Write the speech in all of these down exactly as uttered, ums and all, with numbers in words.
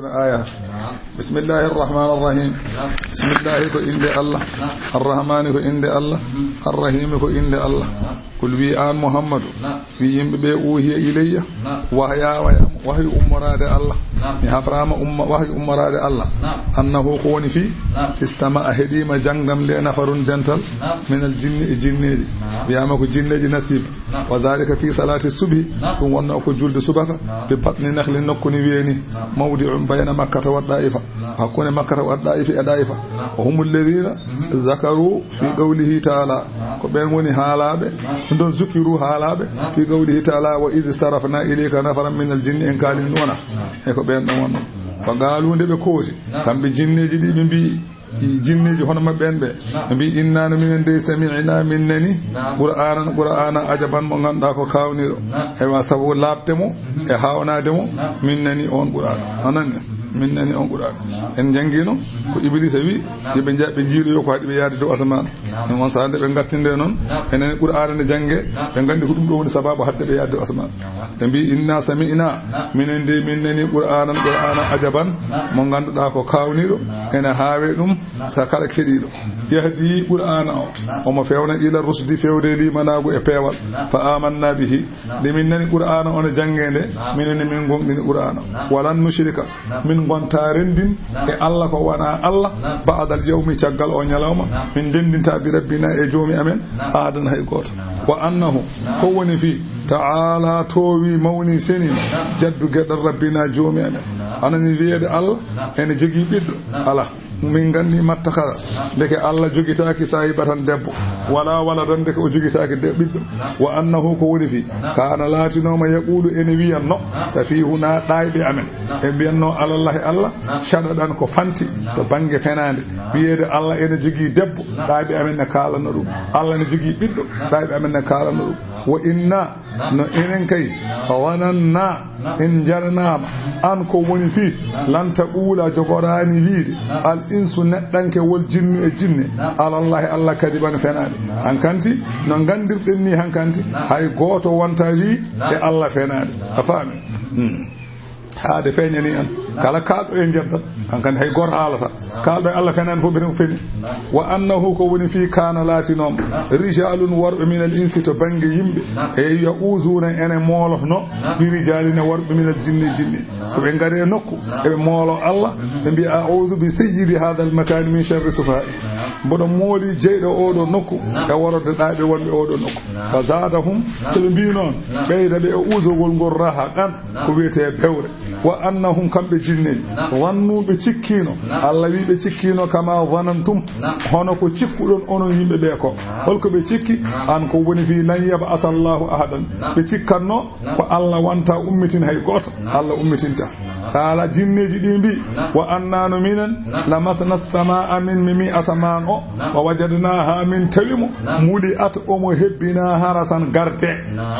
Aya. Naam. Bismillahir Rahmanir Rahim. Naam. Bismillahi ko innde Allah. Naam. Ar-Rahmani ko innde Allah. Mhm. Ar-Rahimi ko innde Allah. Naam. Kul wi aan Muhammadu. Naam. Wi yimɓe ɓe, uuhiya ilayya. Naam. Wahyaama e am, wahyu ummoraade Allah. Naam. Mi hafraama umma, wahyu ummoraade Allah. Naam. Annahu ko woni fii. Naam. Istama'a heɗiima janngam nde nafarun dental. Naam. Minal jinni e jinneeji. Naam. Wiyaama ko jinneeji nasiib. Naam. Wa zalika fi salati subhi. Naam. Ɗum wonno ko julde subaka. Naam. Bi batni nakhli nokku ni weeni. Naam. Mawdi'un bayna Makkata wa Da'ifa. Naam. Hakkunde Makkata wa Da'ifa e Da'ifa. Naam. Wa humul ladhina Mhm. zakaru fi Naam. qawlihi ta'ala. Naam. Ko ɓen woni haalaaɓe. Naam. Ɗum ɗon zukiru haalaaɓe. Naam. Fi qawlihi ta'ala wa idh sarafna ilayka nafaran minal jinni en kaali nuuna. Naam. E ko ɓen ɗon wonno. Naam. Fa qaalu nde ɓe kooti. Naam. Kamɓe jinneeji ɗi ɓe mbi'i. Jinneeji hono maɓɓe en ɓe. Naam. Ɓe mbi, "Inna no minen dey sami'na min nani." Naam. Qur'aanan, Qur'aana ajaban mo ngannduɗaa ko kaawniiɗo. Naam. Ewa sabu laaɓde mo Mhm. e haawnaade mo, Naam. min nani on Qur'aana. A nani? Min nani on Qur'aana. Naam. En njanngiino ko Ibliisa wi, Naam. yo ɓe nja-, ɓe njiiloyo ko haɗi ɓe yaade dow asamaan. Naam. Ɗum on sahaa nde ɓe ngartinde noon, Naam. enen Qur'aana nde jannge, Naam. ɓe nganndi ko ɗum ɗo woni sabaabu haɗde ɓe yaade dow asamaan. Naam. Ɓe mbi, "Inna sami'na." Naam. Minen de min nani Qur'aanan, Qur'aana ajaban, Naam. mo ngannduɗaa ko kaawniiɗo, Naam. ene haawe ɗum Naam. sa kala keɗiiɗo. Mhm. Yahdi Qur'aana o, Naam. omo fewna ila rusdi, fewde limanaagu e peewal. Naam. Fa amanna bihi. Naam. Nde min nani Qur'aana o no jannge nde, Naam. minen ne min gonɗini Qur'aana. Naam. Walan nushrika. Naam. Min ngonta renndin Naam. e Allah ko wona Allah, Naam. ba'dal yawmi, caggal o ñalawma, Naam. min ndenndinta bi rabbina e joomi amen, Naam. ahadan hay gooto. Naam. Wa annahu, Naam. ko woni fii, ta'ala toowi mawni seniima, Naam. jaddu geɗal rabbina joomi amen. Naam. Anani wiyeede Allah Naam. ene jogii ɓiɗɗo? Naam. Alaa. Min nganndi mattakhadha. Naam. Ndeke Allah jogitaaki saahibatan debbo. Naam. Wala waladan, ndeke o jogitaaki de-, ɓiɗɗo. Naam. Wa annahu ko woni fii, Naam. kaana laatinooma yaqulu ene wiyanno, Naam. safihuna ɗaayɓe amen. Naam. Ɓe mbiyatno alallahi Allah, Naam. shaɗaɗan ko fanti Naam. to bannge fenaande. Naam. Wiyeede Allah ene jogii debbo, Naam. ɗaayɓe amen ne kaalanno ɗum. Naam. Allah ne jogii ɓiɗɗo, Naam. ɗaayɓe amen ne kaalanno ɗum. Naam. Wa inna, Naam. no enen kay, Naam. wananna, Naam. en njaranaama, Naam. an ko woni fii, Naam. lan taquula jogoraani wiide, Naam. al insu neɗɗanke wol jinnu e jinne, Naam. alallahi Allah kadiban fenaande. Naam. Hankanti, no nganndirɗen ni hankanti, Naam. hay gooto wonta wii Naam. e Allah fenaande. Naam. A faami? Hmm. Haade feeñani en. Kala kaalɗo e njedda, hankadi hay gooto haalata. Kaalɗo e Allah fenaani fof, mbiyeten ko feni. Wa annahu ko woni fii kaana laatinooma. Rijaalun worɓe minal insi to bannge yimɓe. E ya'uuzuuna ene moolotno. Bi rijaalin e worɓe minal jinni jinni. So ɓe ngari e nokku, eɓe moolo Allah, ɓe mbiya, "A'uuzu bi sayyidi haadal makaani min sharri sufahaa'i." Mboɗo mooli jeyɗo oo ɗoo nokku e worode ɗaayɓe wonɓe oo ɗoo nokku. Fa zaadahum, so ɓe mbii noon, ɓeyda ɓe e uusogol ngol rahaqan. Ko wiyetee bewre. Wa annahum, kamɓe jinneeji, zannu, ɓe cikkiino. Allah wii ɓe cikkiino, kama zanantum, hono ko cikkuɗon onon yimɓe ɓee ko. Holko ɓe cikki? An ko woni fii, lan yab'asa Allahu ahadan. Ɓe cikkanno ko Allah wonta ummitin hay gooto. Allah ummitinta. Kala jinneeji ɗi mbii, wa anna no minen, lamasna samaa, min memi asamaan o, wa wajadnaha, min tawi mo, muli'at, omo hebbina harasan, garde,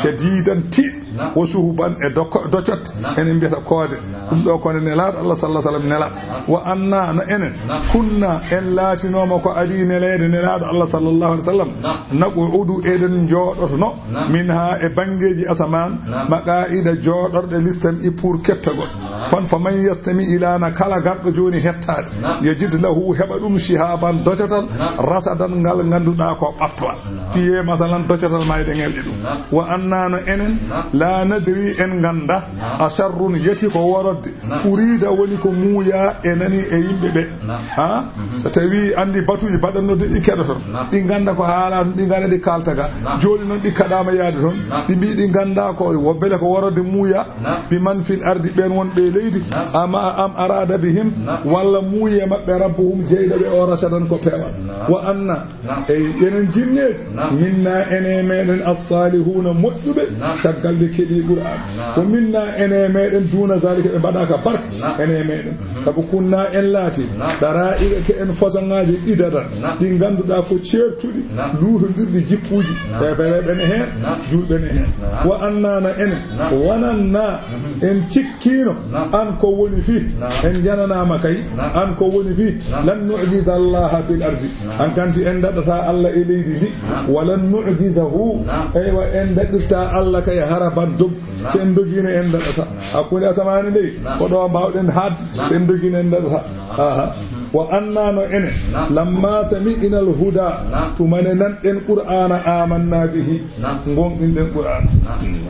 shadidan, tiiɗ. Naam. Wo suhuban e doko-, docotte. Naam. Enen mbiyata koode. Naam. Ɗum ɗo koode Nelaaɗo Allah sallallahu alaihi wasallam nela. Naam. Wa anna no enen. Naam. Kunna en laatinooma ko adii neleede Nelaaɗo Allah sallallahu alaihi wasallam. Naam. Naqudu eɗen njooɗotono. Naam. Minha e banngeeji asamaan. Naam. Maqaa'ida jooɗorɗe lissam'i pour kettagol. Naam. Fan fa man yastami ilana kala garɗo jooni hettaade. Naam. Yajid lahu heɓa ɗum shihaban docotal. Naam. Rasadan ngal ngannduɗaa ko ɓaftowal. Naam. Fiyee masalan docotal mayde ngelɗi ɗum. Naam. Wa anna no enen, naam, la nadri en ngannda, naam, a sharrun yati ko worodde, naam, urida woni ko muuya e nani e yimɓe ɓe. Naam. Ha? Mhm. So tawi anndi batuuji baɗannoɗi ɗi keɗoton, naam, ɗi ngannda ko haala ɗi ngara ɗi kaalta ga. Naam. Jooni noon ɗi kaɗaama yaade toon, naam, ɗi mbii ɗi ngannda ko wobbele ko worodde muuya, naam, bi man fil ardi ɓeen wonɓe e leydi, naam, ama am arada bihim, naam, walla muuya maɓɓe rabbuhum jeyɗo ɓe o rasadan ko peewal. Naam. Wa anna Naam. Eyi, enen jinneeji, naam, minna ene meɗen as-saalihuna moƴƴuɓe, naam, caggal nde keɗi Qur'an. Naam. Ko minna ene meɗen duna zalika ɓe mbaɗaka barka, naam, ene meɗen. Mhm. Sabu kunna en laati, naam, dara'iqa ke en façon ŋaaji ɗiɗaɗa, naam, ɗi ngannduɗaa ko ceertuɗi, naam, luutondirɗi jikkuuji. Naam. Ɓe ɓe ɓene heen, naam, julɓe ne heen. Naam. Wa anna no enen, naam, wananna, mhm, en cikkiino, naam, an ko woni fii, naam, en jananaama kay, naam, an ko woni fii, naam, lan nu'jiza Allaha fil ardi. Naam. Hankanti en daɗata Allah e leydi ndi. Naam. Wa lan nu'jizahu. Naam. Eywa, en daɗirta Allah kay haraba. Dog, so en dogiino en daɗata. Hakkunde asamaani ɗey, ko ɗo mbaawɗen haadde, so en dogiino en daɗata. Aha. Wa anna no enen, lamma sami'na al-huda, tuma nde nanɗen Qur'aana, amanna bihi, ngonɗinɗen Qur'aana.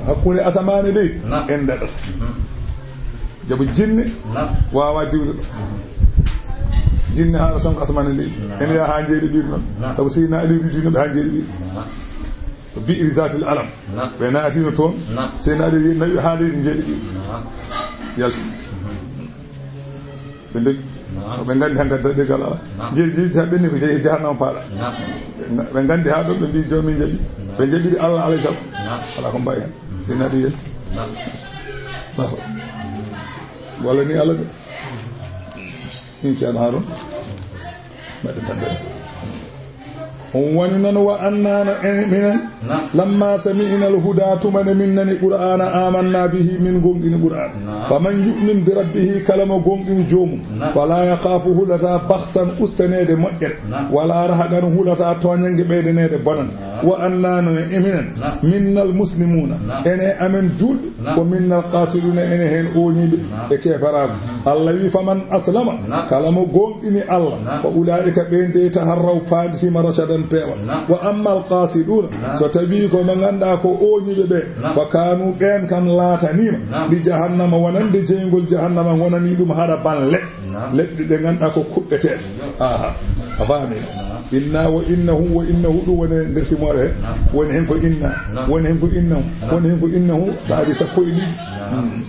Hakkunde asamaani ɗey, en daɗata. Jabo jinne waawaa diwde ɗo. Jinne haala tan ko asamaani ɗey. En yaha haa njeeɗi ɓiir noon. Sabu Seydina Ali ridino ɓe haa njeeɗi ɓiir. Ko bi'ri zatil alam. Ɓe naatino toon. Sey naati nawi haa leydi njeeɗi ɗi. Yalti. Ɓe ndogi. Ko ɓe nganndi hankadi daɗirgal alaa. Njeeɗi ɗi haa ɓenni ko jeyi jahannama paaɗa. Ɓe nganndi haa ɗo ɓe mbi joomi jaɓi. Ɓe jaɓiri Allah alayhi salam. Alaa ko mbawi hen. Sey naati yalti. Allahu. Walla ni Allah de. Min Ceerno Harun. Mbaɗen tan ɓe. On woni noon wa annano en minen. Lamma sami'na al-huda, tuma nde min nani Qur'aana, amanna bihi, min gonɗini Qur'aana. Faman yu'min bi rabbihi, kala mo gonɗini joomum. Fala yakhafu, hulata bakhsan, ustaneede moƴƴere. Wala rahaqan, hulata tooñange ɓeydaneede bonande. Wa annano e minen. Minnal muslimuna. Ene amen juulɓe. Ko minnal qasiduna, ene heen ooñiiɓe e keefaraagu. Allah wi, faman aslama, kala mo gooŋɗini Allah, fa ulaa'ika, ɓeen de, taharraw, paanditima, rashadan, peewal. Wa ammal qasiduna, so tawii ko ɓe ngannduɗaa ko ooñiiɓe ɓe, fa kaanu, ɓeen kam laataniima, li jahannama, wonande jeyngol jahannama, wonanii ɗum hara ban leɗɗe. Leɗɗe ɗe ngannduɗaa ko kuɓɓeteeɗe. Aha, a faami? Inna wa innahu, wa innahu, ɗum woni nder simoore he. Woni hen ko inna, woni hen ko innahu, woni hen ko innahu, laabi sappo e ɗiɗi. Mm.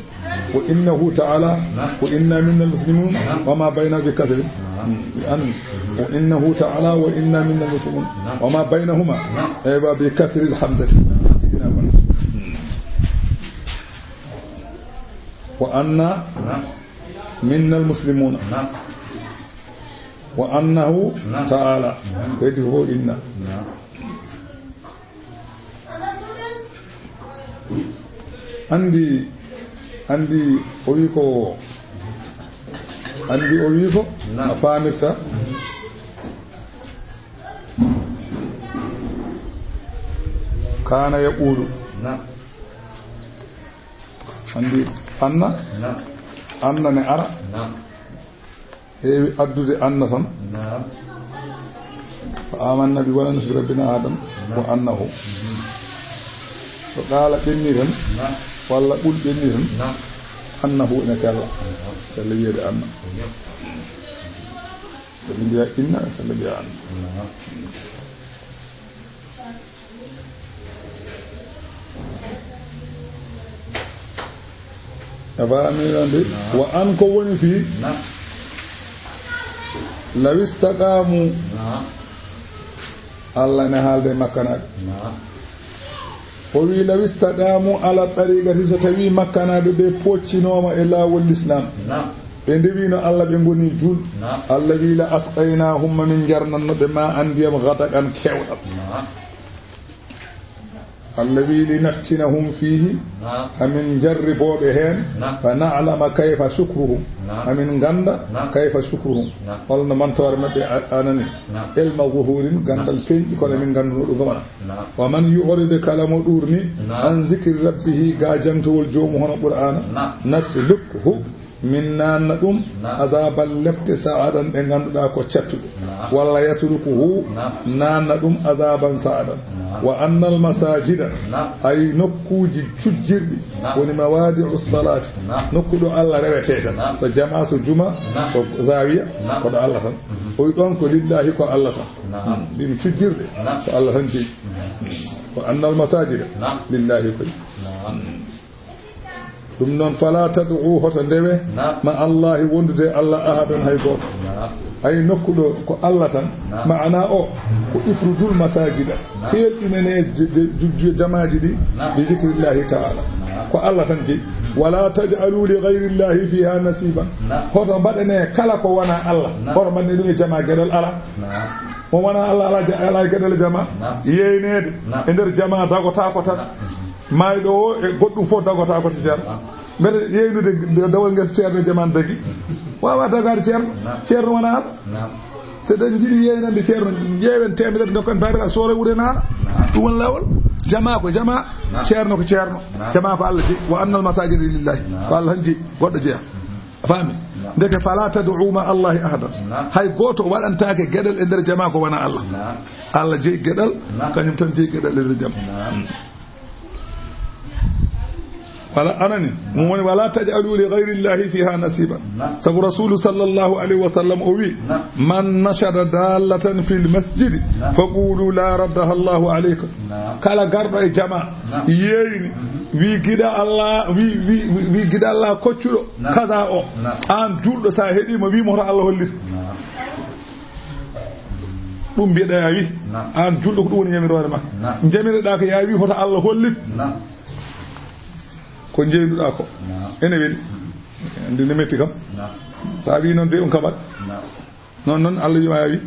Wa innahu ta'ala, wa inna minnal muslimun, wa ma bayna bi kasri. Mm. An, wa innahu ta'ala, wa inna minnal muslimun, wa ma baynahuma, eywa, bi kasri al hamzati. Sidina Muhammad. Mm. Wa anna minnal muslimuna. Wa annahu ta'ala. Ko heddi fof inna. Andi, andi o wi ko, andi o wi ko a paamirta. Kana yaqulu. Andi anna? Anna ne ara. Heewi addude anna tan. Fa amanna bi, wonande bi rabbina Adam. Wa annahu. So qaala ɓenni tan, walla qul ɓenni tan, annahu ene sella. Sella wiyeede anna. Sella mbiya inna, sella mbiya anna. A faami non de? Wa an ko woni fii? Law istaqaamu. Allah ne haalde e makkanaaɓe. O wi, law istaqaamu ala tariqati, so tawi makkanaaɓe ɓe poccinooma e laawol Lislaam. Ɓe ndewino Allah, ɓe ngoni juul. Allah wi, la asqaynaahum, ma min jarnanno ɓe, ma an ndiyam, gadaqan kewɗam. Allah wi, linaftinahum fiihi, amin jarribooɓe heen, fa na'lama kayfa shukruhum, amin ngannda kayfa shukruhum, holno mantoore maɓɓe a-, anani, ilma zuhurin, ganndal feeñɗi, kono min ngannduno ɗum gomana. Wa man yu'rid, kala mo ɗuurni, an zikri rabbihi, ga jangtowol joomu hono Qur'aana, naslukhu, min naanna ɗum azaban lepte sa'adan ɗe ngannduɗaa ko cattuɗe. Walla yaslukuhu, naanna ɗum azaban sa'adan. Wa annal masajida, ay nokkuuji cujjirɗi, woni mawadi'u salati, nokku ɗo Allah rewete tan. So jama, so juma, so zawiya, ko ɗo Allah tan. O wi ɗon ko lillahi, ko Allah tan. Ɗin cujjirɗe, ko Allah tan jeyi. Wa annal masajida lillahi koy. Ɗum noon, fala tad'u, hoto ndewe, ma Allahi, wondude e Allah, ahadan, hay gooto. Ay nokku ɗo ko Allah tan, maana o ko ifrujul masajida, teelɗinane je-, je-, ju-, ju-, jamaaji ɗi, bi zikrillahi ta'ala. Ko Allah tan jeyi. Wala taj'alu li ghayrillahi fiha nasiban. Hoto mbaɗane kala ko wona Allah, hoto mbaɗane ɗum e jamaa geɗal, ala. Mo wona Allah, ala ja-, ala geɗal jamaa. Yeeyneede e nder jamaa dagotaako tan. Maayɗo o e goɗɗum fof dagotaako to ceerno. Mbete yeeynude dawol ngesa ceerno e jamaanu dagi? Waawaa dagaade ceerno. Ceerno wona Allah. So eɗen njiɗi yeeynande ceerno, ƴeewen teemedere, ndokken baabiraaɓe soora wuure naana. Ɗum woni laawol. Jama ko jama, ceerno ko ceerno. Jama ko Allah jeyi. Wa annal masajida lillahi. Ko Allah tan jeyi, goɗɗo jeya. A faami? Ndeke, "Fala tad'u ma Allahi ahada." Hay gooto waɗantaake geɗal e nder jama ko wona Allah. Allah jeyi geɗal, kañum tan jeyi geɗal e nder jama. Wala anani, mo woni, "Wala taj'alu li ghayri Allahi fiha nasiba." Sabu Rasulu sallallahu alayhi wa sallam o wi, "Man nashada dallatan fil masjidi, faqulu la raddaha Allahu alayka." Kala garɗo e jama, yeeyni, wi giɗa Allah, wi, wi, wi, wi giɗa Allah koccuɗo kaza o. An julɗo, sa heɗima, wi mo hoto Allah hollit. Ɗum mbiɗa ya wi. An julɗo, ko ɗum woni yamiroore ma. Jamiriɗa ko ya wi hoto Allah hollit. Ko jeynuɗa ko. Ene weli. Andi ne metti kam. Sa wi noon de on kaɓat. Noon noon Allah wi ma ya wi.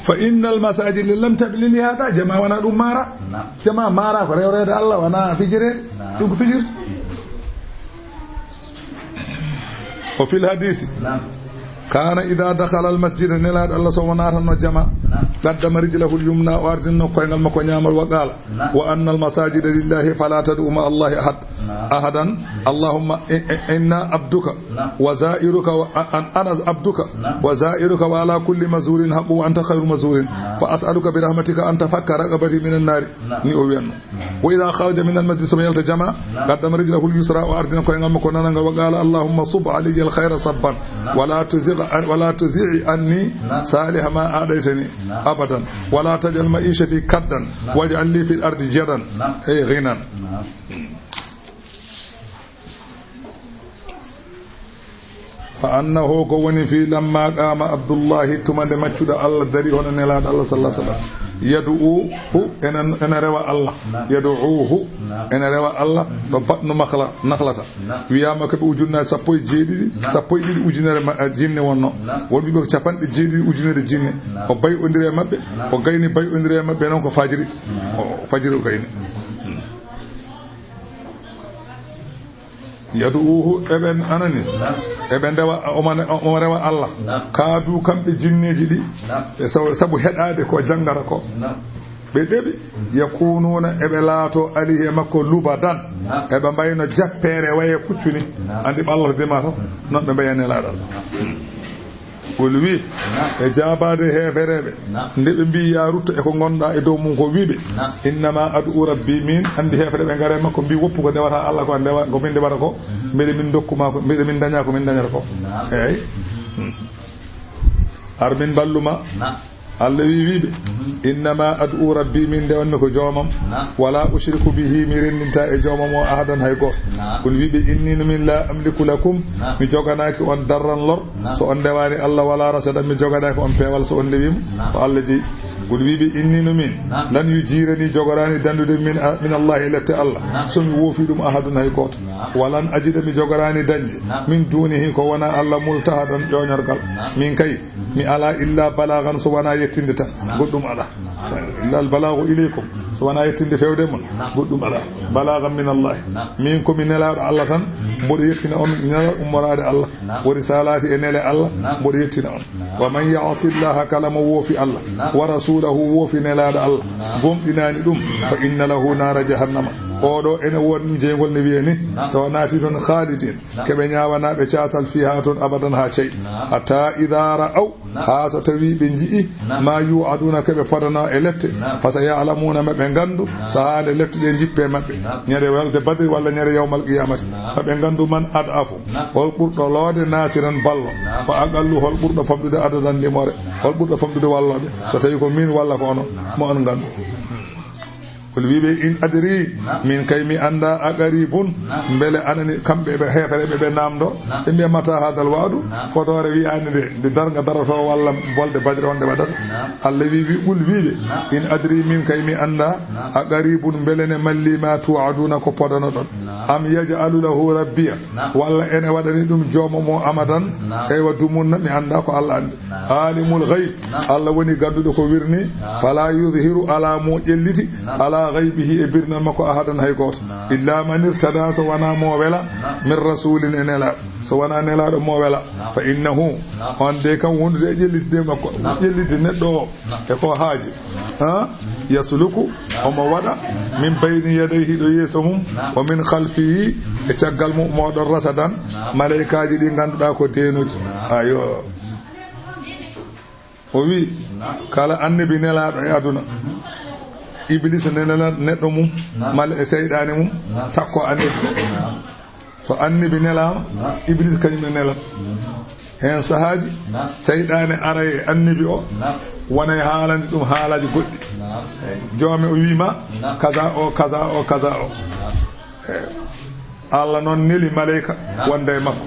Fa innal masajida lam tabni li hada, jama wona ɗum mara. Jama mara ko rewreede Allah, wona fijirde. Ɗum ko fijirde. O fil hadisi. Kana ida dakhala al masjida, Nelaaɗo Allah so o naatano jama. Qaddama rijlahu al yumna, o ardinno koyngal makko ñaamal, wa qala, wa anna al masajida lillahi fala tad'u ma Allahi ahad. Ahadan. Allahumma i-, i-, inna abduka wa za'iruka wa a-, an-, ana abduka wa za'iruka wa ala kulli mazurin haqqu wa anta khairu mazurin. Fa as'aluka bi rahmatika an tafakka raqabati min an-nari. Ni o wiyanno. Wa idha kharaja min al-masjid, so yalta jama, qaddama rijlahu al-yusra, o ardina koyngal makko nanangal, wa qala, "Allahumma sub alayya al-khayra sabban, wa la tuzigh an-, wa la tuzi'i anni salih ma a'taytani abadan, wa la taj'al ma'ishati kaddan, waj'al li fil ardi jadan." Ay ghinan. Fa annahu, ko woni fii, lamma qaama Abdullahi, tuma nde maccuɗo Allah dari, hono Nelaaɗo Allah sallallahu alaihi wasallam, yad'uhu, ena, ena rewa Allah, yad'uhu, ena rewa Allah, ɗo batnu makhla-, nakhlata. Wiyaama ko ɓe ujunnaaji sappo e jeeɗiɗi, sappo e ɗiɗi ujunere ma-, jinne wonno. Won ɓe ko capanɗe jeeɗiɗi ujunere jinne. O bay'ondiri e maɓɓe, o gayni bay'ondiri e maɓɓe noon ko fajiri. O fajiri o gayni. Yad'uhu, eɓen anani. Eɓe ndewa, omo, omo rewa Allah. Kaadu kamɓe jinneeji ɗi. E sabu, sabu heɗaade ko janngata ko. Ɓe ɗeɓi. Yakunuuna, eɓe laato alayhi e makko lubadan. Eɓe mbayno jappeere waye puccu ni. Anndi ɓe Allah dima to. Noon ɓe mbayani Nelaaɗo Allah. Qul, wi, e jaabaade heefereeɓe, nde ɓe mbii, "Yaa rutto e ko ngonɗaa e dow mum ko," wi ɓe, "Innama ad'u rabbi," miin anndi heefereeɓe ngare makko mbii, "Woppu ko ndewata Allah ko a ndewa, ko min ndewata ko, mbeɗa min ndokku ma ko, mbeɗa min ndaña ko min ndañata ko." Eey. Ar min mballu ma. Allah wi, wi ɓe, "Innama ad'u rabbi," min ndewanmi ko joomam, "wala ushriku bihi," mi renndinta e joomam o ahadan hay gooto. Qul, wi ɓe, "Inni no min la amliku lakum," mi joganaaki on darran lor, so on ndewaani Allah, wala rasadan, mi joganaaki on peewal so on ndewii mo, ko Allah jeyi. Qul, wi ɓe, "Inni no min, lan yujirani, jogoraani danndude min, min Allah e lepte Allah, so mi woofi ɗum ahadun hay gooto. Walan ajida, mi jogoraani dañde, min dunihi, ko wona Allah, multahadan, ƴoñorgal. Min kay, mi alaa illa balagan, so wonaa yettinde tan, goɗɗum alaa. Illa al balagu ilaykum, so wonaa yettinde fewde mon, goɗɗum alaa. Balagan min Allah. Min ko mi nelaaɗo Allah tan, mboɗo yettina on nelal ummoraade Allah. Wa risalati, e nele Allah, mboɗo yettina on. Wa man ya'si Allaha, kala mo woofi Allah, wa rasulahu, woofi nelaaɗo Allah, gomɗinaani ɗum, fa inna lahu nara jahannama. Oɗo ene woodi ɗum jeyngol ne wiye ni, so naati toon khalidin, keɓe ñaawanaaɓe caatal fiha toon abadan haa cey. Hatta idha ra'aw, haa so tawii ɓe nji'i, ma yu'aduna, ko ɓe podanoo e lette, fa sa ya'lamuna, ma ɓe nganndu, sahaa nde lette ɗe njippee maɓɓe, ñande walde Badri walla ñande yawmal qiyamati, ma ɓe nganndu man ad'afu, hol ɓurɗo loode, nasiran, ballo, fa aqallu, hol ɓurɗo famɗude adadan limoore, hol ɓurɗo famɗude wallooɓe, so tawii ko min walla ko onon, mo on nganndu. Qul, wi ɓe, in adri, min kay mi annda, a qaribun, mbele anani kamɓe ɓe heefere ɓe, ɓe namdo, ɓe mbiya, mata hadal wa'du, fodoore wiyaande nde, nde darnga daroto walla bolde Badri on nde waɗata. Allah wi, wi, qul, wi ɓe, in adri, min kay mi annda, a qaribun, mbele ne malli ma tu'aduna ko podanoɗon. Am yaj'alu lahu rabbiya. Naam. Walla ene waɗani ɗum joomo mo amadan. Naam. Eywa, dumunna, mi anndaa ko Allah anndi. Naam. Alimul ghaib. Naam. Allah woni gannduɗo ko wirni. Naam. Fala yuzhiru, alaa mo ƴelliti. Naam. Ala ghaibihi, e birnal makko, ahadan, hay gooto. Naam. Illa man irtada, so wonaa mo wela. Naam. Min rasulin, e nelaaɗo. So wonaa nelaaɗo mo wela. Naam. Fa innahu. Naam. On de kam wondude e ƴellitde makko. Naam. Ƴellitde neɗɗo o. Naam. E ko haaji. Ha? Yasluku, omo waɗa, min bayni yadayhi, ɗo yeeso mum, wa min khalfihi, e caggal mum, moɗon rasadan, malaykaaji ɗi ngannduɗaa ko deenuji. Ayo. O wi, kala annabi nelaaɗo e aduna, Iblis ne nela neɗɗo mum, mal e seyɗaane mum, takko annabi. So annabi nelaama, Iblis kañum ne nelat. Heen sahaaji, seyɗaane ara e annabi o, wona e haalande ɗum haalaaji goɗɗi. Joome o wiima, kaza o, kaza o, kaza o. Eey. Allah noon neli maleyka wonda e makko.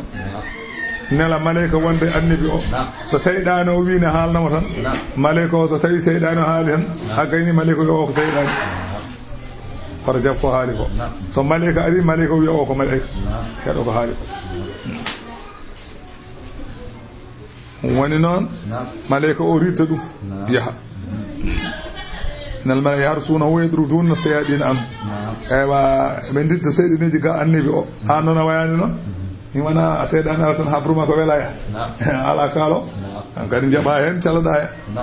Nela maleyka wonda e annabi o. So seyɗaane o wiine haalnamo tan, maleyka o, so tawi seyɗaane o haali tan, a gayni maleyka o ko seyɗaane. Hoto jab ko haali ko. So maleyka ari, maleyka wiya o ko maleyka. Heɗo ko haali ko. Woni noon, maleyka o ridda ɗum, yaha. Nal mala yahar suuna o yadru dun na seyɗin am. Eywa, ɓe ndidda seyɗineeji ga annabi o. An noon a wayaani noon. Mi wona a seyɗaane ala tan habruma ko welaya. Ala kaalo. An kadi njaɓa heen caloɗa heen.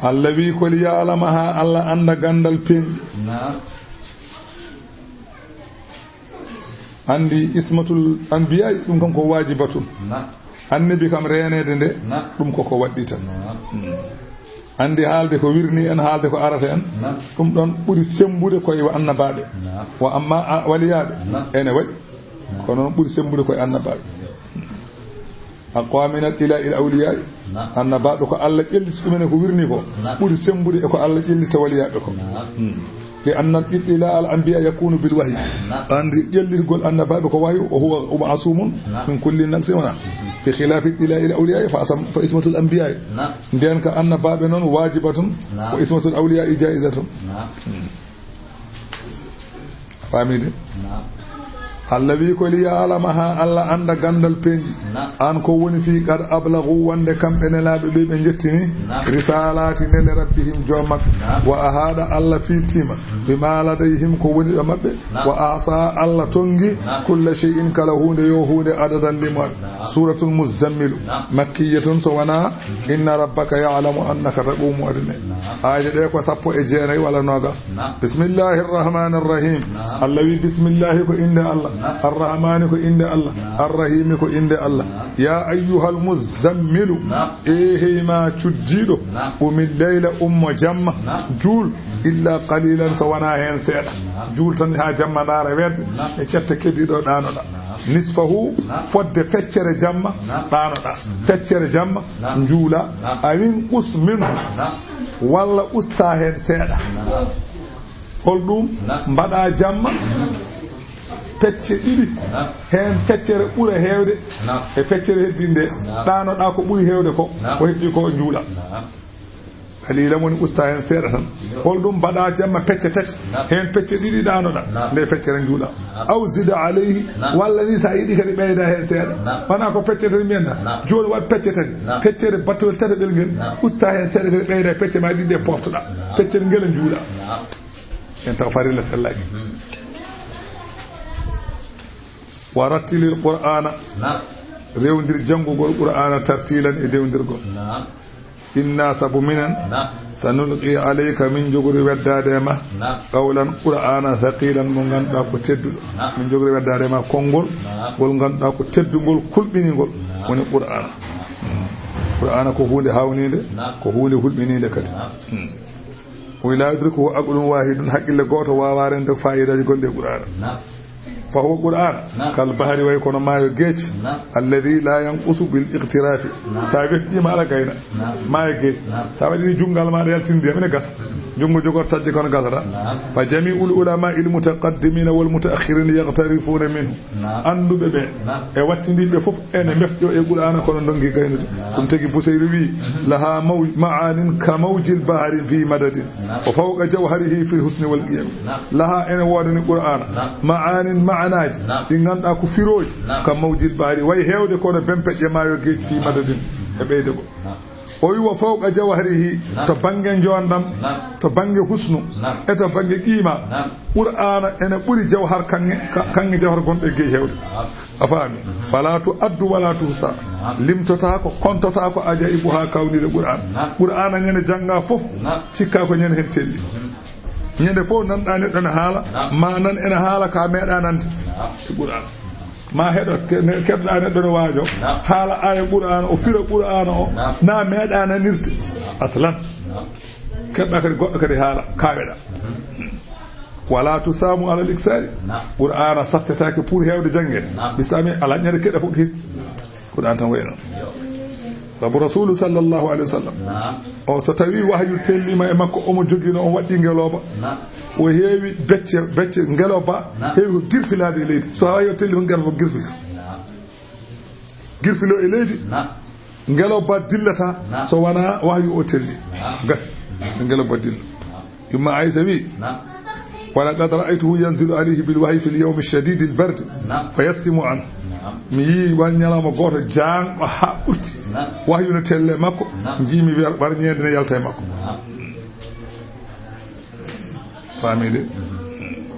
Allah wi ko li ya'lama, ha Allah annda ganndal peeñɗi. Naam. Anndi ismatul anbiya, ɗum kam ko waajibatun. Naam. Annabi kam reeneede nde, naam, ɗum ko ko waɗɗi tan. Naam. Hmm. Anndi haalde ko wirni en, haalde ko arata en, naam, ɗum ɗon ɓuri semmbude koye annabaaɓe. Naam. Wa amma a-, waliyaaɓe, naam, ene waɗi. Naam. Kono noon ɓuri semmbude koye annabaaɓe. Aqwa min al ila il awliya. Naam. Annabaaɓe ko Allah ƴelliti ɗumen e ko wirni ko. Naam. Ɓuri semmbude e ko Allah ƴellita waliyaaɓe ko. Naam. Hmm. Li anna al ila al anbiya yakunu bil wahyi. Naam. Anndi ƴellirgol annabaaɓe ko wahyu, o huwa ma'sumun, naam, min kulli naqsin wona. Mhm. Bi khilafi ila il awliya fa asam, fa ismatul anbiya. Naam. Nden ka annabaaɓe noon waajibatun, naam, wa ismatul awliya jaizatun. Naam. Hmm. Faamii de? Naam. Allah wi ko li ya'lama, ha Allah annda ganndal peeñɗi. Naam. An ko woni fii qad ablagu, wonde kamɓe nelaaɓe ɓe ɓe njettini, naam, risalaati nele rabbihim joom maɓɓe. Naam. Wa ahada, Allah fiiltiima, mhm, bima ladayhim, ko woni ɗo maɓɓe. Naam. Wa ahsa, Allah tonngi, naam, kulla shay'in, kala huunde yo huunde adadan limoore. Naam. Suuratul Muzzammil. Naam. Makkiyatun, so wonaa inna rabbaka ya'lamu annaka taqumu adna. Naam. Aaje ɗe ko sappo e jeenayi walla noogas. Naam. Bismillahir Rahmanir Rahim. Naam. Allah wi, bismillahi ko innde Allah. Naam. Ar-Rahmani ko innde Allah. Naam. Ar-Rahimi ko innde Allah. Naam. Ya ayyuhal muzammilu. Naam. E hey ma cuddiiɗo. Naam. Qumil layla, ummo jamma. Naam. Juul. Illa qalilan, so wonaa heen seeɗa. Naam. Juul tan haa jamma ndaara wedde. Naam. E cetta keddiiɗo ɗaanoɗa. Naam. Nisfahu, naam, fodde feccere jamma, naam, ɗaanoɗa. Mhm. Feccere jamma, naam, njuula. Naam. Aw inqus minhu, naam, walla usta heen seeɗa. Naam. Hol ɗum? Naam. Mbaɗa jamma, mhm, pecce ɗiɗi. Naam. Heen feccere ɓura heewde, naam, e feccere heddiinde. Naam. Ɗaanoɗa ko ɓuri heewde ko, naam, ko heddi ko njuula. Naam. Qalilan, woni usta heen seeɗa tan. Yo. Hol ɗum? Mbaɗa jamma pecce tati. Naam. Heen pecce ɗiɗi ɗaanoɗa. Naam. Nde feccere njuula. Naam. Aw zida alayhi. Naam. Walla ni, so a yiɗi kadi, ɓeyda heen seeɗa. Naam. Wona ko pecce tati mbiyen na? Naam. Jooni waɗ pecce tati. Naam. Feccere battol tataɓel ngel. Naam. Usta heen seeɗa kadi, ɓeyda pecce ma ɗiɗi ɗe poftoɗa. Naam. Feccere ngel njuula. Naam. En taw farilla sellaaki. Mhm. Wa rattilil Qur'ana. Naam. Rewndir janngugol Qur'ana tartilan e dewndirgol. Naam. Inna, sabu minen, naam, sanulqi alayka, min jogori weddaade e ma, naam, qawlan, Qur'ana, thaqilan, mo ngannduɗaa ko tedduɗo. Naam. Min jogori weddaade e ma konngol, naam, ngol ngannduɗaa ko teddungol, kulɓiningol, naam, woni Qur'ana. Naam. Mm. Qur'ana ko huunde hawniinde, naam, ko huunde hulɓiniinde kadi. Naam. Mm. O wi, "La yudrikuhu aqlun wahidun", haqqille gooto waawaa rende faayiidaaji gonɗi e Qur'ana. Naam. فهو قرآن نعم. كالبحر, way kono maayo geec. نعم. الذي لا ينقص بالاغتراف. نعم. Sa weɗɗiima aɗa gayna. نعم. Maayo geec. نعم. Sa waɗi junngal ma aɗa yaltini ndiyam ene gasa. Junngo jogorto taƴde kono gasata. نعم. فجميع العلماء المتقدمين والمتأخرين يغترفون منه. نعم. Annduɓe ɓe نعم. e waɗtindiiɓe fof ene mbefƴoo e Qur'aana kono ndonngi gaynude. نعم. Ɗum tagi Busayri wi: لها مو-، معان كموج البحر في مدد. نعم. وفوق جوهره في الحسن والقيم. نعم. Laha, ene woodani Qur'aana. نعم. معان, maanaaji. نعم. Ɗi ngannduɗaa ko firooji. نعم. كموج البحر, way heewde kono bempeƴƴe maayo geec في مدد. E ɓeyde ko. نعم. O wi: وفوق جوهره, نعم. To bannge njoonɗam, نعم. To bannge husnu, نعم. E to bannge qiima, نعم. Qur'aana ene ɓuri jawhar kaŋŋe, ka-, kaŋŋe jawhar gonɗe e geec heewde. نعم. A faami? فلا تعد ولا تحصى. نعم. Limtotaako, kontotaako, عجائبها, kawniiɗe Qur'aana. نعم. Qur'aana ñande janngaa fof, نعم. Cikkaa ko ñande heen telli. نعم. Ñande fof nanɗaa neɗɗo ne haala, نعم. Ma nan ene haala ka meeɗaa nande. نعم. E Qur'aana. Ma heɗo, ke-, ne-, keɗoɗaa neɗɗo ne waajo, نعم. Haala aaya Qur'aana, o fira Qur'aana o, نعم. Na meeɗaa nanirde. نعم. Aslan. نعم. Keɗoɗaa kadi goɗɗo kadi haala, kaaweɗaa. نعم. ولا تسام على الإكثار. نعم. Qur'aana sattetaake pour heewde janngeede. نعم. Ɓe saami alaa ñande keɗoɗaa fof ko his-, Qur'aana tan wayi noon. Sabu Rasuulu sallallahu alayhi wa sallam, نعم. O so tawii wahyu telliima e makko, omo jogino, o waɗɗii ngelooba. نعم. O heewi becce, becce ngelooba, نعم. Heewi ko girfilaade e leydi. So wahyu o telli, ko ngelooba girfilta. نعم. Girfiloo e leydi. نعم. Ngelooba dillata, نعم. So wonaa wahyu o telli. نعم. Gasi. Ngelooba dilla. نعم. Yumma Aysa wi: نعم. ولقد رأيته ينزل عليه بالوحي في اليوم الشديد البرد نعم. فيفصم عنه. نعم. Mi yii won ñalawma gooto jaangɗo haa ɓurti. نعم. Wahyu ne telle makko, نعم. Njiimi wer-, warñeende ne yalta e makko. نعم. Faamii de?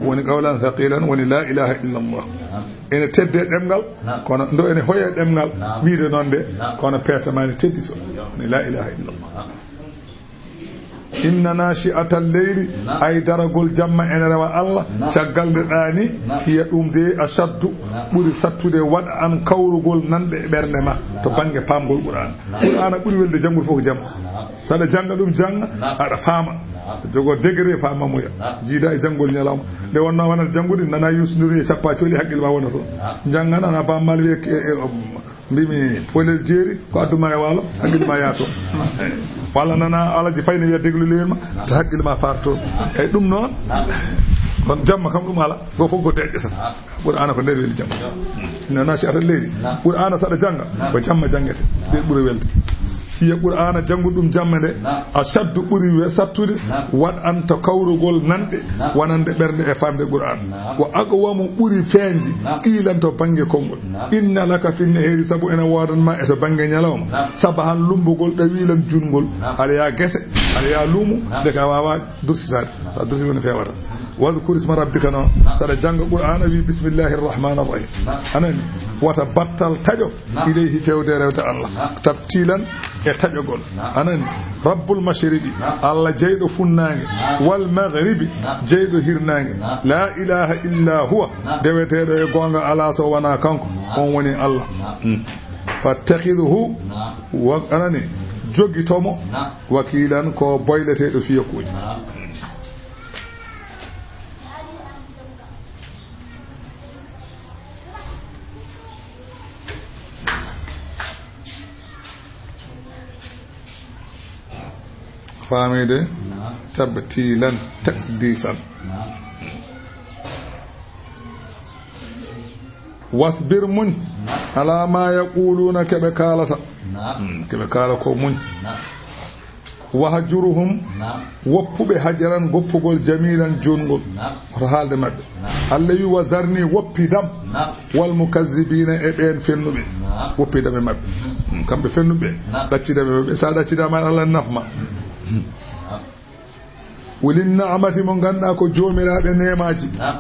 Woni قولا ثقيلا, woni لا إله إلا الله. نعم. Ene tedde ɗemngal, نعم. Kono ndo ene hoye ɗemngal, نعم. Wiide noon de, نعم. Kono peese ma ne teddi so. Woni لا إله إلا الله. نعم. إن ناشئة الليل, نعم. Ay daragol jamma ene rewa Allah, نعم. Caggal nde ɗaani, نعم. Hiya ɗum de أشد, نعم. Ɓuri sattude وطئا kawrugol nanɗe e ɓernde ma, to نعم. Bannge paamgol Qur'aana. نعم. Qur'aana ɓuri welde janngude fof ko jamma. نعم. Saɗa jannga ɗum, jannga, نعم. Aɗa faama. نعم. Jogo degré faamamuya. نعم. Jiida e janngol ñalawma. Nde wonnoo wonata janngude, nana Yuusu Nduur e cappa coli, hakkille ma wona toon. نعم. Jannga nana Baaba Maal wiye, e, e, Mbimi, polel jeeri, ko addu ma e waalo, hakkille ma yaa toon. Walla nana Alaji Fay ne wiya déglu leen ma, to hakkille ma faar toon. Eyi, ɗum noon, kono jamma kam ɗum ala, ko fof ko deƴƴe tan. Qur'aana ko nder weli jamma. إن ناشئة الليل. Qur'aana saɗa jannga, ko jamma janngete, ɗum ɓuri welde. Hiya Qur'aana janngu ɗum jamma nde, أشد ɓuri we-, sattude, وطئا to kawrugol nanɗe, wonande ɓernde e faamde Qur'aana. وأقوم ɓuri feeñde, قيلا to bannge konngol. Inna laka fin nahaari, sabu ene woodan ma e to bannge ñalawma. Sabahan, lumbugol, ɗawiilan, juutngol. Aɗa yaha gese, aɗa yaha luumo, nde ka waawaa dursitaade. So a dursiima ne feewata. Wadkur isma rabbika noon, saɗa jannga Qur'aana, wi bismillahi rahmaani rahim. Anani, wata battal taƴo, ilayhi, feewde e rewde Allah. Tabtilan, e taƴogol. Anani, Rabbul mashriqi, Allah jeyɗo funnaange, wal maghribi, jeyɗo hirnaange. La ilaha illa huwa, deweteeɗo e goonga alaa so wonaa kanko, on woni Allah. Hmm. Fattakhidhu, wa-, anani, jogitomo, wakilan, ko boyleteeɗo fiyakuuji. Faamii de? Naam. Tabtilan, takdisan. Naam. Wasbir, muñ. Naam. Ala ma yaquluna, ke ɓe kaalata. Naam. Hmm, ke ɓe kaala ko muñ. Naam. Wahjuruhum, naam, woppuɓe hajaran, goppugol, jamilan, juutngol. Naam. Hoto haalde maɓɓe. Naam. Allah wi, wa zarni, woppidam. Naam. Wal mukazzibina, e ɓeen fennuɓe. Naam. Woppidam e maɓɓe. Mhm. Hmm, kamɓe fennuɓe. Naam. Ɗaccidam e maɓɓe. So a ɗaccidaama, Allah nafma. Mhm. Naam. Ulin na'mati, mo ngannduɗaa ko joomiraaɓe neemaaji. Naam.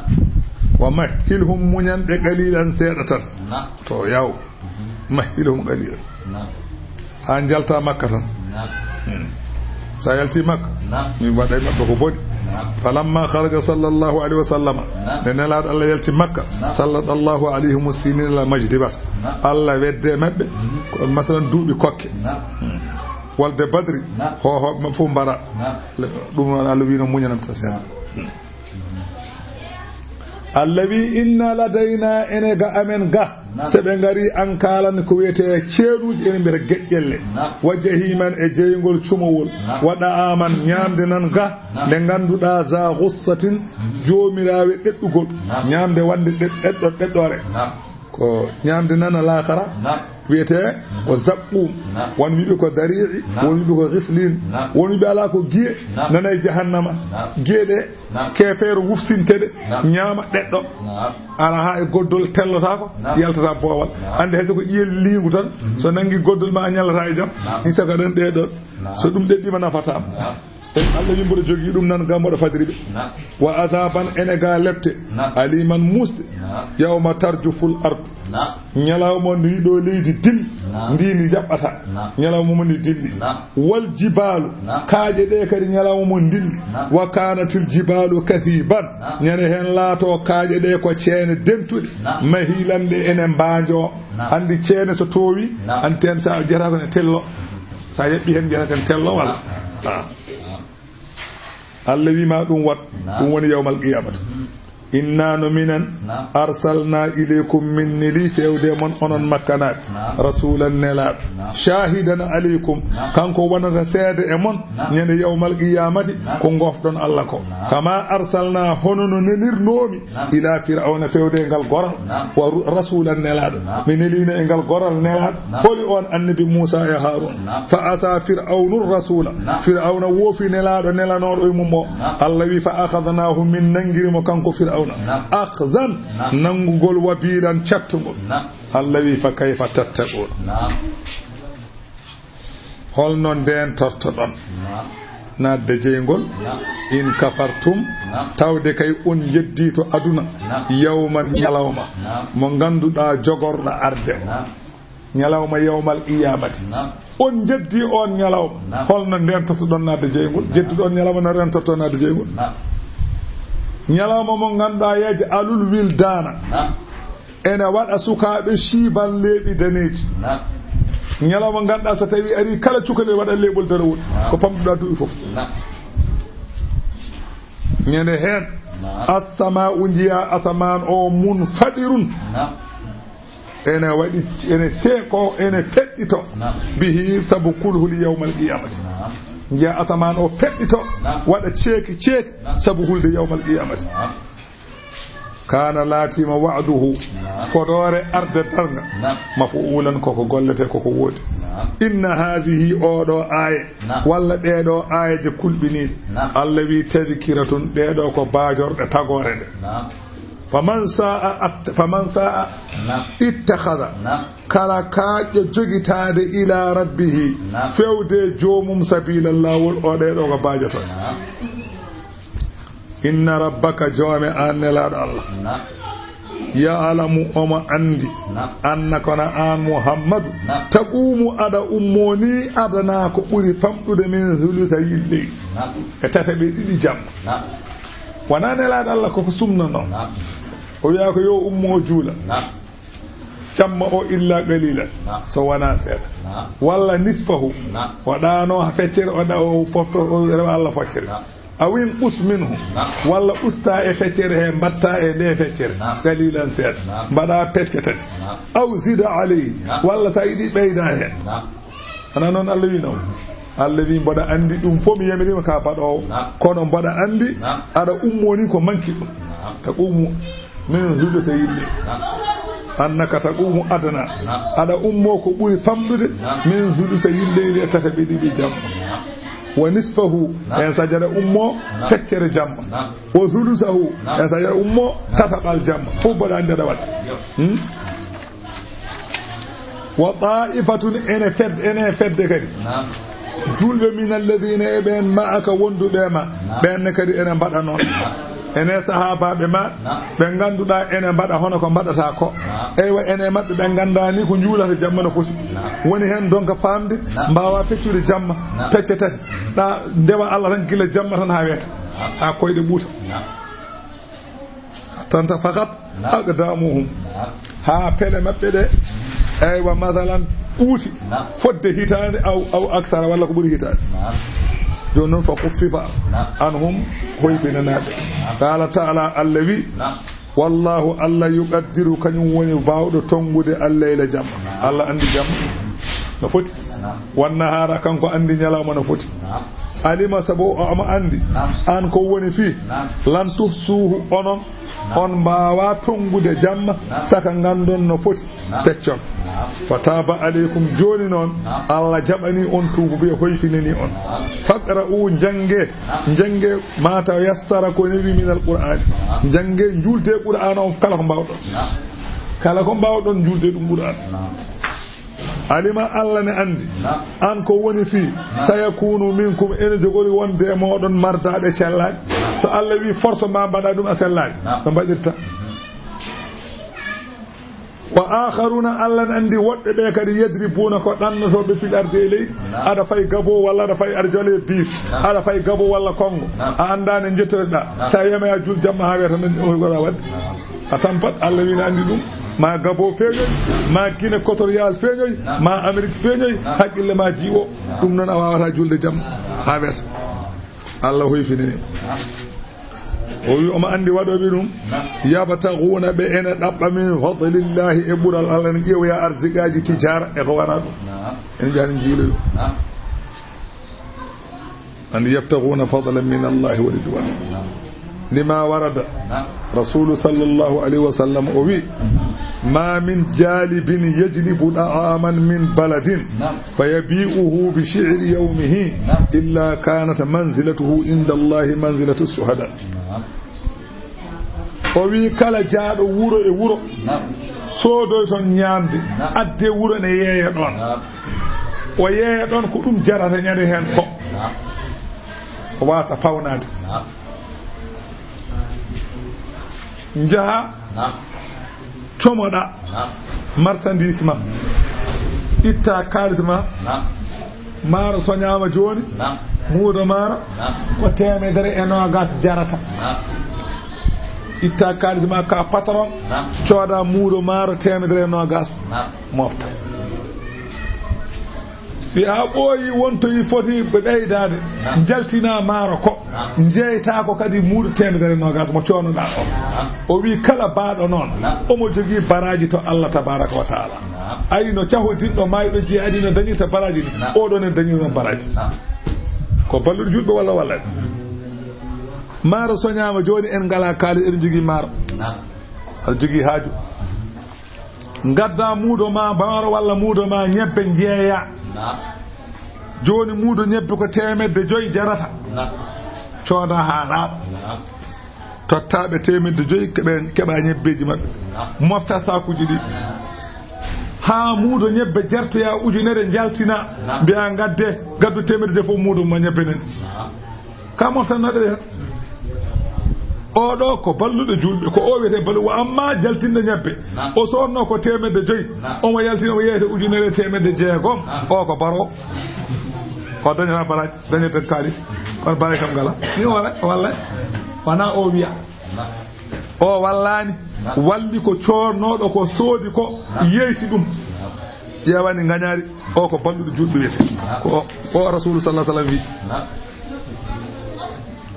Wa mahhilhum, muñan ɓe, qalilan, seeɗa tan. Naam. To yaw. Mhm. Mahhilhum qalilan. Naam. Haa njalta Makka tan. Naam. Hmm. So a yalti Makka, naam, mi waɗay maɓɓe ko boni. Naam. Falamma kharaja sallallahu alayhi wa sallama, naam, nde Nelaaɗo Allah yalti Makka, naam, sallallahu alayhim sinina la majdibat. Naam. Allah wedde maɓɓe, mhm, ko, masalan, duuɓi kokke. Naam. Hmm. Wolde Badri, naam, hoohooɓe maɓɓe fof mbara. Naam. Le-, ɗum noon Allah wino muñanan tan seeɗa. Naam. Hmm. Allah wi, "Inna ladayna, ene ga amen ga." Naam. So ɓe ngari an kaalan ko wiyetee ceeɗuuji, ene mbiyata geƴƴelle. Naam. "Wa jahiman, e jeyngol cumowol. Naam. Wa da'aman, ñaamde nan ga." Naam. "Nde ngannduɗaa za ghussatin, mhm, joomiraawe ɗeɗɗugol." Naam. Ñaamde wonde ɗeɗ-, ɗeɗɗo-, ɗeɗɗoore. Naam. Ko ñaamde nana laakara. Naam. Wiyetee ko zaqqum. Naam. Won wiɓe ko darii'i, naam, won wiɓe ko ghislin. Naam. Won wiɓe alaa ko giye. Naam. Nana e jahannama. Naam. Giye ɗe, naam, keefeero wufsinte ɗe, naam, ñaama ɗeɗɗo. Naam. Alaa haa e goddol tellotaako, naam, yaltata boowal. Naam. Annde hay so ko ƴiyel liingu tan, mhm, so nanngi goddol ma a ñalataa e jam. Naam. Ni saka ɗon ɗee ɗon. Naam. So ɗum ɗeɗɗiima nafataa. Naam. Allah wi mboɗo jogii ɗum nan ga mboɗo fadiri ɓe. Naam. Wa azaban, ene ga lepte. Naam. Aliman, muusɗe. Naam. Yawma tarjuful ardu. Naam. Ñalawma ndi ɗo leydi dil. Naam. Ndi ndi jaɓɓata. Naam. Ñalawma mo ndi dilli. Naam. Wal jibalu. Naam. Kaaƴe ɗe kadi ñalawma mo dilli. Naam. Wa kanatil jibalu kathiban. Naam. Ñande heen laato kaaƴe ɗe ko ceene dentuɗe. Naam. Mahilan, ɗe ene mbaanjo. Naam. Anndi ceene so toowi, naam, anndi teen sa jeyata ko ne tello. Sa yeɓɓi heen mbiyata ken tello walla? Naam. Ah. Allah wi ma ɗum wat, naam, ɗum woni yawmal qiyamata. Mhm. Inna no minen, naam, arsalna ilaykum, min neli fewde mon onon makkanaaɓe, naam, rasulan nelaaɗo, naam, shahidan alaykum, naam, kanko wonata seede e mon, naam, ñande yawmal qiyamati, naam, ko ngofɗon Allah ko. Naam. Kama arsalna, hono no nelirnoomi, naam, ila Fir'awna fewde e ngal goral, naam, wa ru-, rasulan nelaaɗo. Naam. Mi neliino e ngal goral nelaaɗo. Naam. Holi on annabi Muusa e Haaruna? Naam. Fa asa Fir'awnur rasula. Naam. Fir'awna woofi nelaaɗo nelanooɗo e mum o. Naam. Allah wi, fa akhadnahu, min nanngiri mo kanko Fir'awna. Naam. Akhdan, naam, nanngugol wabilan cattungol. Naam. Allah wi, fa kayfa tattaqun. Naam. Holno ndeentortoɗon? Naam. Naatde jeyngol? Naam. In kafartum, naam, tawde kay on njeddii to aduna, naam, yawman, ñalawma, naam, mo ngannduɗaa jogorɗo arde. Naam. Ñalawma yawmal qiyamati. Naam. On njeddii on ñalawma. Naam. Holno ndeentortoɗon naatde jeyngol? Naam. Jedduɗo on ñalawma no reentorto naatde jeyngol? Naam. Ñalawma mo ngannduɗaa yaj'alul wildana. Naam. Ene waɗa sukaaɓe shiiban leeɓi daneeji. Naam. Ñalawma ngannduɗaa so tawi ari kala cukalel waɗa leeɓol darowol. Naam. Ko pamɗuɗaa duuɓi fof. Naam. Ñande heen. Naam. Assama'u njiya asamaan o munfadirun. Naam. Ene waɗi, ene seeko, ene feɗɗito. Naam. Bihi sabu kulhuli yawmal qiyamati. Naam. Njiya asamaan o feɗɗito. Naam. Waɗa ceeki ceeki. Naam. Sabu hulde yawmal qiyamati. Naam. Kana laatima wa'duhu, naam, fodoore arde darnga, naam, mafu'ulan, koko gollete, koko woodi. Naam. Inna hazihi, oɗo aaye, naam, walla ɗeɗo aayeje kulɓiniɗe, naam, Allah wi tadhkiratun, ɗeɗo ko baajorɗe tagoore nde. Naam. Faman sa'a att-, faman sa'a, naam, ittakhadha, naam, kala kaaƴɗo jogitaade ila rabbihi, naam, fewde joomum sabila laawol, o ɗeɗo ko baajoto. Naam. Inna rabbaka, joome an nelaaɗo Allah. Naam. Ya'lamu, omo anndi. Naam. Annaka, kono an Muhammadu. Naam. Taqumu, aɗa ummo ni adana ko ɓuri famɗude min thuluthayil layl. Naam. E tataɓe ɗiɗi jamma. Naam. Wona nelaaɗo Allah koko sumnanoo. Naam. O wiya ko yo ummo o juula. Naam. Jamma o illa qalilan. Naam. So wona seeɗa. Naam. Walla nisfahu. Naam. O ɗaano ha feccere, o ɗa-, o fofto, o rewa Allah foccere. Naam. Aw inqus minhu. Naam. Walla usta e feccere he, mbatta e ɗe feccere. Naam. Qalilan, seeɗa. Naam. Mbaɗa pecce tati. Naam. Aw zid alayhi. Naam. Walla sa yiɗi ɓeyda heen. Naam. Ana noon Allah wi noon? Allah wi mboɗa anndi ɗum fof, mi yamiriima ka baɗoowo. Naam. Kono mboɗa anndi, naam, aɗa ummo ni ko manki ɗum. Naam. Taqumu min thuluthayil layl. Naam. Annaka taqumu adna. Naam. Aɗa ummo ko ɓuri famɗude. Naam. Min thuluthayil layli, e tataɓe ɗiɗi jamma. Naam. Wa nisfahu, naam, en saja aɗa ummo, naam, feccere jamma. Naam. Wa thuluthahu, naam, en saja aɗa ummo, naam, tataɓal jamma. Fof mboɗa anndi aɗa waɗa. Yo. Hmm? Wa ta'ifatun, ene fed-, ene fedde kadi. Naam. Julɓe min alladhina, e ɓen ma'aka, wonduɓe ma. Naam. Ɓen ne kadi ene mbaɗa noon. Naam. Ene sahaabaaɓe ma, naam, ɓe ngannduɗaa ene mbaɗa hono ko mbaɗata ko. Naam. Eywa, ene maɓɓe ɓe nganndaa ni ko njuulata jamma no foti. Naam. Woni heen donc faamde, naam, mbaawa feccude jamma, naam, pecce tati. Mhm. Ɗa ndewa Allah tan gila jamma tan haa weeta. Naam. Haa koyɗe ɓuuta. Naam. Tanta fakat, naam, aqdamuhum. Naam. Haa pele maɓɓe ɗe, eywa, masalan, ɓuuti, naam, fodde hitaande aw, aw aksara, walla ko ɓuri hitaande. Naam. Jooni noon, fa khuffifa, naam, anhum, hoyfinanaaɓe. Naam. Qala ta'ala, Allah wi, naam, Wallahu, Allah, yuqaddiru, kañum woni baawɗo tonngude, al-layla, jamma. Allah anndi jamma no foti. Wan nahaara, kanko anndi ñalawma no foti. Alima, sabu o ama anndi. Aan ko woni fii. Lan tuhsuuhu, onon, on mbaawaa tonngude jamma, saka nganndon no foti. Peccon. Fa taaba aleykum, jooni noon, Allah jaɓanii on tuubu, ɓe hoyfinanii on. Faqra'u, njanngee, njanngee ma tayassara ko newi min al-Qur'aani. Njanngee, njuultee Qur'aana on kala ko mbaawɗon. Kala ko mbaawɗon, njuultee ɗum Qur'aana. Alima, Allah ne anndi. Aan ko woni fii. Sayakunu minkum, ene jogori wonde e mooɗon mardaaɓe cellaaɓe. So Allah wii force ma mbaɗa ɗum a sellaani. No mbaɗirta. Wa akharuna, Allah ne anndi woɗɓe ɓe kadi, yadribuna, ko ɗannotooɓe, fil ardi, e leydi. Aɗa fay Gabo walla aɗa fay aɗa jole bus. Aɗa fay Gabo walla Kongo. A anndaa ne njettoɗaa. Sa yema ya juul jamma ha weeta men o wara waɗde. A tampat, Allah wii ne anndi ɗum. Ma Gabo feeñoy, ma Guinée Équatoriale feeñoy, ma Amérique feeñoy, haqqille ma jiiwo. Ɗum noon a waawata juulde jamma ha weeta. Allah hoyfinini. O wi omo anndi waɗooɓe ɗum. Yabtaghuna, ɓe ene ɗaɓɓa, min fadlillahi, e ɓural Allah, ne ƴeewoya arsiqaaji, tijaara e ko wona ɗum. En njahani jiiloyo. Anndi, yabtaghuna fadlan min Allahi wa ridwana. Lima warada. Rasulu sallallahu alayhi wa sallam o wi, ma min jalibin yajlibu ta'aman min baladin fayabi'uhu bi shi'ri yawmihi illa kanat manzilatuhu inda Allahi manzilatu shuhada. O wi kala jaaɗo wuro e wuro, soodoy toon ñaamde, adde wuro ne yeeya ɗoon. O yeeya ɗoon ko ɗum jarata ñande heen ko. O waasa fawnaade. Njaha, comoɗa marchandise ma, itta kaalis ma. Maaro soñaama jooni, muudo maaro ko teemedere e noogas jarata. Itta kaalis ma ka patron, cooda muudo maaro teemedere e noogas, mofta. Si a ɓooyi wontoyi foti ɓe ɓeydaade, njaltina maaro ko, njeyta ko kadi muudo teemedere noogas mo coonoɗaa o. O wi kala baaɗo noon, omo jogii baraaji to Allah tabaraka wa taala. Ayi no cahodinɗo mayɗo jeyaɗi no dañirta baraaji ni, oɗo ne dañiri noon baraaji. Ko balluɗo julɓe walla walla. Maaro soñaama jooni, en ngala kaalis, eɗen jogii maaro. Aɗa jogii haaju. Ngadda muudo ma maaro walla muudo ma ñebbe njeeya. Jooni muudo ñebbe ko teemedde joyi jarata. Cooda haa laaɓa. Tottaaɓe teemedde joyi keɓe, keɓa ñebbeeji maɓɓe. Mofta saakuuji ɗi. Haa muudo ñebbe jartoya ujunere njaltina. Mbiya ngadde, gaddu teemedde joyi fof muudo ma ñebbe nen. Ka moftannoɗo ɓe tan. Oɗo ko balluɗo julɓe, ko o wiyete ballu. Wa amma jaltinɗo ñebbe, o soodno ko teemedde joyi, omo yaltina, omo yeeyata ujunere teemedde jeegom. O ko baro. O dañata baraji, dañata kaalis. Kono baraji kam ngala. Ni wala, walla. Wana o wiya. O wallani, walli ko coornoɗo ko soodi ko, yeeyti ɗum. Ƴeewani ngañaari, o ko balluɗo julɓe wiyete. Ko o, o Rasulu sallallahu alaihi wasallam wi.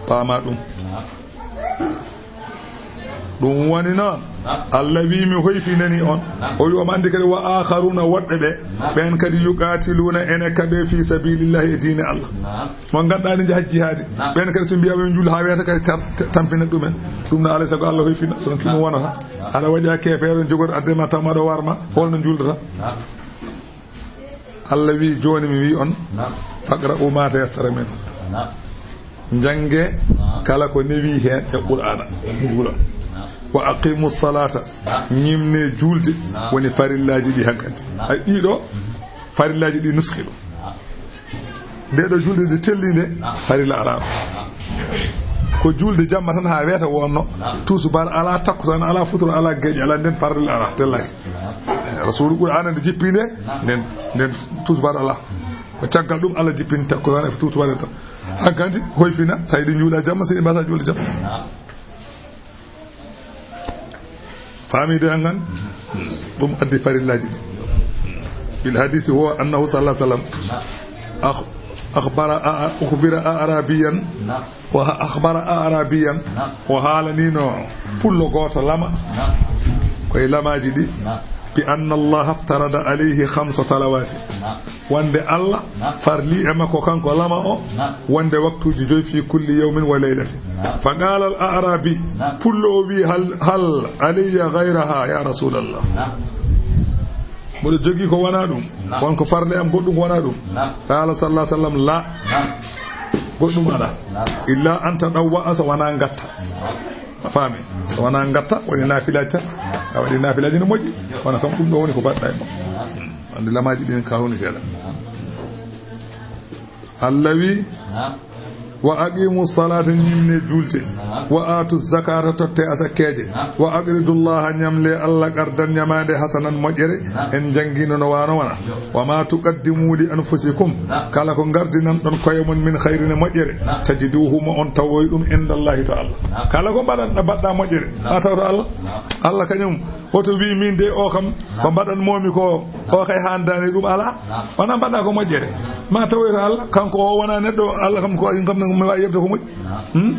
Paama ɗum. Ɗum woni noon, Allah wi mi hoyfinani on. O wi omo anndi kadi wa akharuna woɗɓe ɓe, ɓen kadi yuqatiluna ene kaɓe fi sabilillahi e diine Allah. Mo ngannduɗaa ne njaha jihaadi. Ɓen kadi so mbiyaama yo njul haa weeta kadi tam-, tampina ɗumen. Ɗum no alay sago Allah hoyfina, so ɗum wonata. Aɗa waɗi a keefeero, jogoto adde ma, taw ma ɗo warma, holno njuldata? Allah wi, jooni mi wi on, faqra'u ma tayassara min. Njannge kala ko newi heen e Qur'aana. Njuula. Wa aqimu salata, ñimne juulde, woni farillaaji ɗi hankanti. Ay, ɗiɗo, farillaaji ɗi nuski ɗo. Nde ɗo julde nde telli nde, farilla alaa. Ko julde jamma tan haa weeta wonno. Tusubaar alaa, takkusaan alaa, futuro alaa, geeƴe alaa, nden farilla alaa, tellaaki. Rasuulu Qur'aana nde jippi nde, nden, nden tusubaar alaa. Ko caggal ɗum Allah jippini takkusaan e tusubaar en tan. Hankanti hoyfina, so yiɗi juula jamma, so yiɗi mbasa juulde jamma. Faami de hangan? Ɗum addi farillaaji ɗi. Fil hadisi huwa annahu sallallahu alaihi wasallam akh-, أخبر أ-، أخبر أعرابيا. نعم. وأخبر أعرابيا. نعم. O haalaniino pullo gooto lama. نعم. Koye lamaaji ɗi. نعم. بأن الله افترض عليه خمس صلوات. نعم. Wonde Allah نعم. farli e makko kanko lama o. نعم. Wonde waktuuji joy في كل يوم وليلة. نعم. فقال الأعرابي. نعم. Pullo o wi: هل، هل علي غيرها يا رسول الله؟ نعم. Mboɗo jogii ko wonaa ɗum. نعم. Won ko farle am goɗɗum ko wonaa ɗum. نعم. قال صلى الله عليه وسلم: لا. نعم. Goɗɗum alaa. نعم. إلا أن تطوع, so wonaa ngatta. نعم. A faami? So wonaa ngatta, waɗi naafilaaji tan. نعم. A waɗi naafilaaji no moƴƴi. Kono kam ɗum ɗo woni ko mbaɗɗa e makko. نعم. Andi lamaaji ɗin ka woni seeɗa. نعم. Allah wi: نعم. وأقيموا الصلاة, ñimne juulde. نعم. وآتوا الزكاة, totte asakkeeje. نعم. وأقرضوا الله, ñamle Allah, قرضا, ñamaande, حسنا, moƴƴere. نعم. En janngiino no waano wona. Yo. وما تقدموا لأنفسكم. نعم. Kala ko ngardinan ɗon koye mon من خير e moƴƴere. نعم. تجدوه, mo on tawoy ɗum, عند الله, to Allah. نعم. Kala ko mbaɗan, mbaɗɗa moƴƴere. نعم. A taw to Allah. نعم. Allah kañum woto wi min de o kam, نعم. Ko mbaɗan moomi ko, o kay haandaani ɗum alaa. نعم. Wona mbaɗa ko moƴƴere. Ma tawoyta Allah, kanko o wona neɗɗo, Allah kam ko, kam mi waawi yeɓde ko moƴƴi. نعم. Hmm?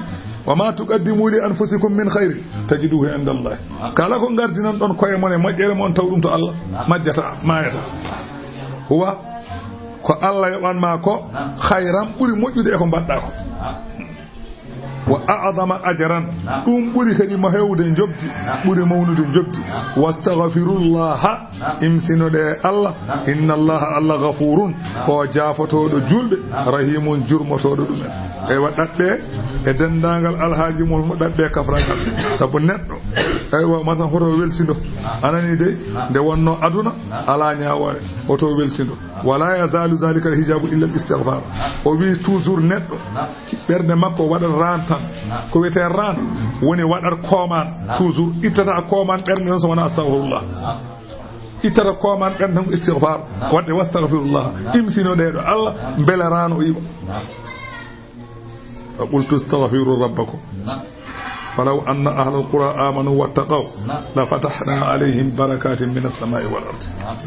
وما تقدموا لأنفسكم من خير تجدوه عند الله. نعم. Kala ko ngardinan ɗon koye mon e moƴƴere mon taw ɗum to Allah. نعم. Majjata, maayata. Huwa ko Allah yoɓan ma ko, نعم. خيرا, ɓuri moƴƴude e ko mbaɗɗa ko. نعم. وأعظم أجرا. نعم. Ɗum ɓuri kadi mo heewde njoɓdi, نعم. Ɓuri mawnude njoɓdi. نعم. واستغفروا الله. نعم. Imsinoɗe Allah. نعم. إن الله, Allah, غفور. نعم. Ko jaafotooɗo juulɓe. نعم. رحيم, jurmotooɗo ɗumen. نعم. Eywa, ɗaɓɓe e denndaangal alhaaji mo, mo ɗaɓɓe kafragal. Sabu neɗɗo, eywa, masan hoto welsindo. نعم. Anani dey, نعم. Nde wonno aduna, نعم. Alaa ñaawoore, hoto welsindo. ولا يزال ذلك الحجاب إلا الاستغفار. O wi toujours neɗɗo, نعم. Ɓernde makko waɗat ran tan. نعم. Ko wiyetee ran, نعم. Woni waɗat kooman. نعم. Toujours ittata kooman ɓernde noon so wonaa astagfirullah. نعم. Ittata kooman ɓernde tan ko istigfar. نعم. Waɗde wastagfirullah. نعم. Imsino ɗeeɗo Allah, نعم. Mbele ran o iwa. نعم. فقلت استغفروا ربكم. نعم. فلو أن أهل القرى آمنوا واتقوا. نعم. لفتحنا عليهم بركات من السماء والأرض. نعم.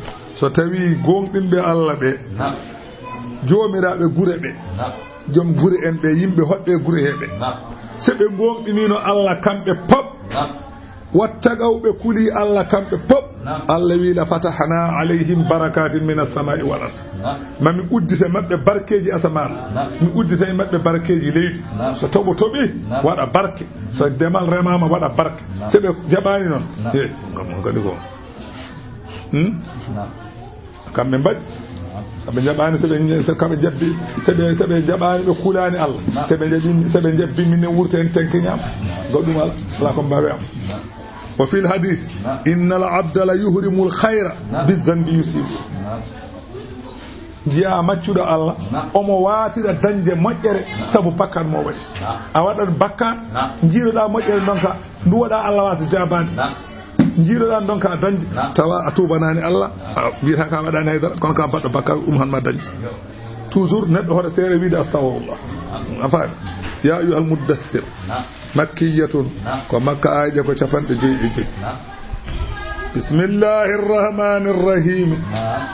So tawi gooŋɗinɓe Allah ɓe, نعم. Joomiraaɓe gure ɓe, نعم. Joom gure en ɓe, yimɓe hoɗɓe gure he ɓe. نعم. Se ɓe gooŋɗiniino Allah kamɓe pop. نعم. Wattaqaw, ɓe kuli Allah kamɓe pop. نعم. Allah wi: لفتحنا عليهم بركات من السماء والأرض. نعم. Ma mi uddita e maɓɓe barkeeji asamaan. نعم. Mi uddita e maɓɓe barkeeji leydi. نعم. So toɓo toɓi, نعم. Waɗa barke. So demal remaama, waɗa barke. نعم. Se ɓe jaɓaani noon. نعم. He, kam kadi ko. Hmm? نعم. Kamɓe mbaɗi. Kamɓe njaɓaani, so ɓe, so kamɓe njabbi, so ɓe, so ɓe njaɓaani, ɓe kulaani Allah. Naam. So ɓe njaɓi, so ɓe njabbi, min ne wurta heen tenke ñaam. Goɗɗum alaa, alaa ko mbaawi am. Naam. وفي الحديث، نعم. إن العبد ليهرم الخير، نعم. بالذنب يصيبه. نعم. Njiyaa maccuɗo Allah, نعم. Omo waasira dañde moƴƴere, نعم. Sabu bakkaat mo waɗi. نعم. A waɗat bakkaat, نعم. Njiiɗoɗaa moƴƴere ndonka, ndu waɗa Allah waasa jaabaade. نعم. Njiiɗoɗaa ndonka dañde, نعم. Tawa a tuubanaani Allah, نعم. A wiyata ka waɗaani hay dara, kono ka mbaɗɗo bakkaat ɗum han ma dañde. Yo. Toujours neɗɗo hoto seere wiide astagfirullah. نعم. A faami? يا أيها المدثر. نعم. مكية. نعم. Ko Makka, aaye ko capanɗe joyi e joyi. نعم. بسم الله الرحمن الرحيم. نعم.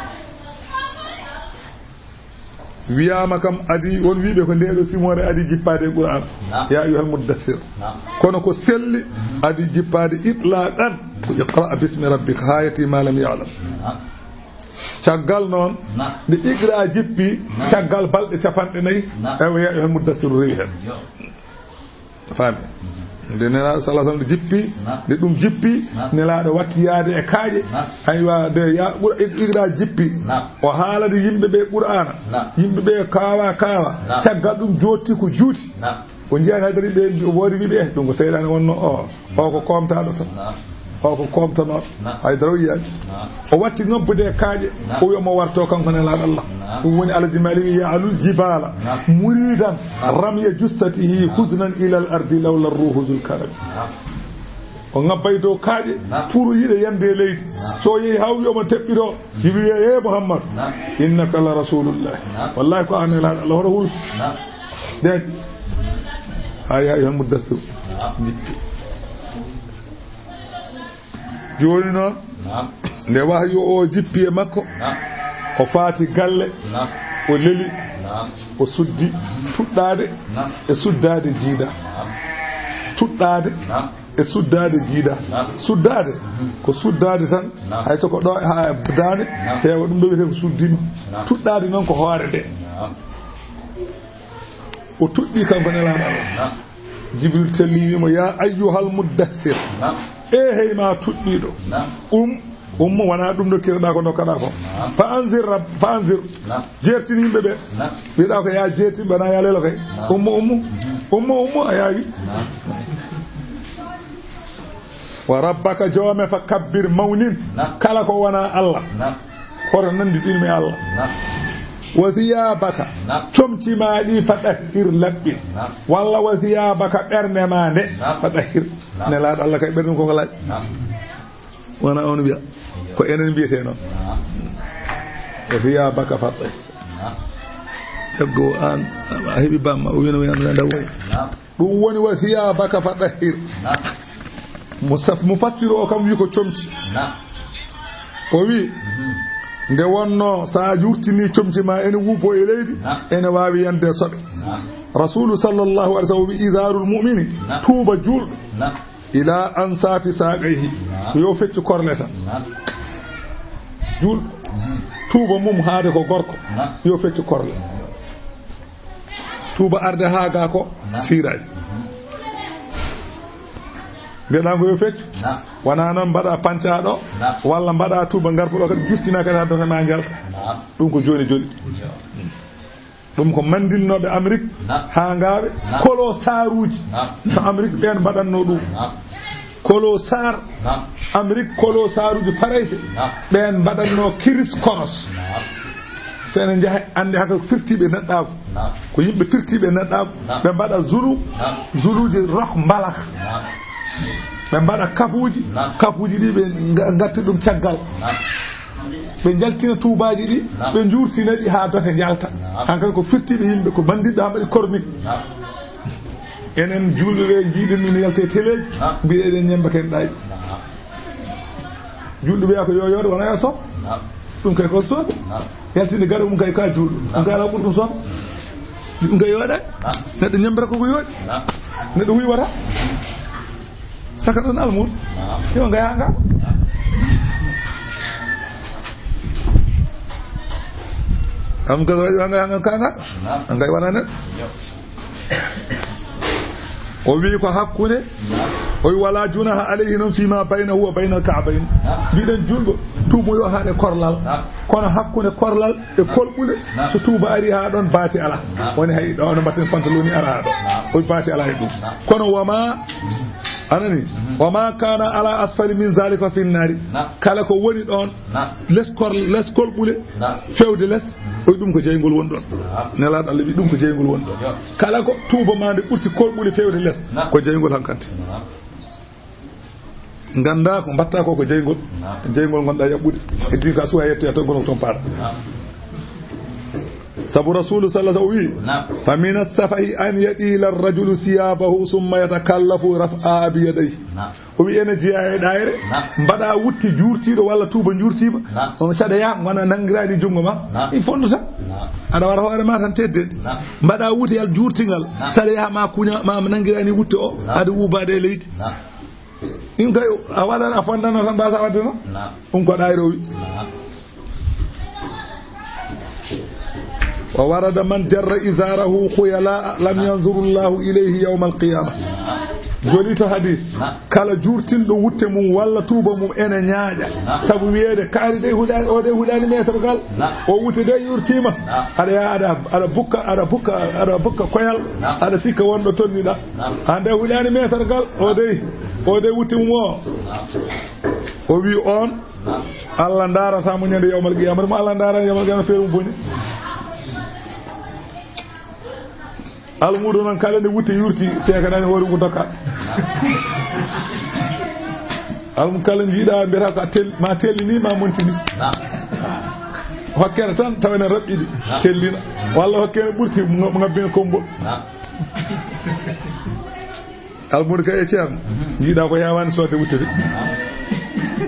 Wiyaama kam adii, won wiiɓe ko ndeeɗo simoore adii jippaade e Qur'aan. Naam. يا أيها المدثر. Naam. Kono ko selli, mhm, adii jippaade itlaqan ko اقرأ باسم ربك haa yettii ما لم يعلم. Naam. Caggal noon, naam, nde iqra jippi, naam, caggal balɗe capanɗe nayi, naam, eywa, يا أيها المدثر rewi heen. Yo. A faami? Nde Nelaaɗo sallallahu alaihi wasallam jippi, naam, nde ɗum jippi, naam, Nelaaɗo watti yaade e kaaƴe. Naam. Aywa, nde ya-, ɓur-, iqra jippi. Naam. O haalani yimɓe ɓe Qur'aana. Naam. Yimɓe ɓe kaawa kaawa. Naam. Caggal ɗum jooɗti ko juuti. Naam. O njiyaani hay dara yimɓe woodi wiɓe, eh, ɗum ko seyɗaane wonno o. O ko koomtaaɗo tan. Naam. O ko koomtanooɗo. Naam. Hay dara o yiyaani. Naam. O watti nobbude e kaaƴe. Naam. O wi omo warto kanko Nelaaɗo Allah. Naam. Ɗum woni Alhaji Maalik wi: يعلو الجبال. Naam. مريدا. Naam. رمي جثته حزنا إلى الأرض لولا الروح ذو الكرم. Naam. O ŋabbay dow kaaƴe, naam, pour yiɗa yande e leydi. Naam. So yehi haa wi omo teɓɓi ɗo, Jibril wiya: "Ee Muhammad, naam, innaka la rasulullah." Naam. Wallahi ko an Nelaaɗo Allah, hoto hul. Naam. Den. Haa يا أيها المدثر. Naam. Jooni noon, naam, nde wahyu o jippi e makko, naam, o faati galle, naam, o leli, naam, O suddi tuɗɗaade e suddaade jiida. Tuɗɗaade e suddaade jiida. Suddaade ko suddaade tan, hay so ko ɗo haa daande, teewa ɗum ɗo wiyetee ko suddima. Tuɗɗaade noon ko hoore nde. O tuɗɗi kanko Nelaaɗo Allah. Jibril telli wiimo, "Yaa ayyuhal muddaththir." E hey ma tuɗɗiiɗo. Um, ummo, wonaa ɗum ndokkireɗaa ko ndokkaɗaa ko. Fa anzir rab-, fa anzir. Jeertin yimɓe ɓe. Wiyeɗaa ko yaa jeertin ɓe, wonaa yaa lelo kay. Ummo, ummo. Ummo, ummo, a yaawi. Wa rabbaka joome fa kabbir mawnin. Kala ko wonaa Allah. Hoto nanndi ɗin mi Allah. Wa thiyabaka. Comci ma ɗi fa ɗahhir laɓɓin. Walla wa thiyabaka ɓernde ma nde. Fa ɗahhir. Nelaaɗo Allah kay ɓernde ko ko laaɓi. Wona on wiya. Ko enen mbiyetee noon. Wa thiyabaka fa ɗahhir. Eggo an a heɓi bamma o wino wino ndaw. Ɗum woni wa thiyabaka fa ɗahhir. Musaf-, mufassiru o kam wi ko comci. O wi, nde wonno so a yurtini comci ma ene wuubo e leydi, ene waawi yande soɓe. Rasulu sallallahu alaihi wasallam wi, izarul mu'mini, tuuba juulɗo, ila ansafi saqayhi, yo feccu korle tan. Juulɗo, tuuba mum haade ko gorko, yo feccu korle. Tuuba arde haa gaa ko siiraaji. Mbiyeɗaa ko yo feccu. Wonaa noon mbaɗa pancaaɗo, walla mbaɗa tuuba ngarpuɗo kadi justina kadi haa dote ma njalta. Ɗum ko jooni joli. Ɗum ko mandinnooɓe Amérique, haa ngaaɓe, kolo saaruuji. To Amérique ɓeen mbaɗatnoo ɗum. Kolo Saar, Amérique, kolo Saaruuji Farayse, ɓeen mbaɗatnoo kiris koros. So enen njaha, annde haka firtiiɓe neɗɗaagu. Ko yimɓe firtiiɓe neɗɗaagu. Ɓe mbaɗa zulu, zuluuji roh mbalak. Ɓe mbaɗa kafuuji, kafuuji ɗi ɓe nga-, ngatti ɗum caggal. Ɓe njaltina tuubaaji ɗi, ɓe njuurtina ɗi haa dote njalta. Hankadi ko firtiiɓe yimɓe, ko banndiiɓe haa mbaɗi kornik. Enen juulɓe ɓe njiiɗen min yalta e teleeji, mbiɗa eɗen ñemba ken ɗaay. Juulɓe ɓe ko yo yooɗo wona yo sob. Ɗum kay ko sob. Yaltinde gaɗa mum kay ka juulɗo. Ɗum kay ala ɓurɗum sob. Ɗum kay yooɗa. Neɗɗo ñembata koko yooɗi. Neɗɗo huywata. Saka ɗon almuudo. Yo nga yaha nga. Am ga waɗi nga yaha nga ka nga. Nga wona neɗɗo. O wi ko hakkunde, o wi wala junaha alayhi noon fima baynahu wa baynal ka'bayn. Mbiɗen julɗo tuumoyo haade korlal, kono hakkunde korlal e kolɓule, so tuuba ari haa ɗon baasi ala. Woni hay ɗo no mbatten pantaloni ara haa ɗo. O wi baasi ala e ɗum. Kono wama, anani, wama kana ala asfali min zalika fa fi nnari. Kala ko woni ɗon, les kor-, les kolɓule, fewde les, o wi ɗum ko jeyngol woni ɗon. Nelaaɗo Allah wi ɗum ko jeyngol woni ɗon. Kala ko tuuba ma nde ɓurti kolɓule fewde les, ko jeyngol hankanti. Ganda ko mbatta ko, ko jeyngol. Jeyngol gonɗa yaɓɓude. E din ka suwa yette tan kono ko toon paɗa. Sabu Rasulu sallallahu alaihi wasallam wi, fa min as-safahi an yadila ar-rajulu siyabahu thumma yatakallafu raf'a bi yadayhi. O wi ene jeya e ɗayre, mbaɗa wutte juurtiiɗo walla tuuba juurtiima. On saɗa yaha, wona nanngiraani junngo ma, il faut nduta. Aɗa wara hoore ma tan teddede. Mbaɗa wutte yal juurtingal, saɗa yaha ma kuña, ma nanngiraani wutte o, aɗa wuubaade e leydi. Ɗum kay, a waɗan, a fondano tan mbasa wadde noon. Ɗum ko ɗayre o wi. Wa warada man jarra izarahu khuyala lam yanzuru Allahu ilayhi yawmal qiyamah. Joli to hadis. Kala juurtinɗo wutte mum walla tuuba mum ene ñaaƴa. Sabu wiyeede kaari de huɗaani, o de huɗaani meetorgal. O wutte de yurtiima. Aɗa yaha aɗa, aɗa bukka, aɗa bukka, aɗa bukka koyal. Aɗa sikka wonɗo tonniɗa. Hande huɗaani meetorgal. O de, o de wutte mum o. O wi on. Allah ndaarata mo ñande yawmal qiyamah, mo Allah ndaarani yawmal qiyamah feere mum boni. Almuudo noon kala nde wutte yurti, seekanani hoore mum ko dokka. Almu kala njiiɗa mbiyata ko a tel-, ma tellini, ma montini. Hokkere tan tawa ene raɓɓiɗi, tellina. Walla hokkere ɓurti, nga-, ngabbina kombol. Almuudo kay e ceerno, njiiɗa ko yawani sodde wutte de.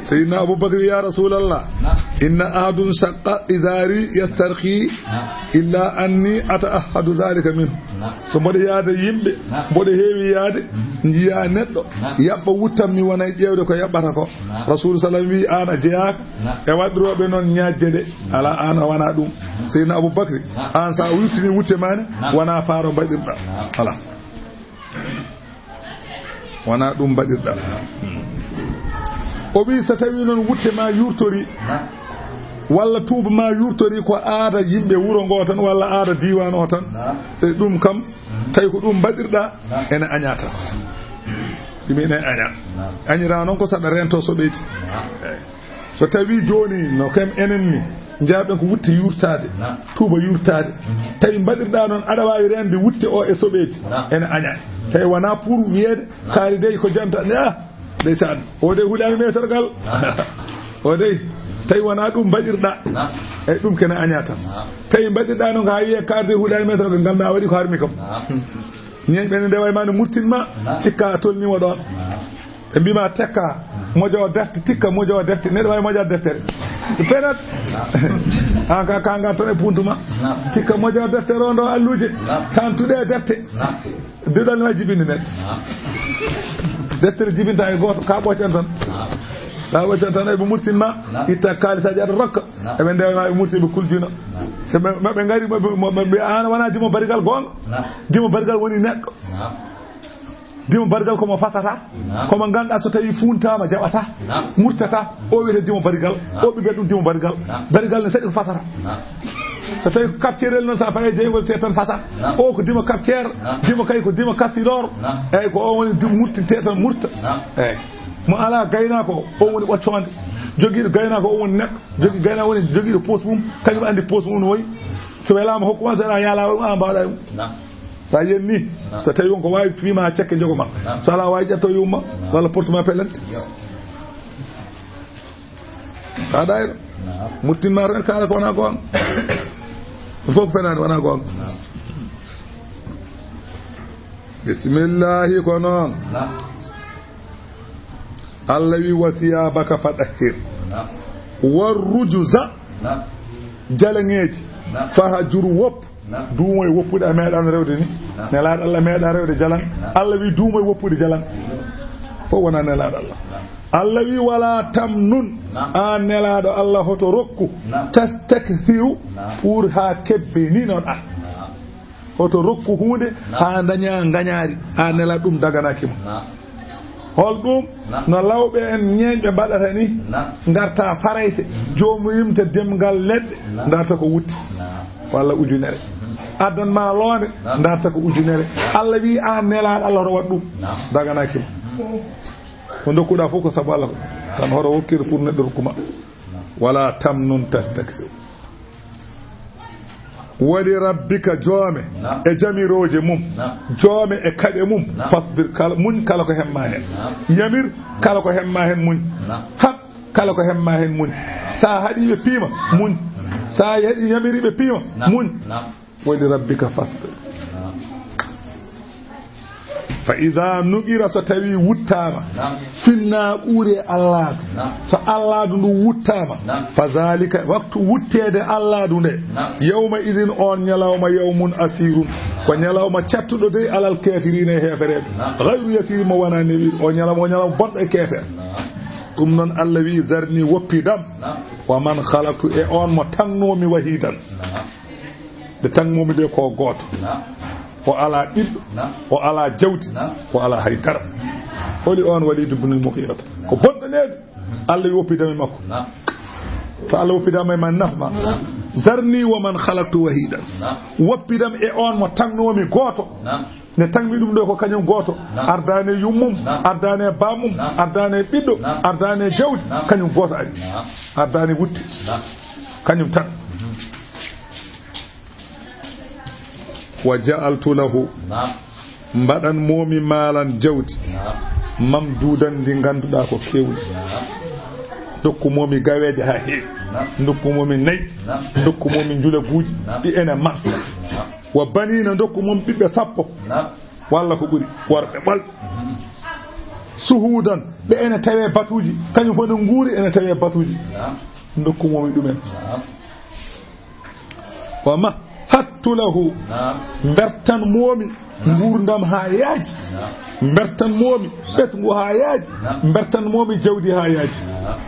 Seydina Abubakar wi, "Ya Rasulallah, inna ahadun shaqqa izari yastarqi illa anni ata'ahhadu zalika minhu." So mboɗo yaada yimɓe, mboɗo heewi yaade, njiya neɗɗo yaɓɓa wuttam, mi wona e ƴeewde ko yaɓɓata ko. Rasul salam wi, "An a jeyaaka e waɗirooɓe noon ñaajje ɗe, ala, an a wona ɗum." Seydina Abubakar, an sa wirtini wutte ma ne, wona faaro mbaɗirɗa. Ala. Wona ɗum mbaɗirɗa. O wi, so tawi noon wutte ma yurtori, walla tuuba ma yurtori ko aada yimɓe wuro ngo tan, walla aada diiwaan o tan, e ɗum kam, tawi ko ɗum mbaɗirɗa, ene añata. Ɗum ene aña. Añira noon ko saɗa rento soɓeeji. Eey. So tawi jooni no kam enen ni, njaaɓen ko wutte yurtaade, tuuba yurtaade. Tawi mbaɗirɗa noon, aɗa waawi reende wutte o e soɓeeji. Ene aña. Tawi wona pour wiyeede, kaari dey ko janta, ne, ah, ndeysaan, o dey huulaani meetergal. O dey, tawi wona ɗum mbaɗirɗa. Eey, ɗum kene aña tan. Tawi mbaɗirɗa noon ko haa wiye kaari dey huulaani meetergal, ngannda a waɗi ko harmi kam. Ñeeñɓe ne ndewa e ma ne murtin ma, cikka a tolniima ɗoon. Ɓe mbiima tekka, mojo o defte, tikka mojo o defte. Neɗɗo waawi mojaade deftere. Perat. An ka, ka ngar tan e puntu ma. Tikka mojo o deftere o ndo alluuje. Kan tuɗe e defte. Duɗal ma jibini neɗɗo. Deftere jibinta e gooto, ka ɓoccon tan. Ka ɓoccon tan, eɓe murtin ma, itta kaalisaaji aɗa rokka. Eɓe ndewa ma, ɓe murti, ɓe kuljino. So ɓe, ɓe ngari, ɓe, ɓe, ɓe, ɓe, an wona dimo barigal goonga. Dimo barigal woni neɗɗo. Dimo barigal ko mo fasata. Ko mo ngannduɗaa so tawi fuuntaama jaɓata. Murtata. O wiyete dimo barigal. O ɓiɓɓe ɗum dimo barigal. Barigal ne saɗi ko fasata. So tawi ko kapcerel noon, sa faye jeygol te tan fasa. O ko dimo kapcer. Dimo kay ko dimo kasilor. Eyyi, ko o woni dimo murtinte tan murta. Eyyi. Mo ala gaynaako, o woni ɓoccoonde. Jogiiɗo gaynaako, o woni neɗɗo. Jogii gaynaako woni jogiiɗo poos mum. Kañum anndi poos mum no wayi. So welaama hokku ma, so welaama yaala, a mbaɗa e mum. Sa yenni, so tawi won ko waawi fiima haa cekke jogo ma. So alaa waawi ƴetto yumma, walla porte ma pelante. Ka daayira. Murtin ma tan kaala ko wona goonga. Ɗum fof ko fenaani, wona goonga. Bismillahi ko noon. Allah wi, "Wa siyabaka fadahhir. Wa rujuza, jalaŋeeji, fahjur, woppu." Duumo e woppude a meeɗaano rewde ni. Nelaaɗo Allah meeɗa rewde jalaŋ. Allah wi, "Duumo e woppude jalaŋ." Fof wona nelaaɗo Allah. Allah wi, "Wala tamnun." An nelaaɗo Allah, hoto rokku. Tastakthiru, pour haa kebbininoɗa. Hoto rokku huunde haa daña ngañaari. A nela ɗum daganaaki ma. Hol ɗum? No lawɓe en ñeeñɓe mbaɗata ni, ngarta Farayse, joomum yimta demngal leɗɗe, ndarta ko wutte. Walla ujunere. Addan ma loonde, ndarta ko ujunere. Allah wi, an nelaaɗo Allah, hoto waɗ ɗum. Daganaaki ma. Ko ndokkuɗa fof ko sabu Allah. Tan hoto hokkir pour neɗɗo rokku ma. Wala tamnun tastakthir. Wali rabbika, joome e jamirooje mum, joome e kaɗe mum, fasbir, kala, muñ kala ko hemma heen. Yamir kala ko hemma heen, muñ. Haɓ kala ko hemma heen, muñ. Sa haɗi ɓe piima, muñ. Sa haɗi yamiri ɓe piima, muñ. Wali rabbika fasbir. Fa iza nuqira, so tawi wuttaama, finna ɓuure allaadu. So allaadu ndu wuttaama, fa zalika, waktu wutteede allaadu nde, yawma idin, on ñalawma, yawmun asirun, ko ñalawma cattuɗo dey alal kafirina, e heefereɓe, gayru yasir, mo wona newi, o ñalawma, o ñalawma bonɗo e keefer. Ɗum noon Allah wi, zarni, woppidam, wa man khalaqtu, e on mo tagnomi, wahidan. Nde tagnomi nde ko gooto. O alaa ɓiɗɗo, o alaa jawdi, o alaa hay dara. Holi on Walid ibn al-Mughira? Ko bonɗo needi. Allah wi, woppidam e makko. So Allah woppidama e ma, naf ma. Zarni wa man khalaqtu wahidan. Woppidam e on mo tagnomi gooto. Nde tagmi ɗum ɗo ko kañum gooto. Ardaani e yummum, ardaani e bammum, ardaani e ɓiɗɗo, ardaani e jawdi. Kañum gooto ari. Ardaani wutte. Kañum tan. Wa ja'altu lahu, mbaɗan momi maalan jawdi, mamdudan, ndi ngannduɗaa ko keewɗi. Ndokku momi gaweeje haa heewi. Ndokku momi nayi. Ndokku momi njulaguuji ɗi ene marsa. Wa baniina, ndokku momi ɓiɓɓe sappo. Walla ko ɓuri, worɓe ɓolɓe. Suhudan, ɓe ene tawe batuuji, kañum fof no nguuri ene tawe batuuji. Naam. Ndokkumomi ɗumen. Naam. Wa mahattu lahu, naam, mbertan moomi, naam, nguurndam haa yaaji. Naam. Mbertan moomi, naam, ɓesngu haa yaaji. Naam. Mbertan moomi jawdi haa yaaji. Naam.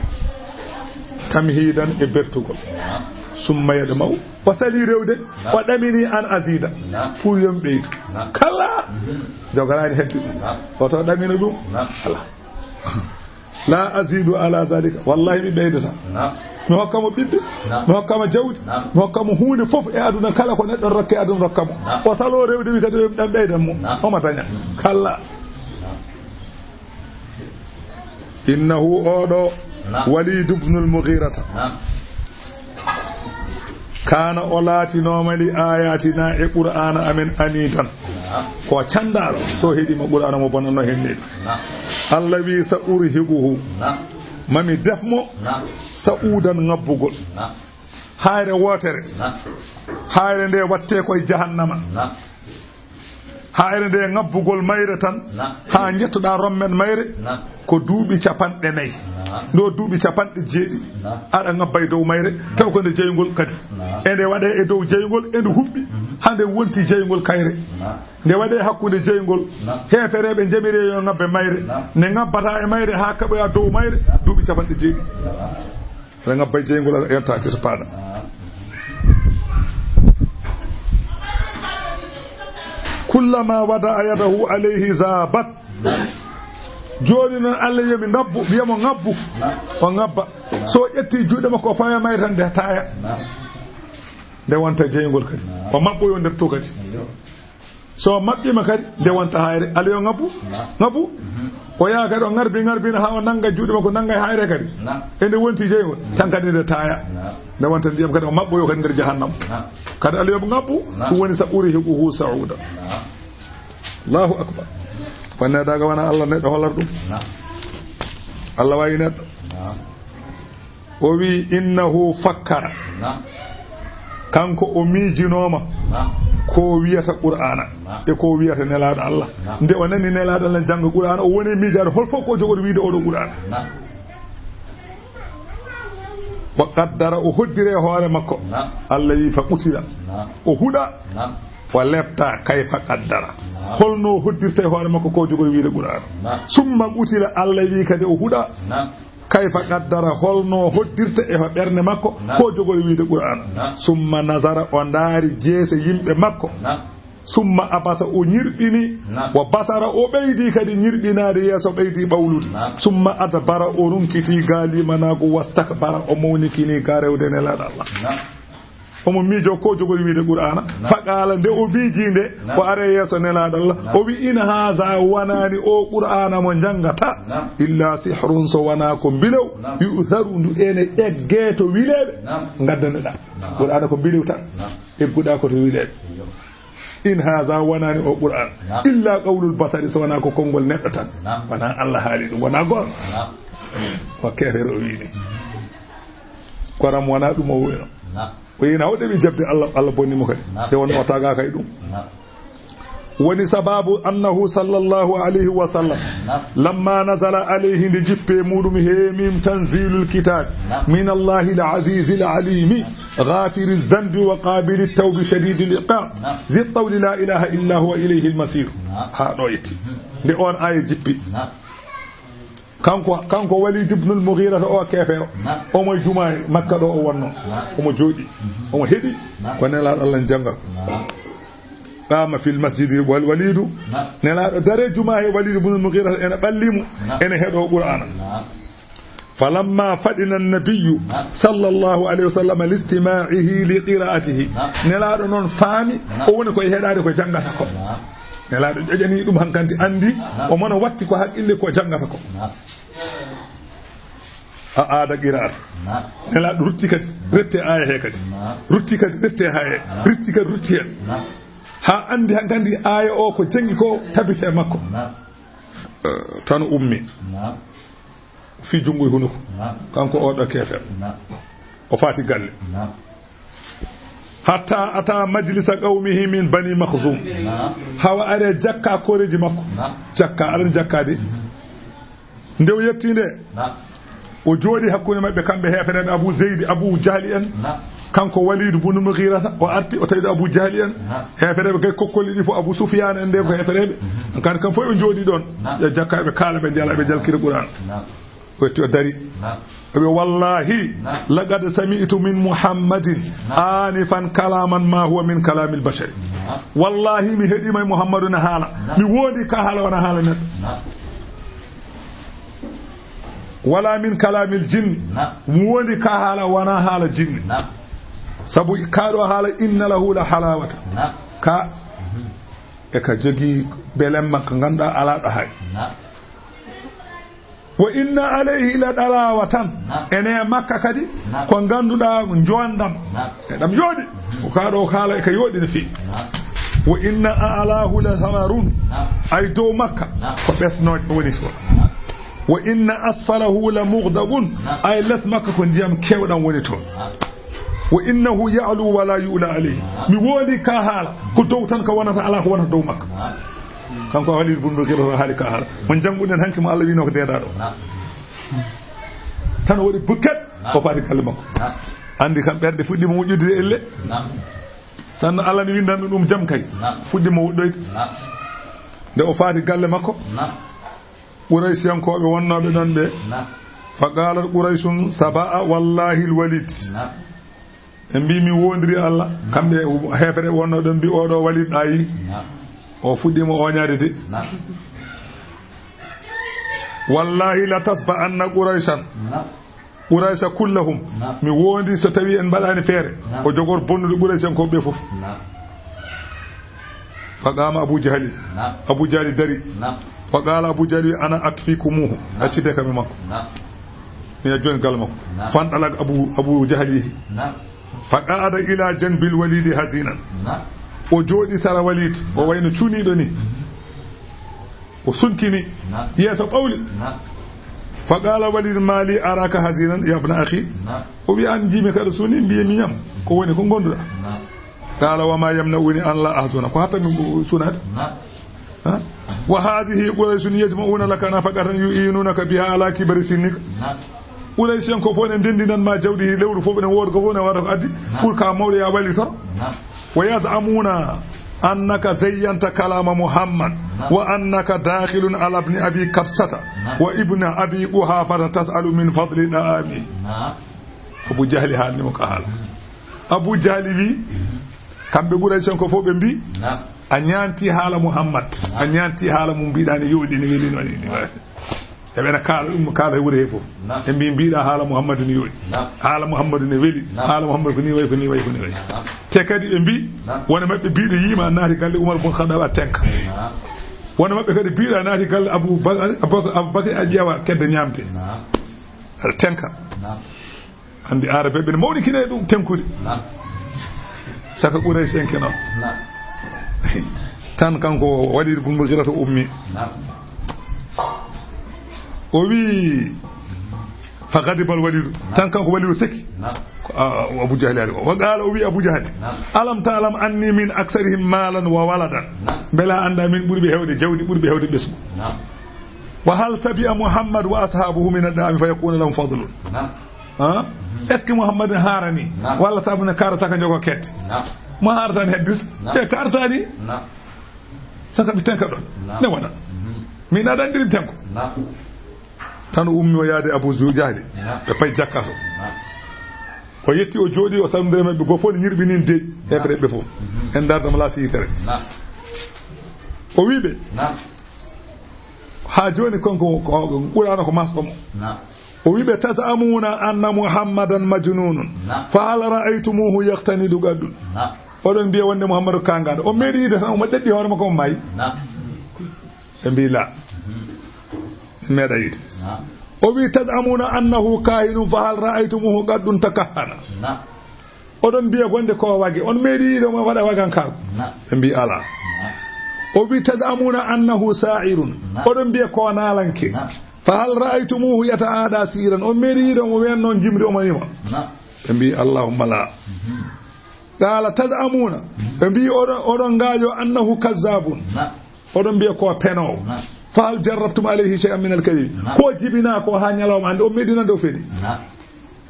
Tamhiidan e bertugol. Naam. Summa yadma'u, o sali rewde, naam, o ɗamini an azida. Naam. Pour yo mi ɓeydu. Naam. Kala. Mhm. Joganaani hedde ɗum. Naam. Oto ɗamino ɗum. Naam. Ala. La azidu ala zalika. Wallahi, mi ɓeydata. Naam. Mi hokka mo ɓiɓɓe. Naam. Mi hokka mo jawdi. Naam. Mi hokka mo huunde fof e aduna, kala ko neɗɗo rokke aduna rokka mo. Naam. O salo rewde mi kadi, ɗan ɓeydan mo. Naam. Omo daña. Mm. Kala. Naam. Innahu, oɗo, naam, Walid ibn al-Mughirata. Naam. Kana, o laatinooma, li ayatina, e Qur'aana amen, anidan. Naam. Ko canndaaro, so heɗiima Qur'aana mo bonanno hennede. Naam. Allah wi, sa urhiquhu. Naam. Mami def mo. Naam. Sa'udan, ŋabbugol. Naam. Hayre wootere. Naam. Hayre nde watte koye jahannama. Naam. Haa ene nde ŋabbugol mayre tan, naam, haa njettoɗaa rommen mayre, naam, ko duuɓi capanɗe nayi. Naam. Ndo duuɓi capanɗe jeeɗiɗi. Naam. Aɗa ŋabba e dow mayre, taw ko nde jeyngol kadi. Naam. E nde waɗe e dow jeyngol, e nde huɓɓi, mhm, haa nde wonti jeyngol kayre. Naam. Nde waɗe hakkunde jeyngol, naam, heefereeɓe njamiri yo ŋabbe mayre. Naam. Nde ŋabbata e mayre haa kaɓoya dow mayre, naam, duuɓi capanɗe jeeɗiɗi. Naam. Aɗa ŋabba e jeyngol, aɗa ƴetta, ƴetta paɗa. Kullama wada'a yadahu alayhi zabat. Jooni noon, Allah wiya mi ŋabbu, wiya mo ŋabbu. O ŋabba. So ƴetti juuɗe makko, o fawa mayre tan, nde taaya. Nde wonta jeyngol kadi. O maɓɓoyo nder to kadi. So maɓɓiima kadi, nde wonta hayre. Alla yo ŋabbu. Naam. Ŋabbu. Mhm. O yaha kadi, o ŋarbi, ŋarbina haa o nannga juuɗe makko, nannga hayre kadi. Naam. E nde wonti jeyngol, mhm, tan kadi nde taaya. Naam. Nde wonta ndiyam kadi, o maɓɓoyo kadi nder jahannam. Naam. Kadi Alla yo ŋabbu, naam, ɗum woni sa urhiquhu sa'uda. Naam. Allahu akbar. Ko neɗɗo wona Allah neɗɗo hollata ɗum. Naam. Allah wayi neɗɗo. Naam. O wi, innahu fakkara. Naam. Kanko o miijinooma, naam, ko wiyata Qur'aana, naam, e ko wiyata Nelaaɗo Allah. Naam. Nde o nani Nelaaɗo Allah jannga Qur'aana, o woni miijaade hol fof ko jogori wiyde oɗo Qur'aana. Naam. Wa qaddara, o hoddiri e hoore makko. Naam. Allah wi, fa qutila. Naam. O huɗa. Naam. Wa lepta, kayfa qaddara. Naam. Holno o hoddirta e hoore makko ko jogori wiyde Qur'aana. Naam. Summa qutila, Allah wi kadi o huɗa. Naam. Kayfa qaddara, holno hoddirta e ɓernde makko, naam, ko jogori wiyde Qur'aana. Naam. Summa nazara, o ndaari jeese yimɓe makko. Naam. Summa abasa, o ñirɓini. Naam. Wa basara, o ɓeydi kadi ñirɓinaade yeeso, ɓeydi ɓawlude. Naam. Summa adbara, o runkiti gaa limanaagu, wastakbara, o mawnikini gaa rewde Nelaaɗo Allah. Naam. Omo miijo ko jogori wiyde Qur'aana. Naam. Faqaala, nde o miiji nde, naam, o are yeeso Nelaaɗo Allah, naam, o wi, in haaza, wanaani o Qur'aana mo njanngata, naam, illa sihrun, so wonaa ko mbilew, naam, yu'tharu, ndu ene egge to wileeɓe, naam, ngaddaneɗaa. Naam. Qur'aana ko mbilew tan. Naam. Egguɗaa ko to wileeɓe. Iyo. In haaza, wanaani o Qur'aana, naam, illa qawlul basari, so wonaa ko konngol neɗɗo tan. Naam. Wonaa Allah haali ɗum, wonaa goonga. Naam. Ko keefeero o wiyi ni. Koram wonaa ɗum o wuyno. Naam. O yina o ɗeɓi jaɓde Allah, Allah bonni mo kadi. Naam. Nde wonno o tagaaka e ɗum. Naam. Woni sababu annahu sallallahu alayhi wa sallam, naam, lamma nazala alayhi, nde jippe muɗum, heemim tanzilul kitab, naam, min Allahi al-azizi al-alimi, naam, ghafiri zambi wa qabili tawbi shadidi al-iqab, naam, zi tawli la ilaha illa huwa ilayhi al-masir. Naam. Haa ɗo yetti. Mhm. Nde on aya jippi. Naam. Kanko, kanko Walid ibn al-Mughira, o keefeero. Naam. Omo e jumaa Makka ɗo o wonno. Naam. Omo jooɗi. Mhm. Omo heɗi. Naam. Ko Nelaaɗo Allah jannga. Naam. Qama fil masjidi wal Walidu. Naam. Nelaaɗo dare jumaa he, Walid ibn al-Mughira ene ɓalli mo. Naam. Ene heɗo Qur'aana. Naam. Falamma fadina an-nabiyyu, naam, sallallahu alayhi wa sallam listima'ihi li qira'atihi. Naam. Nelaaɗo noon faami, naam, o woni koye heɗaade ko janngata ko. Naam. Nelaaɗo ƴoƴani ɗum hankadi, anndi, naam, o mona watti ko haqqille ko janngata ko. Naam. A aada qira'ata. Naam. Nelaaɗo rutti kadi, rette aaya he kadi. Naam. Rutti kadi, rette haa he. Naam. Rutti kadi, rutti heen. Naam. Haa anndi hankadi aaya o ko janngi ko tabiti e makko. Naam. Eh, tan ummi. Naam. Fii junngo e hunuko. Naam. Kanko oɗo keefeero. Naam. O faati galle. Naam. Hatta ata majlisa qawmihi min Bani Makhzum. Naam. Haa o ari e jakka koreeji makko. Naam. Jakka, aɗa anndi jakka de? Mhm. Nde o yetti nde, na, o jooɗi hakkunde maɓɓe, kamɓe heefereeɓe, Abu Zeydi, Abu Jahli en. Na. Kanko Walidu bunu Mughirata, o arti, o tawi ɗo Abu Jahli en. Na. Heefereeɓe gay kokkolli ɗi fof, Abu Sufyaan en nde ko heefereeɓe. Mhm. Kadi kam fof ɓe jooɗi ɗon. Na. Ɓe jakka, ɓe kaala, ɓe jala, ɓe jalkira Qur'an. Na. O yetti, o dari. Na. O wi, "Wallahi, na, laqad sami'tu min Muhammadin, na, anifan kalaman ma huwa min kalamil bashari." Na. Wallahi, mi heɗima e Muhammadu na haala. Na. Mi wondi ka haala wona haala neɗɗo. Na. Wala min kalamil jinni. Na. Mi wondi ka haala wona haala jinni. Na. Sabu ka ɗo haala, "Inna lahu la halawata." Na. Ka, mhm, e ka jogi belemma ka ngannduɗaa alaa ɗo hay. Na. "Wa inna alayhi la dalawatan." Na. Ene makka kadi, na, ko ngannduɗaa njoondam. Na. E ɗam yooɗi. Mhm. Ko ka ɗo haala e ka yooɗi no feewi. Na. "Wa inna a'lahu la samarun." Na. Ay dow makka, na, ko ɓesnooje woni so. Na. "Wa inna asfalahu la mughdabun." Na. Ay les makka ko ndiyam keewɗam woni toon. Na. "Wa innahu ya'lu wa la yu'la alayhi." Na. Mi wondi ka haala, ko dow tan ka wonata, alaa ko wonata dow makka. Na. Kanko Walid bun Mughira haali ka haala. Mo jannguɗen hanki mo Allah wino ko deeɗaa ɗo. Na. Tan o waɗi bukket, na, o faati galle makko. Na. Anndi kam ɓernde fuɗɗi mo moƴƴude elle. Na. Sanno Allah ni windan ɗum jam kay. Na. Fuɗɗi mo woɗɗoyde. Na. Nde o faati galle makko. Na. Quraysiyankooɓe wonnooɓe ɗon ɓe. Na. Fa qalat Qurayshun saba'a wallahi al-Walid. Na. Ɓe mbi, "Mi wondiri Allah." Na. Kamɓe heefere wonnoo ɗon mbi, "Oɗo Walid ayi." Na. O fuɗɗi mo oñaade de. Na. "Wallahi la tasba'anna Qurayshan." Na. Quraysa kullahum. Na. Mi wondi so tawi en mbaɗani feere. Na. O jogor bonnude Quraysiyankooɓe ɓe fof. Na. Fa qama Abu Jahli. Na. Abu Jahli dari. Na. Fa qala Abu Jahli, "Ana akfikumuhu." Na. Accide kam e makko. Na. Mi a joni gal makko. Na. Fan ɗalak Abu, Abu Jahli yehi. Na. Fa qa'ada ila janbil Walidi hazinan. Na. O jooɗi sara Walid. O wayno cuniiɗo ni. Mhm. O sunkini. Na. Yeeso ɓawli. Na. Fa qala Walid, "Ma li araka hazinan ya ibna akhi?" Na. O wi, "An jiimi kaɗa suni, mbiyemi ñam. Ko woni, ko gonduɗa?" Na. Qala, "Wa ma yamna'uni an la ahzuna." Ko hatta mi sunaade? Na. Ha? "Wa hadhihi Qurayshun yajma'una laka nafaqatan yu'inunaka biha ala kibari sinnika." Na. Quraysh en ko fof ne ndendinan ma jawdi, lewru fof ne wooda ko fof ne wada ko addi. Na. Pour ka mawɗo ya wallitor. Na. "Wa yaz'amuna annaka zayyanta kalama Muhammad, na, wa annaka dakhilun ala ibni abi Kabsata, na, wa ibni abi Quhafata tas'alu min fadli da'ami." Na. Abu Jahli haalni mo ka haala. Mm. Abu Jahli wi, mm, kamɓe Quraysh en ko fof ɓe mbi, na, a ñaanti haala Muhammad, na, a ñaanti haala mum mbiɗa ne yooɗi, ne weli, ne waɗi, ne waɗi. Eɓena kaala ɗum, kaala e wuro he fof. Na. Ɓe mbi, mbiɗa haala Muhammadu ne yooɗi. Na. Haala Muhammadu ne weli. Na. Haala Muhammadu ko ni wayi, ko ni wayi, ko ni wayi. Na. Te kadi ɓe mbi, na, wona maɓɓe mbiɗo yiima naati galle Umar bun Khattab a tenka. Na. Wona maɓɓe kadi mbiɗa naati galle Abu Bakar, Abu Bakar, Abu Bakar a ƴeewa kedde ñaamte. Na. Aɗa tenka. Na. Anndi Aarabeeɓe ne mawnikina e ɗum tenkude. Na. Saka Quraysh en ke noon. Na. Tan kanko Walid bun Mughirata ummi. Na. O wi, fa ghadiba al Walidu. Na. Tan kanko Walidu seki. Na. Ko, a, a, Abu Jahli ari o. Wa qala, o wi Abu Jahli. Na. Alam ta'lam anni min aksarihim malan wa waladan. Na. Mbela annda min ɓuri ɓe hewde jawdi, ɓuri ɓe hewde ɓesngu. Na. Wa hal sabi'a Muhammad wa ashabuhu min ad-da'ami fa yakuna lahum fadlun. Na. Ha? Mhm. Est-ce que Muhammad ne haarani? Na. Walla sabu ne kaara saka jogo kedde? Na. Mo haarata ne heddus? Na. Ɓe kaarataani? Na. Saka ɓe tenka ɗon. Na. Ne wona. Mhm. Min aɗa anndiri tenko. Na. Tan o ummi o yaade Abu Zu-, Jahli. Na. Ɓe pay jakka to. Na. O yetti o jooɗi o salmondiri maɓɓe goo fof ne ñirɓini deeƴi. Na. Heefere ɓe fof. Mhm. En ndaardama la si yitere. Na. O wi ɓe. Na. Haa jooni kon ko, ko, ko ɓuraano ko masɗo mo. Na. O wi ɓe, "Taz'amuna anna Muhammadan majnunun. Na. Fa hal ra'aytumuhu yaqtanidu qaddun?" Na. Oɗon mbiya wonde Muhammadu kaangaaɗo. O meeɗi yiide tan, omo ɗeɗɗi hoore makko, omo maayi. Na. Ɓe mbi, "La." Mhm. Meeɗa yiide. Na. O wi, "Taz'amuna annahu kahinun, fa hal ra'aytumuhu qaddun takahhana?" Na. Oɗon mbiya wonde ko wage. On meeɗi yiide mo waɗa wagankaagu? Na. Ɓe mbi, "Alaa." Na. O wi, "Taz'amuna annahu sa'irun." Na. Oɗon mbiya ko naalanke. Na. "Fa hal ra'aytumuhu yata'ada siran?" On meeɗi yiide omo weenno jimri omo yima? Na. Ɓe mbi, "Allahumma la." Mhm. Qala, "Taz'amuna." Mhm. Ɓe mbi, "Oɗon, oɗon ngaajo annahu kazzabun." Na. Oɗon mbiya ko penoowo. Na. Fa hal jarrabtum alayhi shay'an min al-kadhib? Naam. Ko jibinaa ko haa ñalawma hannde, o meeɗii nande o feeɗi? Naam.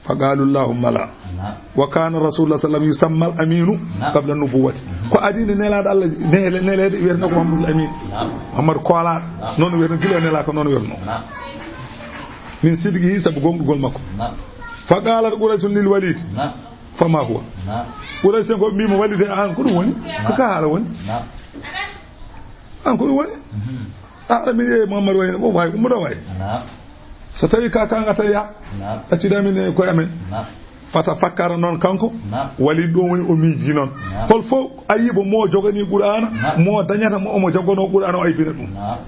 Fa qaalu allahumma la. Naam. Wa kaana rasulullah sallam yusamma al-aminu Naam. qabla nubuwwati. Mhm. Ko adii nde Nelaaɗo Allah nehele-, neleede, wiyetnoo ko Muhammadul Amin. Naam. Muhammad Koolaaɗo. Naam. Noon wiyetnoo, gila o nelaaka, noon wiyetnoo. Naam. Min sidqihi, sabu gomɗugol makko. Naam. Fa qaalat Qurayshun lil Walid. Naam. Fama huwa. Naam. Quraysh en ko mbii mo, Walid, aan ko ɗum woni? Naam. Ko ka haala woni? Naam. Aan ko ɗum woni? Mhm. A, aɗa min yeeyi Muhammad wayno, o waay, ummo ɗo waay. Naam. So tawi ka, ka ngata ya. Naam. Accida min e koye amen. Naam. Fata fakkara noon kanko. Naam. Walid ɗum woni o miiji noon. Naam. Hol fof ayibo mo jogani Qur'aana, Naam. mo dañata mo omo jogonoo Qur'aana o aybina ɗum. Naam.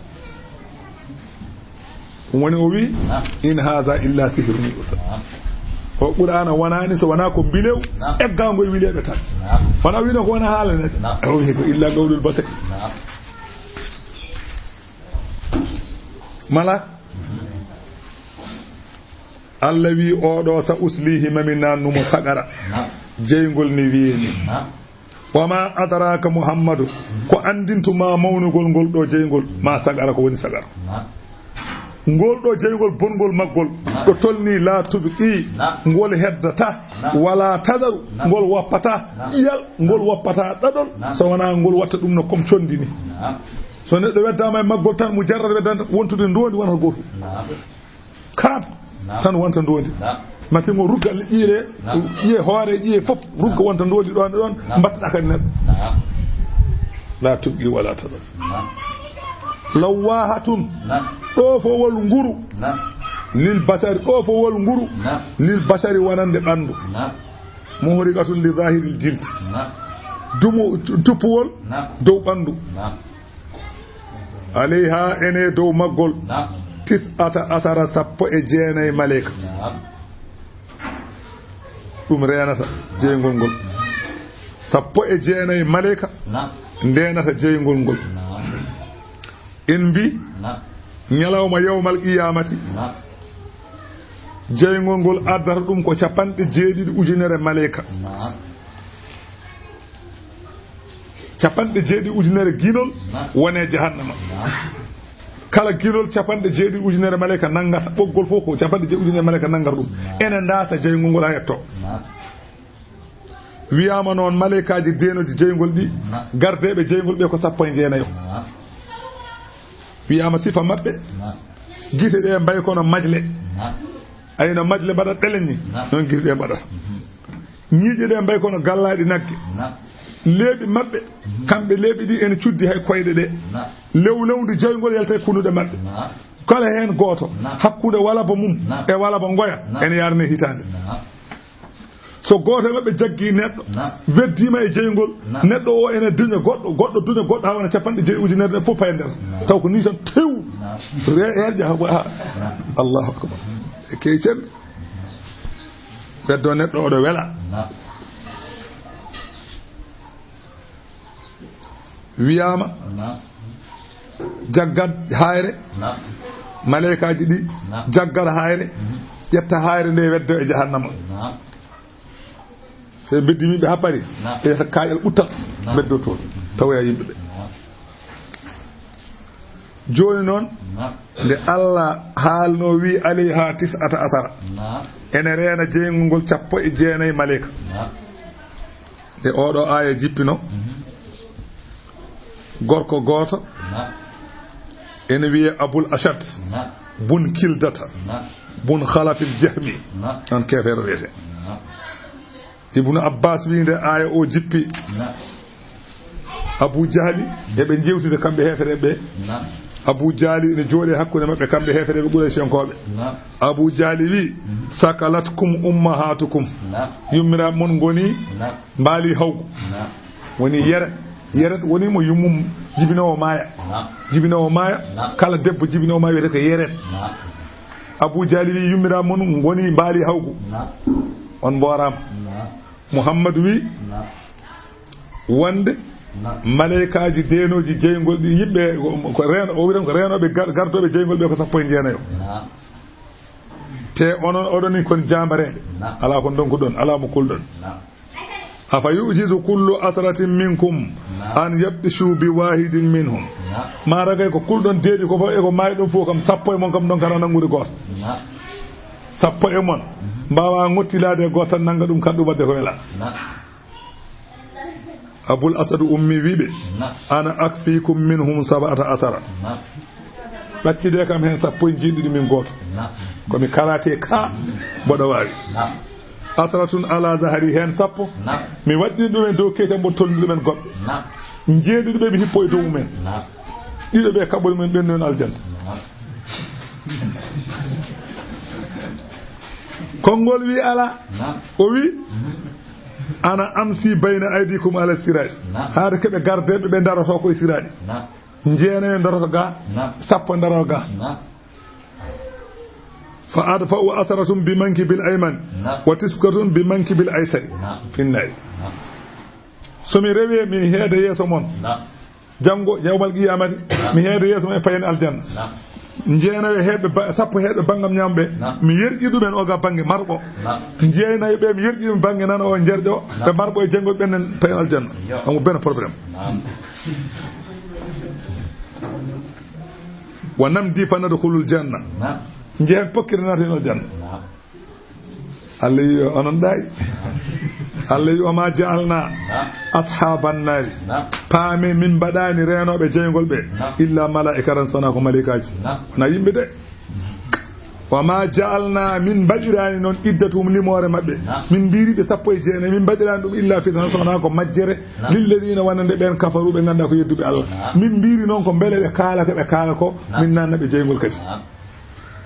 Ɗum woni o wi, Naam. "In haza illa sihrun yu'sar." Naam. O Qur'aana wonaani so wonaa ko mbilew Naam. eggaango e wileeɓe tan. Naam. Wona wino ko wona haalane. Naam. O wi ko illa qawlul bashar. Naam. Mala. Allah wi oɗo sa uslihi mami nannumo saqara. Naam. Jeyngol ni wiyeni. Naam. Wa ma adraka Muhammadu, ko anndintuma mawnugol ngol ɗo jeyngol, ma saqara, ko woni saqara. Naam. Ngol ɗo jeyngol, bongol maggol, Naam. ɗo tolni la tubqi, Naam. ngol heddata, Naam. wala tadaru, Naam. ngol wappata, Naam. ƴiyal, ngol wappata ɗaɗol, Naam. so wona ngol watta ɗum no comme condi ni. Naam. So neɗɗo weddama e maggol tan, mujarrad weddande wontude ndondi wonata goto. Naam. Kaat Naam. tan wonta ndondi. Naam. Masiŋ o rugga ƴiire, Naam. ƴiye hoore, ƴiye fof rugga Naam. wonta ndondi ɗon e ɗon, Naam. mbattaɗa kadi neɗɗo. Naam. La tubqi wala tadar. Naam. Lawwahatun. Naam. Ɗofowol nguru. Naam. Lil bashari, ɗofowol nguru. Naam. Lil bashari wonande ɓandu. Naam. Muhriqatun li zahiril jild. Naam. Dumo, tuppuwol Naam. dow ɓandu. Naam. Alayha, ene dow maggol. Naam. Tis'ata asara, sappo e jeenayi maleyka. Naam. Ɗum reenata jeyngol ngol. Sappo e jeenayi maleyka Naam. ndeenata jeyngol ngol. Naam. En mbi Naam. ñalawma yawmal qiyamati. Naam. Jeyngol ngol addata ɗum ko capanɗe jeeɗiɗi ujunere maleyka. Naam. Capanɗe jeeɗiɗi ujunere ginol Naam. wone jahannama. Naam. Kala ginol capanɗe jeeɗiɗi ujunere maleyka nangata, ɓoggol fof ko capanɗe jeeɗiɗi ujunere maleyka nangata ɗum. Naam. Ene ndaasa jeyngol ngol haa yetto. Naam. Wiyaama noon, maleykaaji deenooji jeyngol ɗi, Naam. gardeeɓe jeyngol ɓe ko sappo e jeenayo. Naam. Wiyaama sifa maɓɓe, Naam. gite ɗe mbayi kono majle. Naam. Ay no majle mbaɗa ɗeleñ ni, Naam. noon gite ɗe mbaɗata. Mhm. Ñiiƴe ɗe mbayi kono gallaaɗi nagge. Naam. Leeɓi maɓɓe, Mhm. kamɓe leeɓi ɗi ene cuddi hay koyɗe ɗe. Naam. Lewlewndu jeyngol yalta e kunduɗe maɓɓe. Naam. Kala heen gooto, Naam. hakkunde walaba mum Naam. e walaba ngoya, Naam. ene yarne hitaande. Naam. So gooto e maɓɓe jaggi neɗɗo, Naam. weddiima e jeyngol, Naam. neɗɗo o ene duña goɗɗo, goɗɗo duña goɗɗo, haa wona capanɗe jeeɗi ujunere, ɗe fof paye nder. Naam. Taw ko nii tan tew. Naam. Re-, herƴa, ha, ha. Naam. Allahu akbar. E key cen. Weddo neɗɗo oɗo wela. Naam. Wiyaama, Naam. jaggat haayre, Naam. maleykaaji ɗi, Naam. jaggat haayre, Mhm. ƴetta haayre nde weddo e jahannama. Naam. So ɓe mbeddii yimɓe haa paari, Naam. ɓe wiyata kaaƴal ɓuttal, Naam. ɓeddotoo, tawoya yimɓe ɓe. Naam. Jooni noon, Naam. nde Allah haalnoo, wii, "Alayha tis'ata asara." Naam. Ene reena jeyngol ngol sappo e jeenayi maleyka. Naam. Nde oɗo aaya jippino, Mhm. gorko gooto Naam. ene wiyee Abul Ashad Naam. bun Kildata Naam. bun Khalafil Jahmi. Naam. Noon keefeero wiyetee. Naam. Ibnu Abbas wii nde aaya o jippi, Naam. Abu Jahli, eɓe njewtida kamɓe heefereɓe ɓe. Naam. Abu Jahli ene jooɗi hakkunde maɓɓe kamɓe heefereɓe Quraysh en kooɓe. Naam. Abu Jahli wii, Mhm. "Sakalatkum ummahatukum." Naam. Yummiraaɓe mon ngoni Naam. mbaali hawgu. Naam. Woni yere. Yere woni mo yummum jibinoowo maaya. Naam. Jibinoowo maaya. Naam. Kala debbo jibinoowo maaya wiyete ko yere. Naam. Abu Jahli wii, "Yummiraaɓe mon ngoni mbaali hawgu." Naam. On mbooraama. Naam. Muhammad wii, Naam. wonde Naam. maleykaaji deenooji jeyngol ɗi yimɓe ko reeno, o wiran ko reenooɓe gar-, gardooɓe jeyngol ɓe ko sappo e jeenayo. Naam. Te onon oɗon ni kon jaambareeɓe. Naam. Alaa ko ndonkuɗon, alaa mo kulɗon. Naam. Afa yu'jizu kullu asratin minkum an yabtishu bi wahidin minhum. Ma ragay ko kulɗon deedi ko fof e ko maayɗon fof kam, sappo e mon kam ndonkata nanngude gooto. Sappo e mon mbaawa ngottilaade e gooto tan nannga ɗum kaɗɗum waɗde ko welaa. Abul Asadu ummi wiɓe, ana akfikum minhum sab'ata asara. Ɓaccide kam heen sappo e jeeɗiɗi min gooto. Ko mi karate ka mboɗo waawi. Asratun ala zahari heen sappo. Mi waɗɗini ɗumen dow keeci am, mboɗo tolni ɗumen goɗɗo. Jeeɗiɗo ɓe mi hippo e dow mumen. Ɗiɗo ɓe kaɓɓol mumen ɓennu en aljanna. Konngol wi ala. O wi, ana amsi bayna aydikum ala siraji. Haade keɓe gardeɓe ɓe daroto ko e siraji. Jeenayo daroto ga, sappo daroto ga. Fa adfa'u asaratum bi mankibil ayman, wa tis'atun bi mankibil aysari. Finnay. So mi rewe, mi heeda yeeso mon. Janngo, yawmal qiyamati, mi heeda yeeso mon e payen aljanna. Jeenayo heɓe ba-, sappo heɓe banngam ñaamɓe. Mi yerƴi ɗumen o ga bannge marɓo. Jeenayo ɓe, mi yerƴi ɗum bannge nano o jerƴo. Ɓe marɓo e janngo ɓen nen payen aljanna. Amu ben problème. Wa namdi fa nadkhulul janna. Naam. Njehen pokkiri naati aljanna. Naam. Allah wi onon ɗaay. Allah wi, "Wa ma ja'alna ashaban nari." Naam. Paame min mbaɗaani reenooɓe jeyngol ɓe. Naam. Illa malaa'ikatan, sona ko malaa'ikaaji. Naam. Wona yimɓe de. Wa ma ja'alna, min mbaɗiraani noon iddatum limoore maɓɓe. Naam. Min mbiiri ɓe sappo e jeenayi, min mbaɗiraani ɗum illa fitna, so wonaa ko majjere. Naam. Lilladina, wonande ɓeen kafaru, ɓe nganndaa ko yedduɓe Allah. Naam. Min mbiiri noon ko mbele ɓe kaala ko ɓe kaala ko, naam, min nanna ɓe jeyngol kadi. Naam.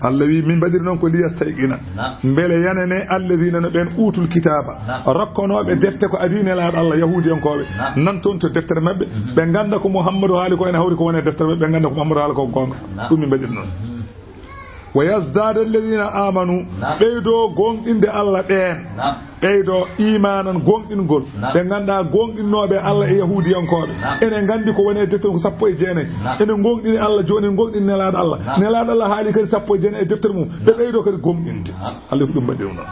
Allah wi, min mbaɗiri noon ko liyastayqina. Naam. Mbele yanane alladina no ɓeen utul kitaaba. Naam. Rokkonooɓe defte ko adii Nelaaɗo Allah, Yahuudiyankooɓe. Naam. Nan toon to deftere maɓɓe. Mhm. Ɓe ngannda ko Muhammadu haali ko ene hawri ko woni e deftere maɓɓe, ɓe ngannda ko Muhammadu haali ko goonga. Naam. Ɗum min mbaɗiri noon. Mhm. Wa yazdada alladina amanu, naam, ɓeydo goonɗinde Allah ɓeen. Naam. Ɓeydo imanan goonɗingol. Naam. Ɓe nganndaa goonɗinnooɓe Allah e Yahuudiyankooɓe. Naam. Ene nganndi ko woni e deftere ko sappo e jeenayi. Naam. Ene goonɗini Allah, jooni goonɗini Nelaaɗo Allah. Naam. Nelaaɗo Allah haali kadi sappo e jeenayi e deftere mum. Ɓe ɓeydo kadi goonɗinde. Naam. Allah ko ɗum mbaɗi ɗum ɗo.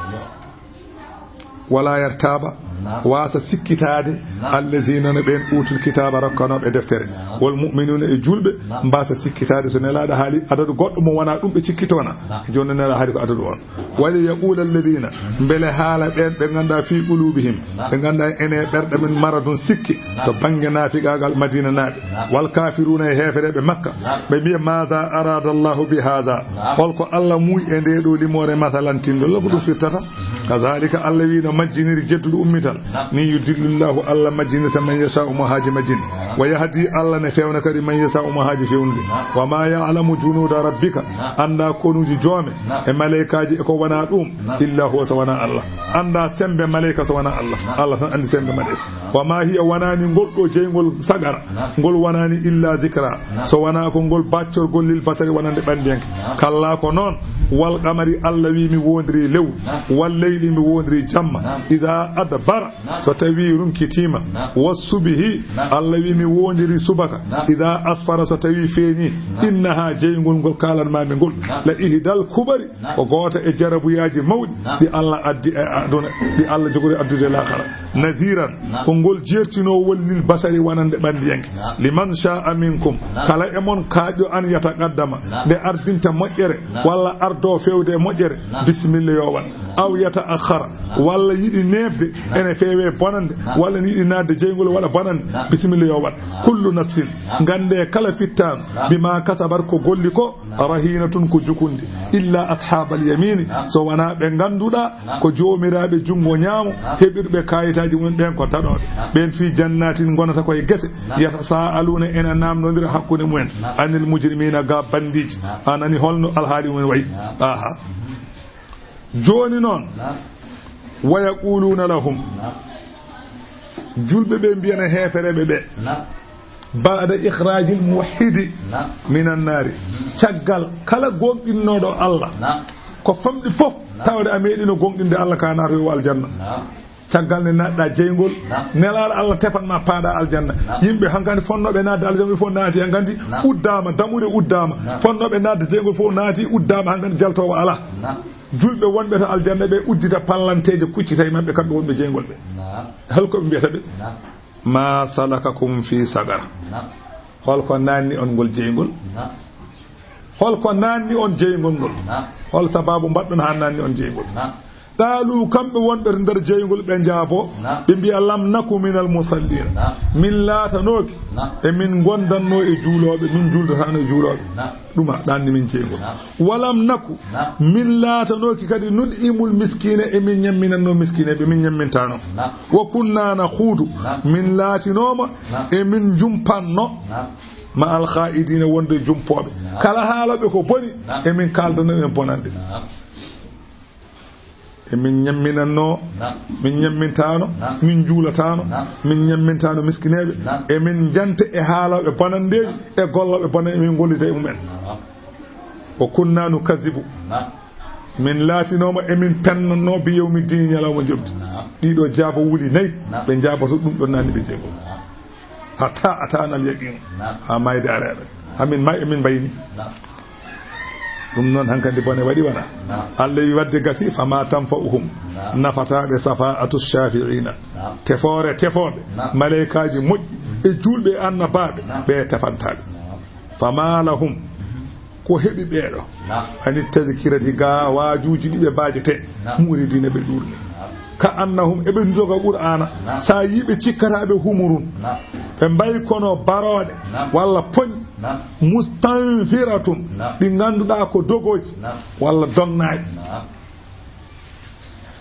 Wala yartaba, naam, waasa sikkitaade, naam, allazina no ɓeen utul kitaaba rokkanooɓe deftere, naam, wal mu'minuna e juulɓe, naam, mbaasa sikkitaade so Nelaaɗo haali adadu goɗɗo mo wonaa ɗum ɓe cikkitoona. Naam. Jooni Nelaaɗo haali ko adadu on. Wali yaqula alladina, mbele haala ɓeen ɓe nganndaa fi qulubihim, naam, ɓe nganndaa ene ɓerɗe men maradun sikki, naam, to bannge naafiqaagal Madina naaɓe, naam, wal kafiruna e heefereɓe Makka, naam, ɓe mbiya, maza arada Allahu bi haza, naam, holko Allah muuyi e nde ɗo limoore masalan tinndo, la ko ɗum firtata? Kazalika Allah wi no majjiniri jedduɗo ummital. Naam. Ni yudillillahu, Allah majjinirta man yasha'u mo haaji majjini. Naam. Wa yahdi, Allah ne fewna kadi man yasha'u mo haaji fewnude. Naam. Wa ma ya'lamu junuda rabbika. Naam. Annda konuuji joome. Naam. E malaykaaji e ko wona ɗum. Naam. Illa huwa, so wona Allah. Naam. Annda sembe malayka so wona Allah. Naam. Allah tan anndi sembe malayka. Naam. Wa ma hiya, wonani ngol ɗo jeyngol sagara. Naam. Ngol wonani illa zikra. Naam. So wona ko ngol baccorgol lil basari wonande ɓandiyanke. Naam. Kalla ko noon. Wal qamari, Allah wi mi wondiri lewru. Naam. Wal leyli, mi wondiri jamma. Naam. Ida adbara, naam, so tawi rumkitima. Naam. Was subhi, naam, Allah wi mi wondiri subaka. Naam. Ida asfara, so tawi feeñi. Naam. Innaha, jeyngol ngol kalan mami ngol. Naam. La ihdal kubari, naam, ko goota e jarabuyaji mawɗi, naam, ɗi Allah addi e aduna, ɗi Allah jogori addude e laakara. Naziran, naam, ko ngol jertinowol lil basari wonande ɓandiyanke. Naam. Liman sha'a minkum, naam, kala e mon kaaƴo an yataqaddama, naam, nde ardinta moƴƴere, naam, walla ardo fewde e moƴƴere, naam, bisimilla yo waɗ. Naam. Aw yata'akhkhara, naam, walla yiɗi neefde, naam, ene feewe bonande, naam, walla ne yiɗi naatde jeyngol waɗa bonande, naam, bisimilla yo waɗ. Naam. Kullu nafsin, naam, ngannde kala fittaandu, naam, bima kasabat, ko golli ko, naam, rahinatun, ko jukundi. Naam. Illa ashabal yamini, naam, so wonaa ɓe ngannduɗaa, naam, ko joomiraaɓe junngo ñaamo, naam, heɓirɓe kayitaaji mumen ɓeen ko daɗooɓe. Naam. Ɓeen fii jannatin ngonata koye gese. Naam. Yatasaaluna, ena naamnondira hakkunde mumen. Naam. Anil mujrimina, ga bandiiji. Naam. A nani holno alhaali mumen wayi? Naam. Aha. Mhm. Jooni noon, naam, wa yaquluna lahum, naam, julɓe ɓe mbiyana heefereɓe ɓe, naam, ba'da ikhrajil muwahhidi, naam, minan naari, caggal kala goonɗinnooɗo Allah, naam, ko famɗi fof, naam, tawde a meeɗino goonɗinde Allah ka naatoyo aljanna. Naam. Caggal nde naatɗa jeyngol, naam, nelaaɗo Allah tefan ma paaɗa aljanna. Naam. Yimɓe hankadi fonnooɓe naatde aljanna, ɓe fof naati hankadi, naam, uddaama, dammuɗe uddaama. Naam. Fonnooɓe naatde jeyngol fof naati, uddaama, hankadi jaltoowo alaa. Naam. Julɓe wonɓe to aljanna ɓe uddita pallanteeje kuccita e maɓɓe, kamɓe wonɓe jeyngol ɓe. Naam. Hol ko ɓe mbiyata ɓe? Naam. "Ma salakakum fi saqar?" Naam. Hol ko naanni on ngol jeyngol? Naam. Hol ko naanni on jeyngol ngol? Naam. Hol sababu mbaɗɗon haa naanni on jeyngol? Naam. Qaalu, kamɓe wonɓe to nder jeyngol ɓe njaabo, naam, ɓe mbiya, "Lam naku minal musallin." Naam. Min laatanooki, naam, e min ngondanno e juulooɓe, min juuldataano e juulooɓe. Naam. Ɗuma ɗanni min jeyngol. Naam. "Walam naku," naam, min laatanooki kadi, "nud'imul miskina," e min ñamminanno miskineeɓe, min ñammintaano. Naam. "Wa kunna nakhudu," naam, min laatinooma, naam, e min jumpanno, naam, "ma al khaidina," wonde jumpooɓe. Naam. Kala haalooɓe ko boni, naam, e min kaaldano e bonande. Naam. E min ñamminanno, naam, min ñammintaano, naam, min juulataano, naam, min ñammintaano miskineeɓe, naam, e min jante e haalooɓe bonandeeji, naam, e gollooɓe bone, e min gollida e mumen. Naam. "Wa kunna nukazibu." Naam. Min laatinooma e min pennanno bi yawmi dini, ñalawma jomdi. Naam. Ɗiɗo jaabo wuli nayi, naam, ɓe njaaboto ɗum ɗon naanni ɓe jeego. Naam. Hatta ataana al yaqin. Naam. Haa mayde areeɓe. Haa min may, min mbayni. Naam. Ɗum noon hankadi bone waɗi wona. Naam. Allah wi wadde gasi, "Fama tanfa'uhum." Naam. Nafataaɓe safa'atu shafi'ina. Naam. Tefoore tefooɓe. Naam. Maleykaaji moƴƴi. Mm. E juulɓe e annabaaɓe. Naam. Ɓe tefantaaɓe. Naam. "Fama lahum." Mhm. Ko heɓi ɓeeɗo? Naam. Ani tadkirati ga waajuuji ɗi ɓe mbaajete. Naam. Muridina ɓe ɗuurni. Naam. Ka annahum eɓe njoga Qur'aana. Naam. Sa yiɓe cikkata ɓe humurun. Naam. Ɓe mbayi kono barooɗe. Naam. Walla poñ. Naam. Mustanfiratun. Naam. Ɗi ngannduɗaa ko dogooji. Naam. Walla donnaaji. Naam.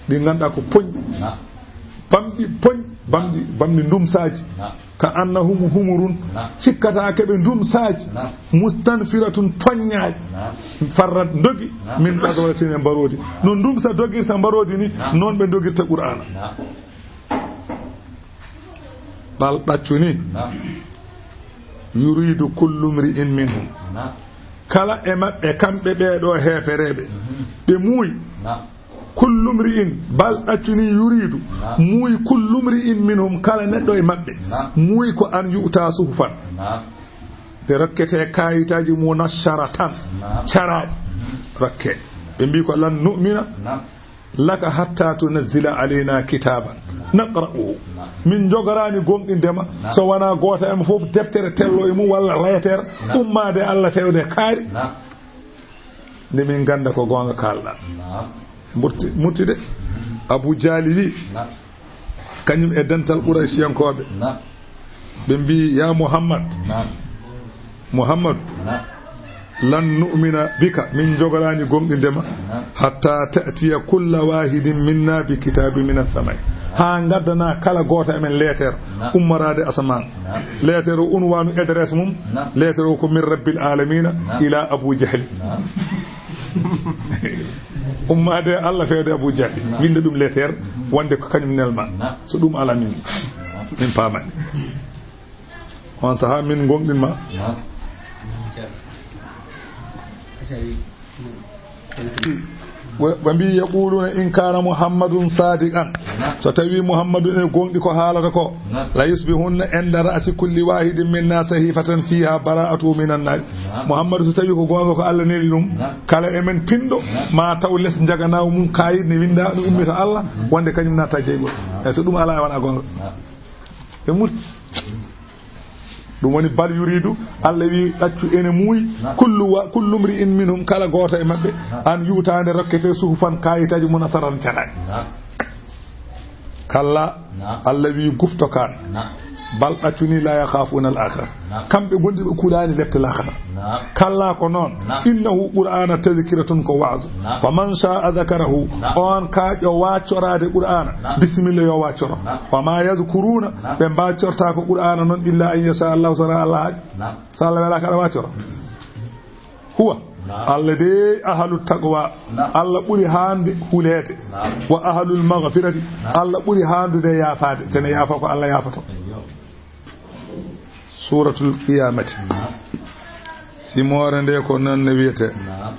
Ɗi ngannduɗaa ko poñ. Naam. Bamɗi poñ, bamɗi, bamɗi ndumsaaji. Naam. Ka annahum humurun. Naam. Cikkata keɓe ndumsaaji. Naam. Mustanfiratun, poññaaji. Naam. Farrat, ndogi. Naam. Min qadratin, e mbaroodi. Naam. No ndumsa dogirta mbaroodi ni, naam, noon ɓe ndogirta Qur'aana. Naam. Ɓal ɗaccu ni. Naam. Yuridu kullu mri'in minhum. Naam. Kala e maɓɓe, kamɓe ɓee ɗoo heefereeɓe, mhm, ɓe muuyi. Naam. Kullu mri'in, bal ɗaccu ni yuridu, naam, muuyi kullu mri'in minhum, kala neɗɗo e maɓɓe, naam, muuyi ko an yu'ta suhufan. Naam. Nde rokkete kaayitaaji munasharatan, naam, caraaɗi, mhm, rokke. Ɓe mbii ko, "Lan nu'mina, naam, laka hatta tunazzila alayna kitaban naqra'uhu." Naam. Min njogoraani gomɗinde ma, naam, so wonaa gooto e maɓɓe fof deftere tello e mum walla leeter, naam, ummaade Allah fewde kaari. Naam. Nde min ngannda ko goonga kaalɗaa. Naam. Murti, murti de. Mhm. Abu Jahli wi, naam, kañum e dental Quraysiyankooɓe. Naam. Ɓe mbii, "Ya Muhammad." Naam. "Muhammad, naam, lan nu'mina bika, min njogoraani gomɗinde ma, naam, hatta ta'tiya kulla wahidin minna bi kitabi min as-samai." Haa ngaddanaa kala gooto e men leeter, naam, ummoraade asamaan. Naam. Leeter o unwanu adresse mum, naam, leeter o ko min rabbil alamina, naam, ila Abu Jahli. Naam. Ummaade Allah fewde Abu Jahli. Naam. Winnda ɗum leeter, mhm, wonde ko kañum nelma. Naam. So ɗum alaa min, naam, min paamani. On sahaa min ngonɗinma. Naam. Ɓe, ɓe mbii, "Yaquluna in kana Muhammadun sadiqan." Naam. So tawi Muhammadu ene gonɗi ko haalata ko. Naam. "La yusbihunna inda ra'si kulli wahidin minna sahifatan fiha bara'atuhu minan nas." Naam. Muhammadu so tawi ko goonga ko Allah neli ɗum, naam, kala e men pinɗo, naam, ma taw les njaganaw mum kayit ne winda ɗum ummita Allah, wonde kañum natta jeygol. Naam. E so ɗum ala e wona goonga. Naam. Ɓe murti. Ɗum woni, "Bal yuridu," Allah wi, "ɗaccu ene muuyi, naam, kullu wa-, kullu mri'in minhum," kala gooto e maɓɓe, naam, "an yu'ta," nde rokkete, "suhufan," kaayitaaji, "munasharatan," caraaɗi. Naam. Kalla, naam, Allah wi, "Gufto kaan." Naam. "Bal," ɗaccu ni, "la yakhafuna al-akhirah." Naam. Kamɓe gonɗi ɓe kulaani lepte laakhara. Naam. Kalla ko noon. Naam. "Innahu," Qur'aana, "tadhkiratun," ko waazu. Naam. "Faman sha'a dhakarahu," naam, on kaaƴo waaccoraade Qur'aana, naam, bisimilla yo waaccoro. Naam. "Wa ma yadhkuruna," naam, ɓe mbaaccortaako Qur'aana noon, "illa an yasha Allahu," so wonaa Allah haaji. Naam. So Allah welaaka aɗa waaccoro. Mm. Huwa. Naam. Allah de ahlu taqwa. Naam. Allah ɓuri haande huleede. Naam. "Wa ahlul maghfirati." Naam. Allah ɓuri haandude yaafaade. So ne yaafa ko Allah yaafoto. Eyyo. Suuratul Qiyaamati. Naam. Simoore nde ko noon ne wiyetee. Naam.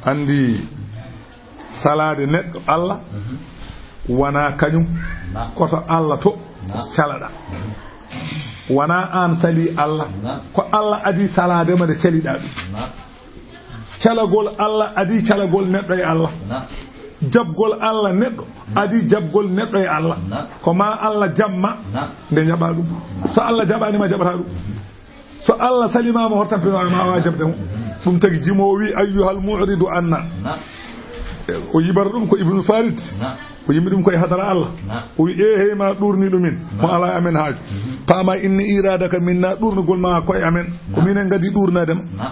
Anndi salaade neɗɗo Allah, mhm, wonaa kañum, naam, ko to Allah to, naam, calaɗaa. Mhm. Wonaa aan salii Allah, naam, ko Allah adii salaade ma nde caliɗaa ɗum. Naam. Calagol Allah adii calagol neɗɗo e Allah. Naam. Jaɓgol Allah neɗɗo adii jaɓgol neɗɗo e Allah. Naam. Ko maa Allah jaɓ ma, naam, nde jaɓaa ɗum. Naam. So Allah jaɓaani ma, jaɓataa ɗum. So Allah salii ma, mo hortampinoo ma, a waawaa jaɓde mo. Ɗum tagi jimoowo wi, "Ayyuhal mu'ridu anna." Naam. O yibata ɗum ko Ibnu Farid. Naam. O yimmi ɗum koye hadara Allah. Naam. O wi, "Ee, hey ma ɗuurniiɗo min, mo, naam, alaa e amen haaju. Mhm. Paama inni iradaka minna, ɗuurnugol ma ko e amen. Ko, naam, minen ngadii ɗuurnaade ma." Naam.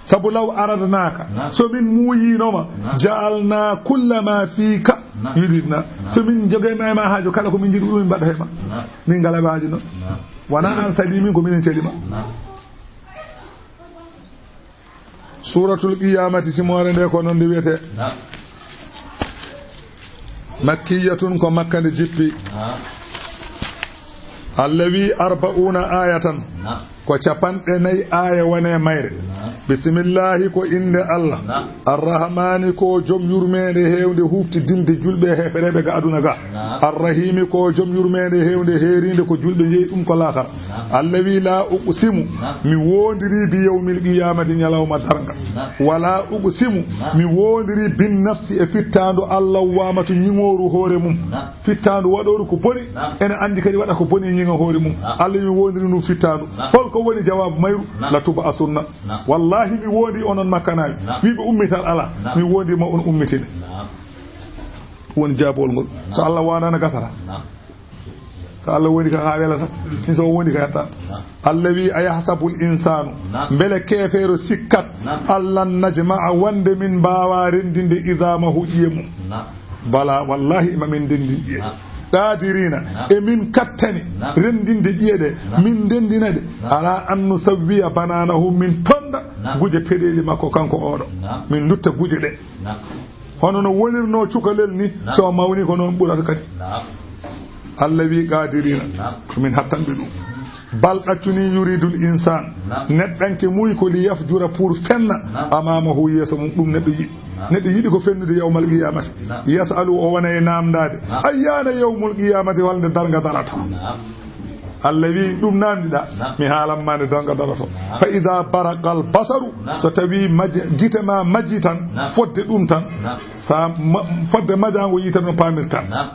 Sabu law aradnaaka, naam, so min muuyiino ma, naam, ja'alna kulla ma fiika, naam, yuridna. Naam. So min njogay ma e ma haaju, kala ko min njiɗi ɗum min mbaɗa he ma. Naam. Min ngalaa haaju noon. Naam. Wonaa an salii min, ko minen cali ma. Naam. Suuratul Qiyaamati, simoore nde ko noon nde wiyetee. Naam. Makkiyatun, ko Makka nde jippi. Naam. Allah wi arba'una ayatan. Naam. Ko capanɗe nayi aaya woni e mayre. Naam. Bismillaahi, ko innde Allah. Naam. Arrahmaani, ko joom yurmeende heewnde huuftidinde julɓe e heefereeɓe ga aduna ga. Naam. Arrahiimi, ko joom yurmeende heewnde heeriinde ko julɓe njeyi ɗum ko laakhara. Naam. Allah wi, "La uqsimu, naam, mi woondirii bi yawmil qiyaamati, ñalawma darnga. Naam. Wala uqsimu, naam, mi woondirii bin nafsi e fittaandu Allah waamatu ñiŋooru hoore mum." Naam. Fittaandu waɗooru ko boni, naam, ene anndi kadi waɗa ko boni e ñiŋa hoore mum. Naam. Allah wi, "Mi woondirii ndu fittaandu." Naam. Hol ko woni jawaabu mayru? Naam. "La tub'asunna." Naam. Wallaahi mi woondii onon Makkanaaɓe. Naam. Wi ɓe ummital alaa. Naam. Mi woondii ma on ummitine. Naam. Woni jaabol ngol. So Allah waandaano gasata. Naam. So Allah wondi ka haa welata. Ni so wondi ka yetta. Naam. Allah wi, "Ayahsabul insaanu." Naam. Mbele keefeero sikkat. Naam. "Allan najma'a," wonde min mbaawaa renndinde, "idamahu," ƴiye mum. Naam. Bala, wallaahi ma min ndenndin ƴiye. Naam. Qaadiriina, naam, e min kattani, naam, renndinde ƴiye ɗe, naam, min ndenndina ɗe. Naam. "Ala an nusawwiya bananahu," min tonda, naam, guje peɗeeli makko kanko oɗo. Naam. Min ndutta guje ɗe. Naam. Hono no wonirnoo cukalel ni, naam, so mawni ko noon ɓurata kadi. Naam. Allah wi, "Qaadiriina, naam, ko min hattanɓe ɗum." Bal ɗaccuni, "yuridul insaan," naam, neɗɗanke muuyi ko "li yafjura," pour fenna, naam, "amamahu," yeeso mum, ɗum neɗɗo yiɗi. Naam. Neɗɗo yiɗi ko fennude yawmal qiyamati. Naam. "Yas'alu," o wona e naamndaade. Naam. "Ayyana yawmul qiyamati," holnde darnga darata. Naam. Allah wi, "Ɗum naamndiɗaa, naam, mi haalan ma nde darnga daroto." Naam. "Fa iza baraqal basaru," naam, so tawi maje-, gite ma majji tan, naam, fodde ɗum tan, naam, sa ma-, fodde majaango yiite ɗon paamirta. Naam.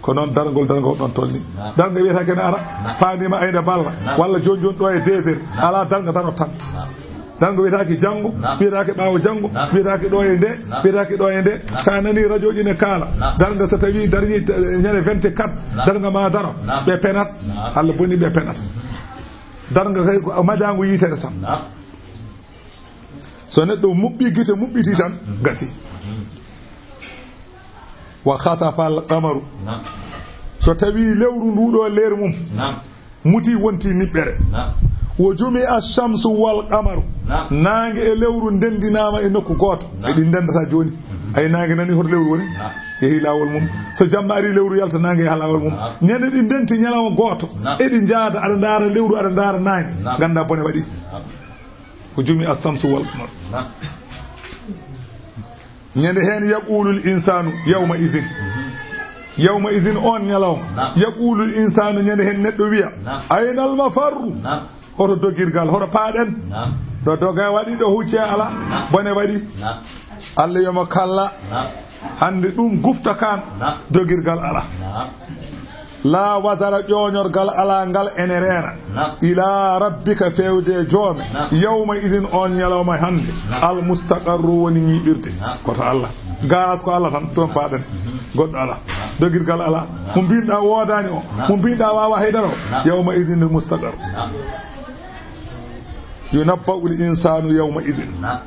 Ko noon darngol, darngol ɗon tolni. Naam. Darnga wiyata kene ara, naam, faandima aynde balla, naam, walla jooni jooni ɗo e deux heures, naam, alaa darnga darot tan. Naam. Darnga wiyetaake janngo, naam, wiyetaake ɓaawo janngo, naam, wiyetaake ɗo e nde, naam, wiyetaake ɗo e nde. Naam. So a nanii radio ji ne kaala, naam, darnga so tawii darii, eh, ñande vingt-quatre, naam, darnga ma daro, naam, ɓe penat. Naam. Allah boni ɓe penat. Darnga kay ko majaango yiitere tan. Naam. So neɗɗo muɓɓi gite, muɓɓiti tan, gasi. Wa khasafal qamaru. Naam. So tawii lewru ndu ɗo leer mum, naam, muti, wonti niɓɓere. Naam. Wo jumi a shamsu wal qamaru. Naam. Naange e lewru ndenndinaama e nokku gooto. Naam. Eɗi ndenndata jooni. Mhm. Hay naange nani hoto lewru woni. Naam. Yehi laawol mum. So jamma ari lewru yalta, naange yaha laawol mum. Naam. Ñande ɗi ndenti ñalawma gooto. Naam. Eɗi njaada, aɗa ndaara lewru, aɗa ndaara naange. Naam. Ngannda bone waɗi. Naam. Ko jumi a shamsu wal qamar. Naam. Ñande heen, yaqulul insaanu yawma idin. Mhm. Yawma idin, on ñalawma. Naam. Yaqulul insaanu, ñande heen neɗɗo wiya, naam, aynal mafarru? Naam. Hoto dogirgal, hoto paaɗen? Naam. Ɗo doga waɗi, ɗo hucce alaa, naam, bone waɗi. Naam. Allah yo mo kalla. Naam. Hannde ɗum gufta kan, naam, dogirgal alaa. Naam. La wazara, ƴooñorgal alaa ngal ene reena. Naam. Ila rabbika, feewde e joome. Naam. Yawma idin, on ñalawma hannde. Naam. Al mustaqarru woni ñiiɓirde. Naam. Ko to Allah. Garas ko Allah tan, toon paaɗen. Mhm. Goɗɗo alaa. Naam. Dogirgal alaa. Naam. Mo mbinɗa woodaani o. Naam. Mo mbinɗa waawa haydara o. Naam. Yawma idin al mustaqar. Naam. Yunabba'ul insaanu yawma idin. Naam.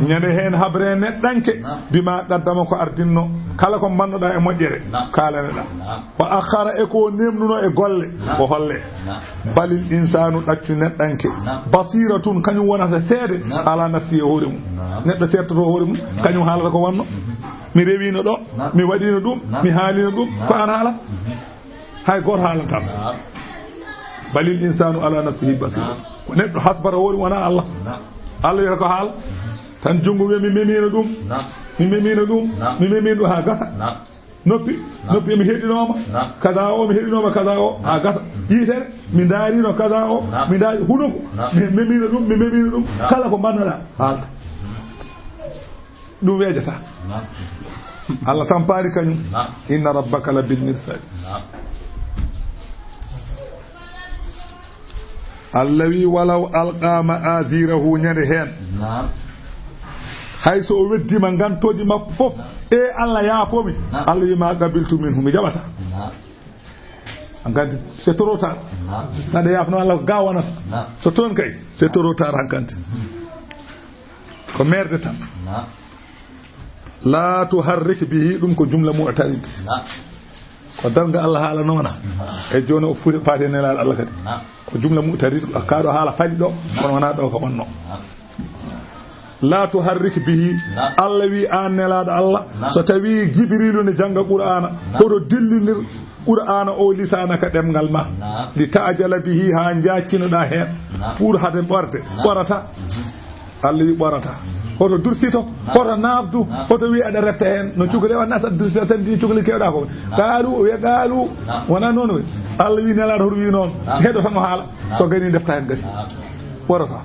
Ñande heen habre neɗɗanke, naam, bima qaddama, ko ardinno. Kala ko mbannoɗa e moƴƴere, naam, kaalaneɗa. Naam. Wa akhara, e ko nemnuno e golle, naam, o holle. Naam. Balil insaanu, ɗaccu neɗɗanke. Naam. Basiratun, kañum wonata seede, naam, ala nafsi e hoore mum. Naam. Neɗɗo seedtoto hoore mum, naam, kañum haalata ko wonno. Mhm. Mi rewino ɗo, naam, mi waɗino ɗum, naam, mi haalino ɗum, naam, ko an haalata. Mhm. Hay gooto haalanta. Naam. Balil insaanu ala nafsihi basira. Naam. Ko neɗɗo hasbata hoore mum, wonaa Allah. Naam. Allah wiyata ko haal. Mhm. Tan junngo wiya, "Mi memiino ɗum. Naam. Mi memiino ɗum. Naam. Mi memiino ɗum," haa gasa. Naam. Noppi, naam, noppi, "Mi heɗinooma. Naam. Kaza o, mi heɗinooma kaza o," haa gasa. Mhm. Yitere, "Mi ndaarino kaza o. Naam. Mi ndaari hunuko. Naam. Mi memiino ɗum, mi memiino ɗum." Naam. Kala ko mbannoɗa, haalta. Mhm. Ɗum weejata. Allah tampaari kañum. Inna rabbaka la bil mirsad. Allah wi, "Walaw alqa ma'azirahu", ñande heen. Hay so o weddima ngantooji makko fof, e Allah yaafoomi. Allah wi, "Ma qabiltu minhu", mi jaɓata. Hankadi, c'est trop tard. Saɗa yaafno Allah ko ga wonata. So toon kay, c'est trop tard hankadi. Ko merde tan. La tuharrik bihi, ɗum ko jumla mu'tarid. Ko darnga Allah haala noona. E jooni o furi faati e nelaaɗo Allah kadi. Ko jumla mu'tarid, kaaɗo haala faali ɗo, kono wonaa ɗo ko wonno. La tuharrik bihi. Allah wi, aan nelaaɗo Allah, so tawi Jibrilu ne jannga Qur'aana, hoto dillinir Qur'aana o lisaanaka ɗemngal ma. Li ta'jala bihi, haa njaccinoɗaa heen. Pour hade ɓorde, ɓorata. Allah wi ɓorata. Hoto dursito, hoto naabdu, hoto wi aɗa retta heen. No cukali wonaa sa dursita tan di cukali kewɗa ko. Qaalu, o wiya qaalu. Wonaa noon wi. Allah wi nelaaɗo hoto wi noon. Heɗo tan o haala. So gani defta heen gasi. Ɓorata.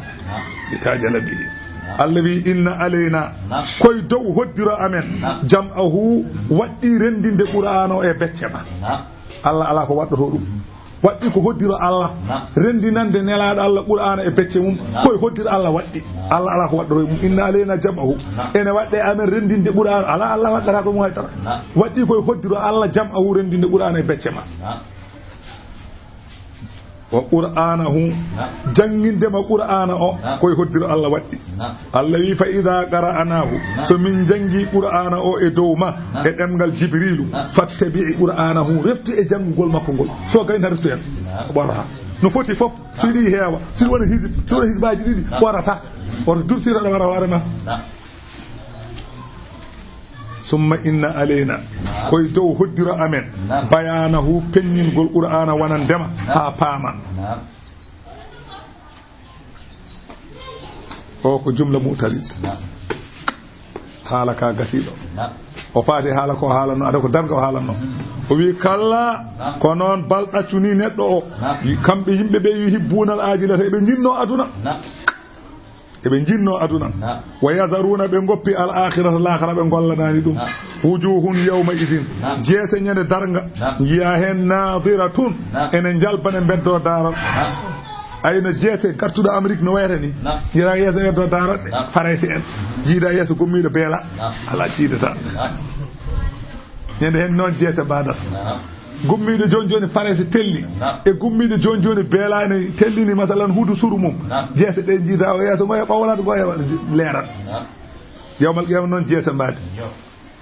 Li ta'jala bihi. Allah wi inna alayna. Koye dow hoddiro amen. Jam'ahu, waɗɗi renndinde Qur'aana o e becce ma. Allah alaa ko waɗɗoto ɗum. Waɗɗi ko hoddiro Allah. Renndinande nelaaɗo Allah Qur'aana e becce mum. Koye hoddiro Allah waɗɗi. Allah alaa ko waɗɗoto e mum. Inna alayna jam'ahu. Ene waɗɗe amen renndinde Qur'aana. Alaa, Allah waɗɗata ko mum hay dara. Waɗɗi koye hoddiro Allah jam'ahu renndinde Qur'aana e becce ma. Wa Qur'aanahu. Jannginde ma Qur'aana o. Koye hoddiro Allah waɗɗi. Allah wi, "Fa idaa qara'naahu", so min njanngi Qur'aana o e dow ma, e ɗemngal Jibriilu, "fattabi' qur'aanahu", reftu e janngugol makko ngol. So gayna reftu heen. Ɓorata. No foti fof, so yiɗi heewa, so wona hizib, so wona hizbaaji ɗiɗi, ɓorata. Woto dursiro ɗo wara hoore ma. Summa inna alayna, koye dow hoddiro amen, bayaanahu, penngingol Qur'aana wonande ma, haa paama. O ko jumla mu'tarid. Haala ka gasiiɗo. O faati haala ko haalanno, ada ko darnga o haalanno. O wi, "Kalla, ko noon bal ɗaccu ni neɗɗo o. Kamɓe yimɓe ɓe yuhibbunal ajilata, eɓe njinnoo aduna. Eɓe njinnoo aduna. Wa yazaruna, ɓe ngoppi al akhirata, laakhara, ɓe ngollanaani ɗum." Wujuhun yawma idin. Jeese ñande darnga. Njiya heen nadiratun. Ene njalbane mbeddoo daaral. Ay no jeese gartuɗo Amérique no wayata ni. Njiɗa yeeso mbeddoo daaral ɗe. Farayse en. Jiida yeeso gommiiɗo beela. Alaa jiidata. Ñande heen noon jeese mbaɗata. Gummiiɗo jooni jooni Farayse telli. E gummiiɗo jooni jooni beelaani tellini, masalan, hudu suru mum. Jeese ɗe njiida o yeeso ngo e ɓawlaade ngo e leeral. Yawmal qiyama noon jeese mbaadi.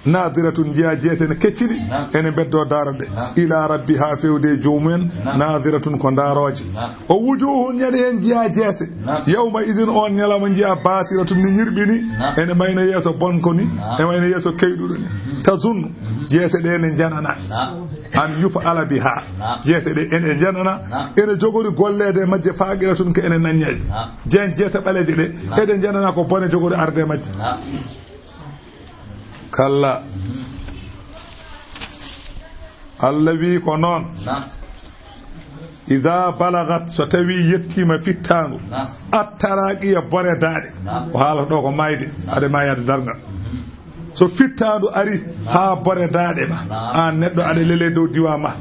Nadiratun, njiya jeese ne keccini, ene mbeddoo daaral ɗe. Ila rabbiha, fewde e joomumen. Nadiratun, ko ndaarooje. O wujuhun, ñande heen njiya jeese. Yawma idin, on ñalawma njiya basiratun, ni ñirɓini. Ene mayna yeeso bonko ni, e mayna yeeso keyɗuɗo ni. Tazunnu, jeese ɗe ne njanana. An yuf'ala biha. Jeese ɗe ene njanana, ene jogori golleede e majje faqiratun ko ene naññay. Jeen jeese ɓaleeje ɗe, eɗe njanana ko bone jogori arde e majje. Kalla. Allah wi ko noon. Ida balagat, so tawi yettiima fittaandu, attaraqiya bore daaɗe. O haalata ɗo ko maayde, aɗa maayaade darnga. So fittaandu ari haa bore daaɗe ma, aan neɗɗo aɗa lele dow diwa ma.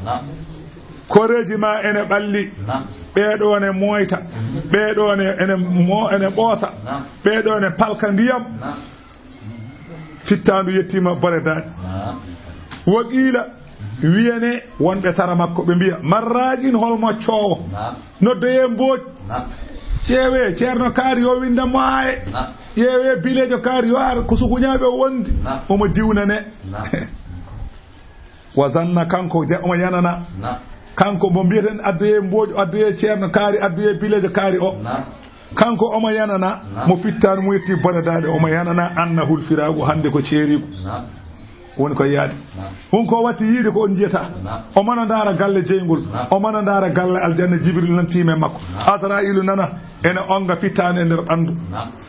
Koreeji ma ene ɓalli, ɓeeɗo ne mooyta, ɓeeɗo ne ene mo-, ene ɓoosa, ɓeeɗo ne palka ndiyam. Fittaandu yettiima bore daaɗe. Wa qiila, wiyane wonɓe sara makko, ɓe mbiya, marraqin, hol moccoowo? Noddoyee mbooj. Ƴeewee Ceerno Kaari, yo winda mo aaye. Ƴeewee Bileejo Kaari, yo ar ko sukuñaaɓe o wondi. Omo diwnane. Wa zanna, kanko ja-, omo yanana. Kanko mo mbiyeten addoyee mbooj, addoyee Ceerno Kaari, addoyee Bileejo Kaari o. Kanko omo yanana, mo fittaandu mo yetti bone daaɗe, omo yanana annahul firaagu, hannde ko ceeriigu. Woni ko yaadi. Won ko watti yiide ko on njiyata. O mana ndaara galle jeyngol. O mana ndaara galle aljanna, Jibril nan tiime makko. Asra'iilu nana, ene onga fittaandu e nder ɓanndu.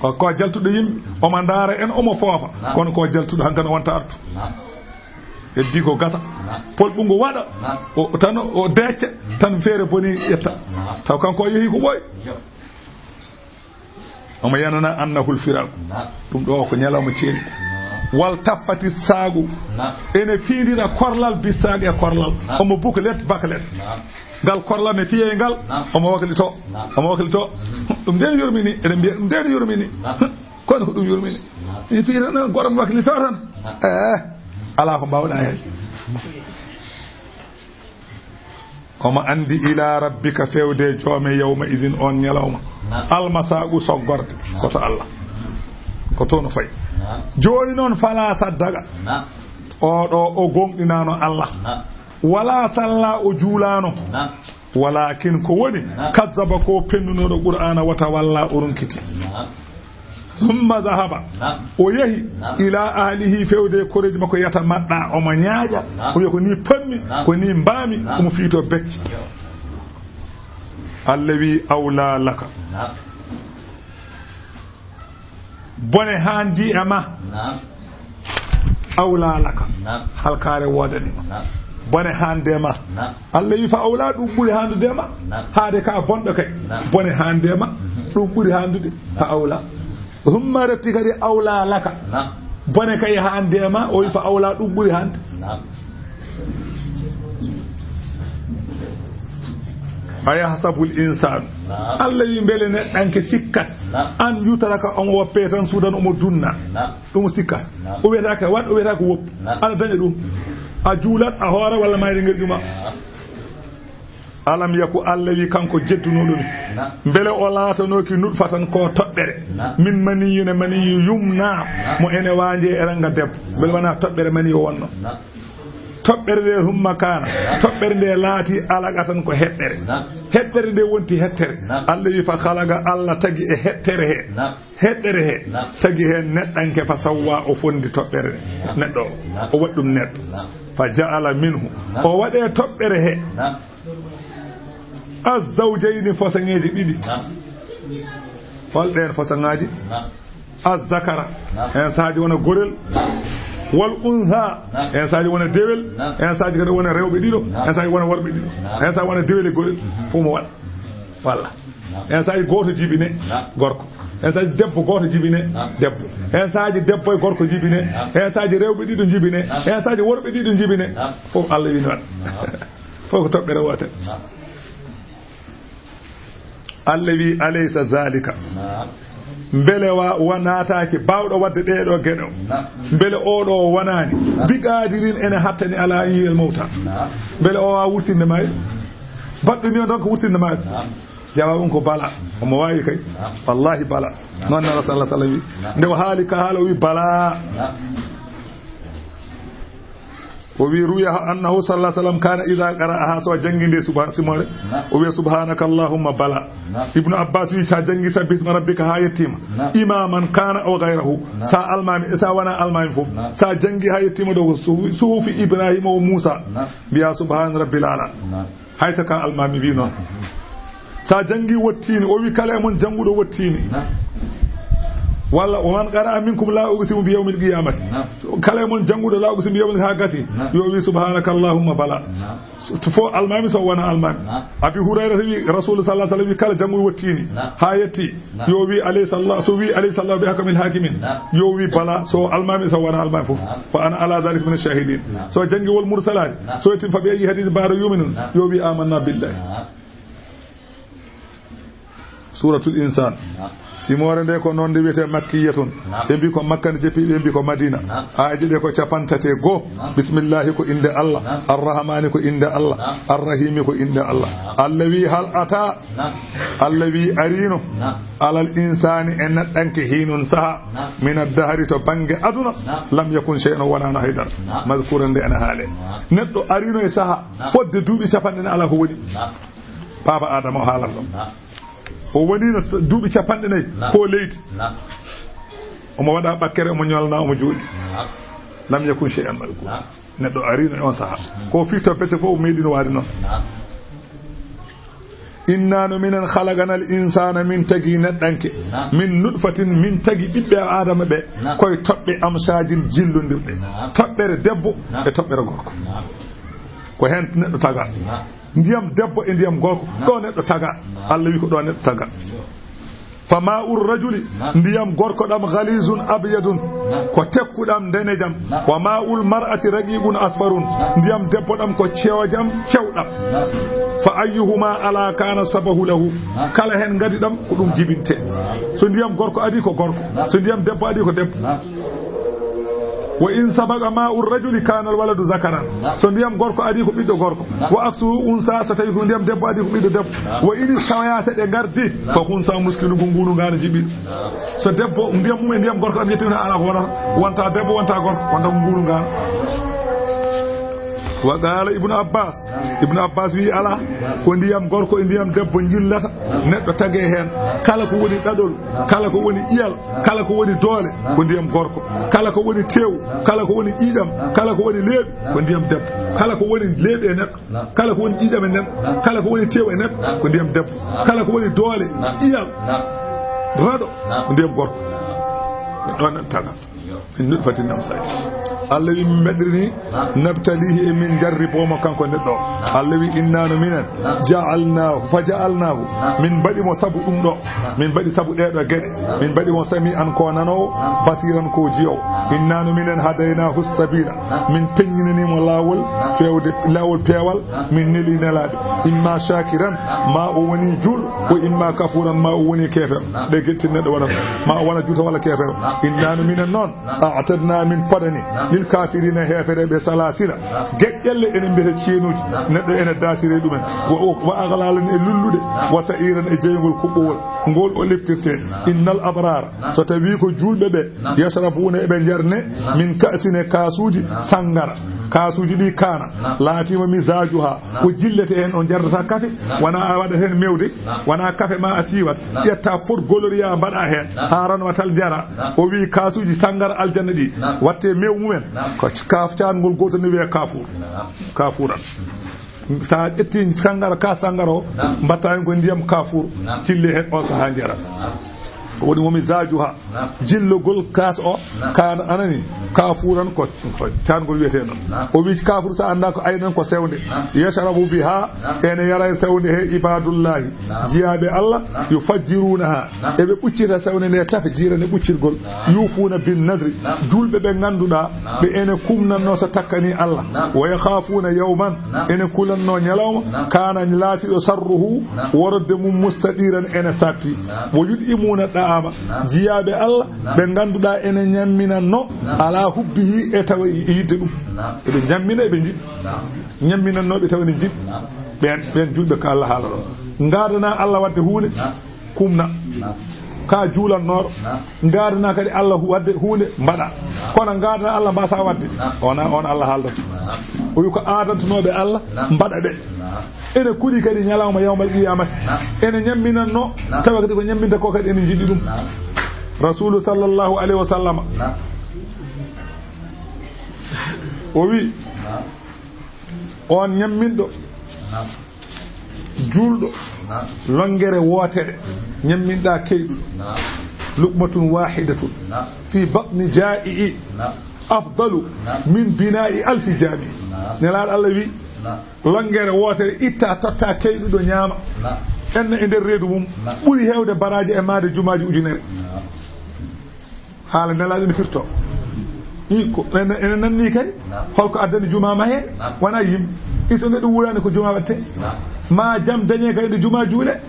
Ko, ko jaltuɗo yimɓe, omo ndaara en, omo foofa. Kono ko jaltuɗo hankano wonta artu. Heddi ko gasa. Polɓungo waɗa. O, o tan o decca, tan feere boni ƴetta. Taw kanko o yehi ko ɓooy. Omo yanana annahul firaagu. Ɗum ɗo ko ñalawma ceeni. Wal taffati saagu. Naam. Ene fiindira korlal bi saag e korlal. Naam. Omo buklet baklet. Naam. Ngal korlal ne fiyee ngal. Naam. Omo waklito. Naam. Omo waklito. Mhm. Ɗum ndeen yurmini. Eɗen mbiya ɗum ndeen yurmini. Naam. Kono ko ɗum yurmini. Naam. Mi fiira nan goto mo waklito tan. Naam. Eh, alaa ko mbaawɗaa heen. Omo anndi ila rabbika, fewde joome, yawma idin, on ñalawma. Naam. Almasaqu, soggorde. Naam. Ko to Allah. Ko toon o fayi. Naam. Jooni noon, fala saddaqa. Naam. Oɗo o gonɗinaano Allah. Naam. Wala salla, o juulaano. Naam. Walakin ko woni, naam, kazzaba, ko pennunooɗo Qur'aana, wata walla, o ronkiti. Naam. Thumma dhahaba. Naam. O yahi. Naam. Ila ahlihi, fewde koreeji makko, yata maɗɗa, omo ñaaƴa. Naam. O wiya ko ni panmi, naam, ko ni mbaami, naam, omo fiito becce. Yo. Allah wi, awla laka. Naam. Bone haandi e ma. Naam. Awla laka. Naam. Halkaare woodani ma. Naam. Bone haande ma. Naam. Allah wi fa awla, ɗum ɓuri haandude ma. Naam. Haade ka bonɗo kay. Naam. Bone haande ma. Mhm. Ɗum ɓuri haandude. Naam. Fa awla. Thumma refti kadi awla laka. Naam. Bone kay haande ma, o wi fa awla, ɗum ɓuri haande. Naam. Ayahsabul insanu. Naam. Allah wi, mbele neɗɗanke sikkat. Naam. An yutraka, on woppe tan suudan omo dunna. Naam. Ɗum sikka. Naam. O wiyata ka waɗ, o wiyata ko woppu. Naam. Aɗa daña ɗum. A juulat, a hoora walla mayde ngel juma. Naam. Alam yaku, Allah wi kanko jeddunooɗo mi. Naam. Mbele o laatanooki nutfatan ko toɓɓere. Naam. Min maniyyin, e maniyu yumna. Naam. Mo ene waanje e ranga debbo. Mbele wona toɓɓere maniyu o wonno. Naam. Toɓɓere nde humma kana. Naam. Toɓɓere nde laati alaqa tan ko heɓɓere. Naam. Heɓɓere nde wonti hettere. Naam. Allah wi fa khalaqa, Allah tagi e heɓɓere he. Naam. Heɓɓere he. Naam. Tagi heen neɗɗanke fa sawwa, o fondi toɓɓere. Naam. Neɗɗo o. Naam. O waɗi ɗum neɗɗo. Naam. Fa ja'ala minhu. Naam. O waɗe toɓɓere he. Naam. Az-zawjayni, fosaŋeeji ɗiɗi. Naam. Hol ɗeen fosaŋaaji? Naam. Az-zakara. Naam. Heen saaji wona gorel. Naam. Wal untha. Naam. Heen saaji wona dewel. Naam. Heen saaji kadi wona rewɓe ɗiɗo. Naam. Heen saaji wona worɓe ɗiɗo. Naam. Heen saaji wona dewel e gorel. Mhm. Fof mo waɗa. Walla. Naam. Heen saaji gooto jibine. Naam. Gorko. Heen saaji debbo gooto jibine. Naam. Debbo. Heen saaji debbo e gorko jibine. Naam. Heen saaji rewɓe ɗiɗo jibine. Naam. Heen saaji worɓe ɗiɗo jibine. Naam. Fof Allah wi noon. Naam. Fof ko toɓɓere wootere. Naam. Allah wi, alaysa zalika? Naam. Mbele wa, wa naataaki baawɗo waɗde ɗee ɗoo geɗe o? Naam. Mbele oo ɗoo o wonaani? Naam. Bi qaadirin, ene hattani ala an yuhyiyal mawta? Naam. Mbele o waawa wurtinde maayɗo? Baɗɗo ni o donc wurtinde maayɗo? Naam. Jawaabu on ko bala. Omo waawi kay. Naam. Wallahi bala. Naam. Noon Nela sallallahu alayhi wa sallam wi. Naam. Nde o haali ka haala o wi bala. Naam. O wi, ruwiya annahu sallallahu alayhi wa sallam kana idha qara'aha, so janngi nde suba, simoore, naam, o wiya, subhanaka allahumma bala. Naam. Ibnu Abbas wi, sa janngi sabbi isma rabbika ha yettima, naam, imaman kana aw ghayrahu, naam, sa almami, sa wona almami fof, naam, sa janngi ha yettima ɗo ko suhu-, suhufi Ibrahima wa Musa, naam, mbiya subhana rabbil ala. Naam. Hay so ka almaami wi noon. Sa janngi wottiini, o wi kala e mon jannguɗo wottiini. Naam. Walla, wa man qara'a minkum la uqsimu bi yawmil qiyamati. Naam. Kala e mon jannguɗo la uqsimu bi yawmil, ha gasi. Naam. Yo wi subhanaka allahumma bala. Naam. So, to fo almaami so wona almaami. Naam. Abi Hurayrata wi, Rasul sallallahu alayhi wa sallam wi kala jannguɗo wottiini. Naam. Ha yetti. Naam. Yo wi alaysa Allah, so wi alaysa Allah bi ahkamil hakimin. Naam. Yo wi bala, so almaami so wona almaami fof. Naam. Fa ana ala dhalika min ash-shahidin. Naam. So janngi wal mursalati. Naam. So yettin fa bi ayyi hadithin ba'da yu'minun. Naam. Yo wi amanna billahi. Naam. Suratul Insan. Naam. Simoore nde ko noon nde wiyetee makkiyatun. Naam. Ɓe mbi ko Makka nde jeppi, ɓe mbi ko Madina. Naam. Aaje ɗe ko capantate goo. Naam. Bismillahi ko innde Allah. Naam. Arrahmani ko innde Allah. Naam. Arrahimi ko innde Allah. Naam. Allah wi hal ata. Naam. Allah wi arino. Naam. Alal insani e neɗɗanke hinun saha. Naam. Min ad-dahri to bannge aduna. Naam. Lam yakun shay'an wonaano haydara. Naam. Mazkuran nde ene haale. Naam. Neɗɗo arino e saha. Naam. Fodde duuɓi capanɗe nayi ala ko woni. Naam. Baaba Adama o haalan ɗon. Naam. O woniino s-, duuɓi capanɗe nayi. Naam. Ko leydi. Naam. Omo waɗa ɓakkere, omo ñolna, omo jooɗi. Naam. Lam yakun shay'an mazkura. Naam. Neɗɗo arino e on saha. Hmm. Ko fii toppete fof o meeɗino waade noon. Naam. Inna no minen khalaqanal insana, min tagi neɗɗanke. Naam. Min nutfatin, min tagi ɓiɓɓe Adama ɓe. Naam. Koye toɓɓe amsajin jillondirɗe. Naam. Toɓɓere debbo, naam, e toɓɓere gorko. Naam. Ko heen neɗɗo taga. Naam. Ndiyam debbo e ndiyam gorko. Naam. Ɗo neɗɗo taga. Naam. Allah wi ko ɗo neɗɗo taga. Naam. Fa ma'ur rajuli, ndiyam gorko ɗam, ghalizun abyadun, ko tekkuɗam ndenejam. Wa ma'ul mar'ati raqiqun asfarun, ndiyam debbo ɗam ko cewjam cewɗam. Fa ayyuhuma ala kana sabahu lahu, kala hen ngadi ɗam ko ɗum jibinte. So ndiyam gorko adi ko gorko, so ndiyam debbo adi ko debbo. Wa in sabaqa ma'ur rajuli kana al waladu zakaran, so ndiyam gorko adi ko ɓiɗɗo gorko. Wa aksuhu unsa, so tawi ko ndiyam debbo adi ko ɓiɗɗo debbo. Wa in istawaya, so ɗe ngardi, fa unsa muskilu, ko nguunu ngaana jiɓi. So debbo ndiyam mum e ndiyam gorko ɗam yetti, ala ko wonata, wonta debbo wonta gorko, wonta ko nguunu ngaana. Wa qala Ibnu Abbas, Ibnu Abbas wi ala, ko ndiyam gorko e ndiyam debbo jillata neɗɗo tage hen. Kala ko woni ɗaɗol, kala ko woni ƴiyal, kala ko woni doole ko ndiyam gorko. Kala ko woni tew, kala ko woni ƴiiƴam, kala ko woni leeɓi ko ndiyam debbo. Kala ko woni leeɓi e neɗɗo, kala ko woni ƴiiƴam e neɗɗo, kala ko woni tew e neɗɗo ko ndiyam debbo. Kala ko woni doole, ƴiyal, raɗo ko ndiyam gorko. Ɗon taga. Min nutfatin amsaaji. Allah wi min mbaɗirini nabtalihi, e min jarribo mo kanko neɗɗo. Allah wi inna no minen ja'alnahu, fa ja'alnahu, min mbaɗi mo sabu ɗum ɗo. Min mbaɗi sabu ɗee ɗoo geɗe. Min mbaɗi mo sami'an ko nanoowo, basiran ko jiyoowo. Inna no minen hadaynahu sabila. Min peññinani mo laawol feewde, laawol peewal. Min neli nelaaɓe. Imma shakiran, ma o woni juulɗo, wa imma kafuran, ma o woni keefeero. Ɗe getti neɗɗo waɗa, ma o wona juulɗo walla keefeero. Inna no minen noon, a'tadna, min paɗani, lil kafirina, heefereɓe, salasila, geƴƴelle, enen mbiyata ceenuuji, neɗɗo ene daasire ɗumen, wa, wa aghlalan, e lulluɗe, wa sa'iran, e jeyngol kuɓɓowol, ngol o leftirte. Innal abrara, so tawi ko juulɓe ɓe, yashrabuna, eɓe njerne, min ka'sin, e kaasuuji sangara. Kaasuuji ɗi kana, laatima mizajuha, ko jillete hen, o jardata kafe, wona a waɗat hen mewde, wona kafe ma a siiwat, ƴetta fot goloria mbaɗa hen, ha rano tal jara. O wi kaasuuji sangara aljanna ɗi, watte mew mumen, ko kaaf caangol gootol ne wiye kafur, kafuran. Sa ƴetti sangara, ka sangara o, mbatta hen ko ndiyam kafur, cille hen o saha jara. Ko woni momi zajuha, jillogol kaas o, kan anani, kafuran ko, ko caangol wiyete noon. O wi kafur sa anda ko aynan ko sewnde. Yashrabu biha, ene yara e sewnde he ibadullahi, jiyaaɓe Allah, yufajjirunaha, eɓe ɓuccita sewnde nde tafjira ne ɓuccirgol. Yufuna bin nadri, julɓe ɓe ganduɗa, ɓe ene kumnanno so takkani Allah. Wa yakhafuna yawman, ene kulanno ñalawma, kana laatiɗo sarruhu, worodde mum mustadiran ene satti. Wa yud'imuna da'ama, jiyaaɓe Allah, ɓe ganduɗa ene ñamminanno, ala hubbihi, e tawa yidde ɗum. Eɓe ñammina, eɓe jiɗi. Ñamminannoɓe tawa ne jiɗi. Ɓen, ɓen julɓe ko Allah haala ɗo. Gadana Allah wadde huunde, kumna. Ka juulannoɗo. Gadana kadi Allah hu-, wadde huunde, mbaɗa. Kono gadana Allah mbasa wadde. Ona, on Allah haaldata. O wi ko adantunoɓe Allah, mbaɗa ɓe. Ene kuɗi kadi ñalawma yawmal qiyamati. Ene ñamminanno, tawa kadi ko ñamminta ko kadi ene jiɗi ɗum. Rasulu sallallahu alayhi wa sallama. O wi, on ñamminɗo, juulɗo, longere wootere, ñamminɗa keyɗuɗo, luqmatun wahidatun fi batni ja'i'i afdalu min bina'i alfi jami. Nelaaɗo Allah wi, longere wootere itta, totta keyɗuɗo ñaama, enna e nder reedu mum, ɓuri heewde baraaji e maade jumaaji ujunere. Haala Nelaaɗo ne firto. I ko ene, ene nanni kadi. Holko addani juma ma heen? Wona yimɓe. Iso neɗɗo wuurani ko juma watte. Ma jam dañe kadi nde juma juule.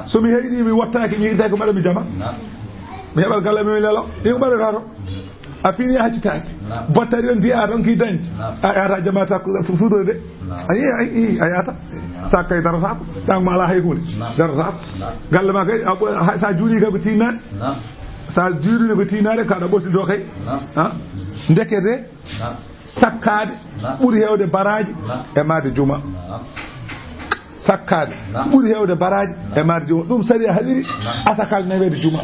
So mi heyɗi mi wattaaki, mi hirtaaki ko mbaɗa mi jama. Mi heɓa galle mi lelo. I ko mbaɗata to? A fini a haccitaaki. Bottari on ndiya a ronki dañde. A yata jama ta fu-, fuɗɗorde de. A yi, a yi, a yata. Sa kay darata ko. Sa ma ala hay hunde. Darata ko. Galle ma kay, a ɓo-, a, sa juuli kay ko tinnaade. Sa juulino ko tiinaare, kaɗa ɓotti do kay. Ha? Ndekete, sakkaade ɓuri heewde baraaji e maade juma. Sakkaade ɓuri heewde baraaji e maade juma. Ɗum sariya haɗiri asakal naweede juma.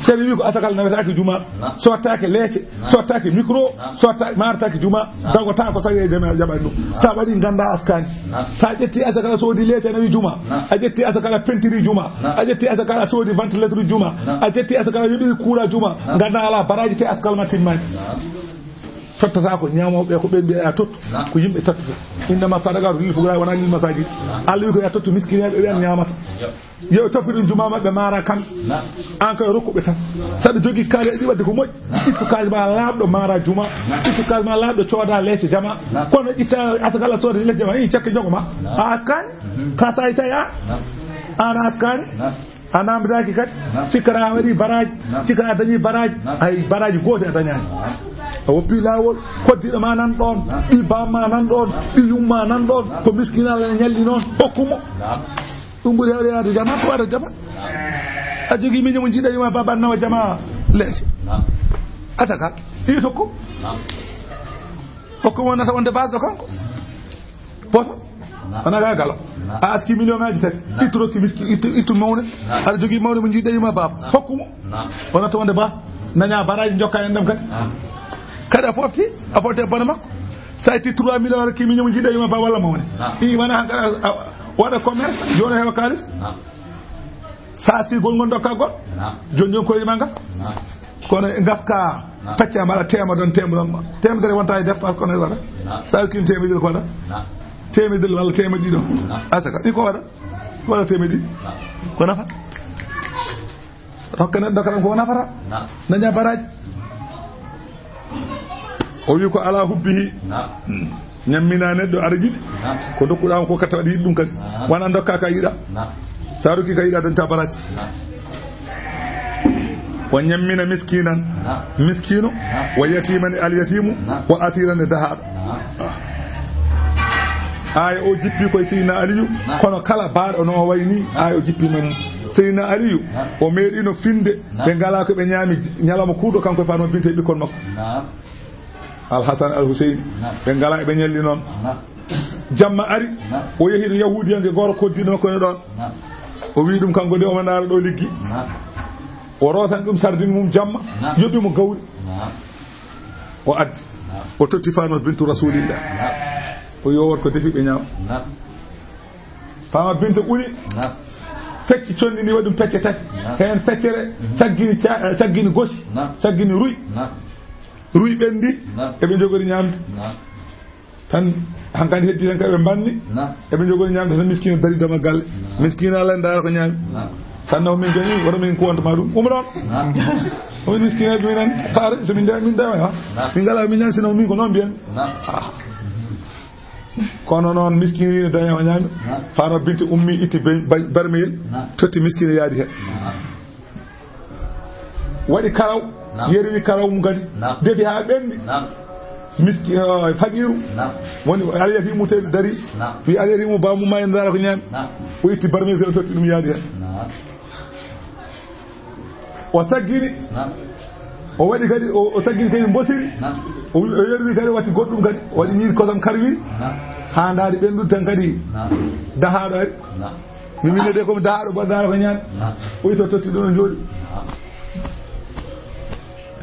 Sariya wi ko asakal nawetaake juma. Sottaake leece, sottaake micro, sottaake, martaake juma. Dagota ko sariya jama, jaɓani ɗum. Sa waɗi ganda askani. Sa ƴetti asakal a soodi leece nawi juma. A ƴetti asakal a pentiri juma. A ƴetti asakal a soodi ventilateur juma. A ƴetti asakal a yoɓi courant juma. Ganda ala baraaji te asakal ma timmani. Tottata ko ñaamooɓe ko ɓe mbiya ya tottu. Ko yimɓe tottata. Innama sadaqatu lil fuqara wona lil masajid. Allah wi ko ya tottu miskineɓe ɓe an ñaamata. Yo ɓe tofi ɗum juma maɓɓe, maara kamɓe. An kay, rokku ɓe tan. Saɗa jogii kaali, aɗa yiɗi waɗde ko moƴƴi, ittu kaali ma laaɓɗo, maara juma. Ittu kaali ma laaɓɗo, cooda leece jama. Kono itta asaka, Allah, sooda leece jama, i cakke jogo ma. A askaani? Ka saay saay a? An a askaani? A namdaki kadi? Cikkata a waɗi baraaji, cikkata a dañi baraaji. Ay, baraaji gooti a dañaani. A woppi laawol, koddiɗo ma nan ɗoon, ɓi baam ma nan ɗoon, ɓi yumma nan ɗoon, ko miskinal ene ñalli noon, hokku mo. Ɗum ɓuri hewde yaade jama, ko waɗa jama. A jogii miño mo jiiɗa yuma baba nawa jama leece. Asaka, i tokko. Hokku mo nata wonde baasɗo kanko. Poto? Wona ga galo. A aski million ngaji tati. Ittu rokki miski, ittu, ittu mawne. Aɗa jogii mawne mo jiiɗa yuma baba. Hokku mo. Wona to wonde baas. Naña baraaji, jokka en ɗam kadi. Kadi a fofti, a fofti e bone makko. Sa itti trois millions rokki miño mo jiiɗa yuma baba walla mawne. I wona hankala, a, waɗa commerce, jono hewa kaalis. Sa sigol ngol dokka gol. Joni joni koye ma gas. Kono gaska pecca mbaɗa tema ɗon, tema ɗon. Temedere wonta e dépense, kono waɗa. Sa yokkini temedere ko waɗa? Temedere walla temedde ɗiɗi ɗon. Asaka, ɗi ko waɗa? Ko waɗa temedde ɗiɗi? Ko nafa? Hokka neɗɗo kala ko nafata. Naña baraaji. O wi ko ala hubbihi. Hmm. Ñammina neɗɗo aɗa yiɗi. Ko dokkuɗa mo ko katta aɗa yiɗi ɗum kadi. Wona dokka ka yiɗa. Sa rokki ka yiɗa, dañta baraaji. O ñammina miskinan, miskino, wa yatiman, e alyatimu, wa asiran, e dahaaɗo. Aaya o jippi koye Seydina Aliyu, kono kala baaɗo no o wayni, aaya o jippi men. Seydina Aliyu, o meeɗino finde, ɓe ngala ko ɓe ñaami ñalawma kuuɗo, kanko e Fatima Binte e ɓikkon makko. Alhasan, Alhuseyni, ɓe ngala ɓe ñalli noon. Jamma ari, o yehi to Yahuudiyanke gooro koddiɗo makko ne ɗoon. O wi ɗum, kanko de omo ndaara ɗo liggi. O roosani ɗum sardin mum jamma, yoɓi mo gawri. O addi, o totti Fatima Bintu Rasulillah. O wi o waɗ ko defi ɓe ñaam. Fatima Bintu uni, fecci conndi ndi, waɗi ɗum pecce tati. Heen feccere saggini ca-, saggini gosi, saggini ruy. Ruy ɓenndi, eɓe njogori ñaamde. Tan hankadi heddi tan kadi ɓe mbanni. Eɓe njogori ñaamde tan, miskino dari dama galle. Miskino Allah ndaara ko ñaami. Tan no min joni, woto min kuwanta ma ɗum. Umron. O wi miskino, minen, kaare, so min ndewa, min ndewa, ha? Min ngala, min ñaami, sino min ko noon mbiyen. Ah. Kono noon miskino wi ne daña o ñaami. Fatima Bintu ummi, itti be-, ba-, barmeyel, totti miskino yaadi heen. Waɗi karaw, yerwi karaw mum kadi. Defi haa ɓenndi. Miski-, eh, faqiiru. Woni alyatimu te dari. Wi alyatimu, baamu ma en ndaara ko ñaami. O itti barmeyel kadi, o totti ɗum yaadi heen. O saggini. O waɗi kadi, o, o saggini kadi mbosiri. O wi-, o yerwi kadi, o watti goɗɗum kadi. O waɗi ñiiri kosam karwiri. Haa ndaari ɓenndude tan kadi. Dahaaɗo ari. Mi winde de ko mi dahaaɗo, mbaɗa dahaaɗo ko ñaami. O wi to totti ɗum, o jooɗi.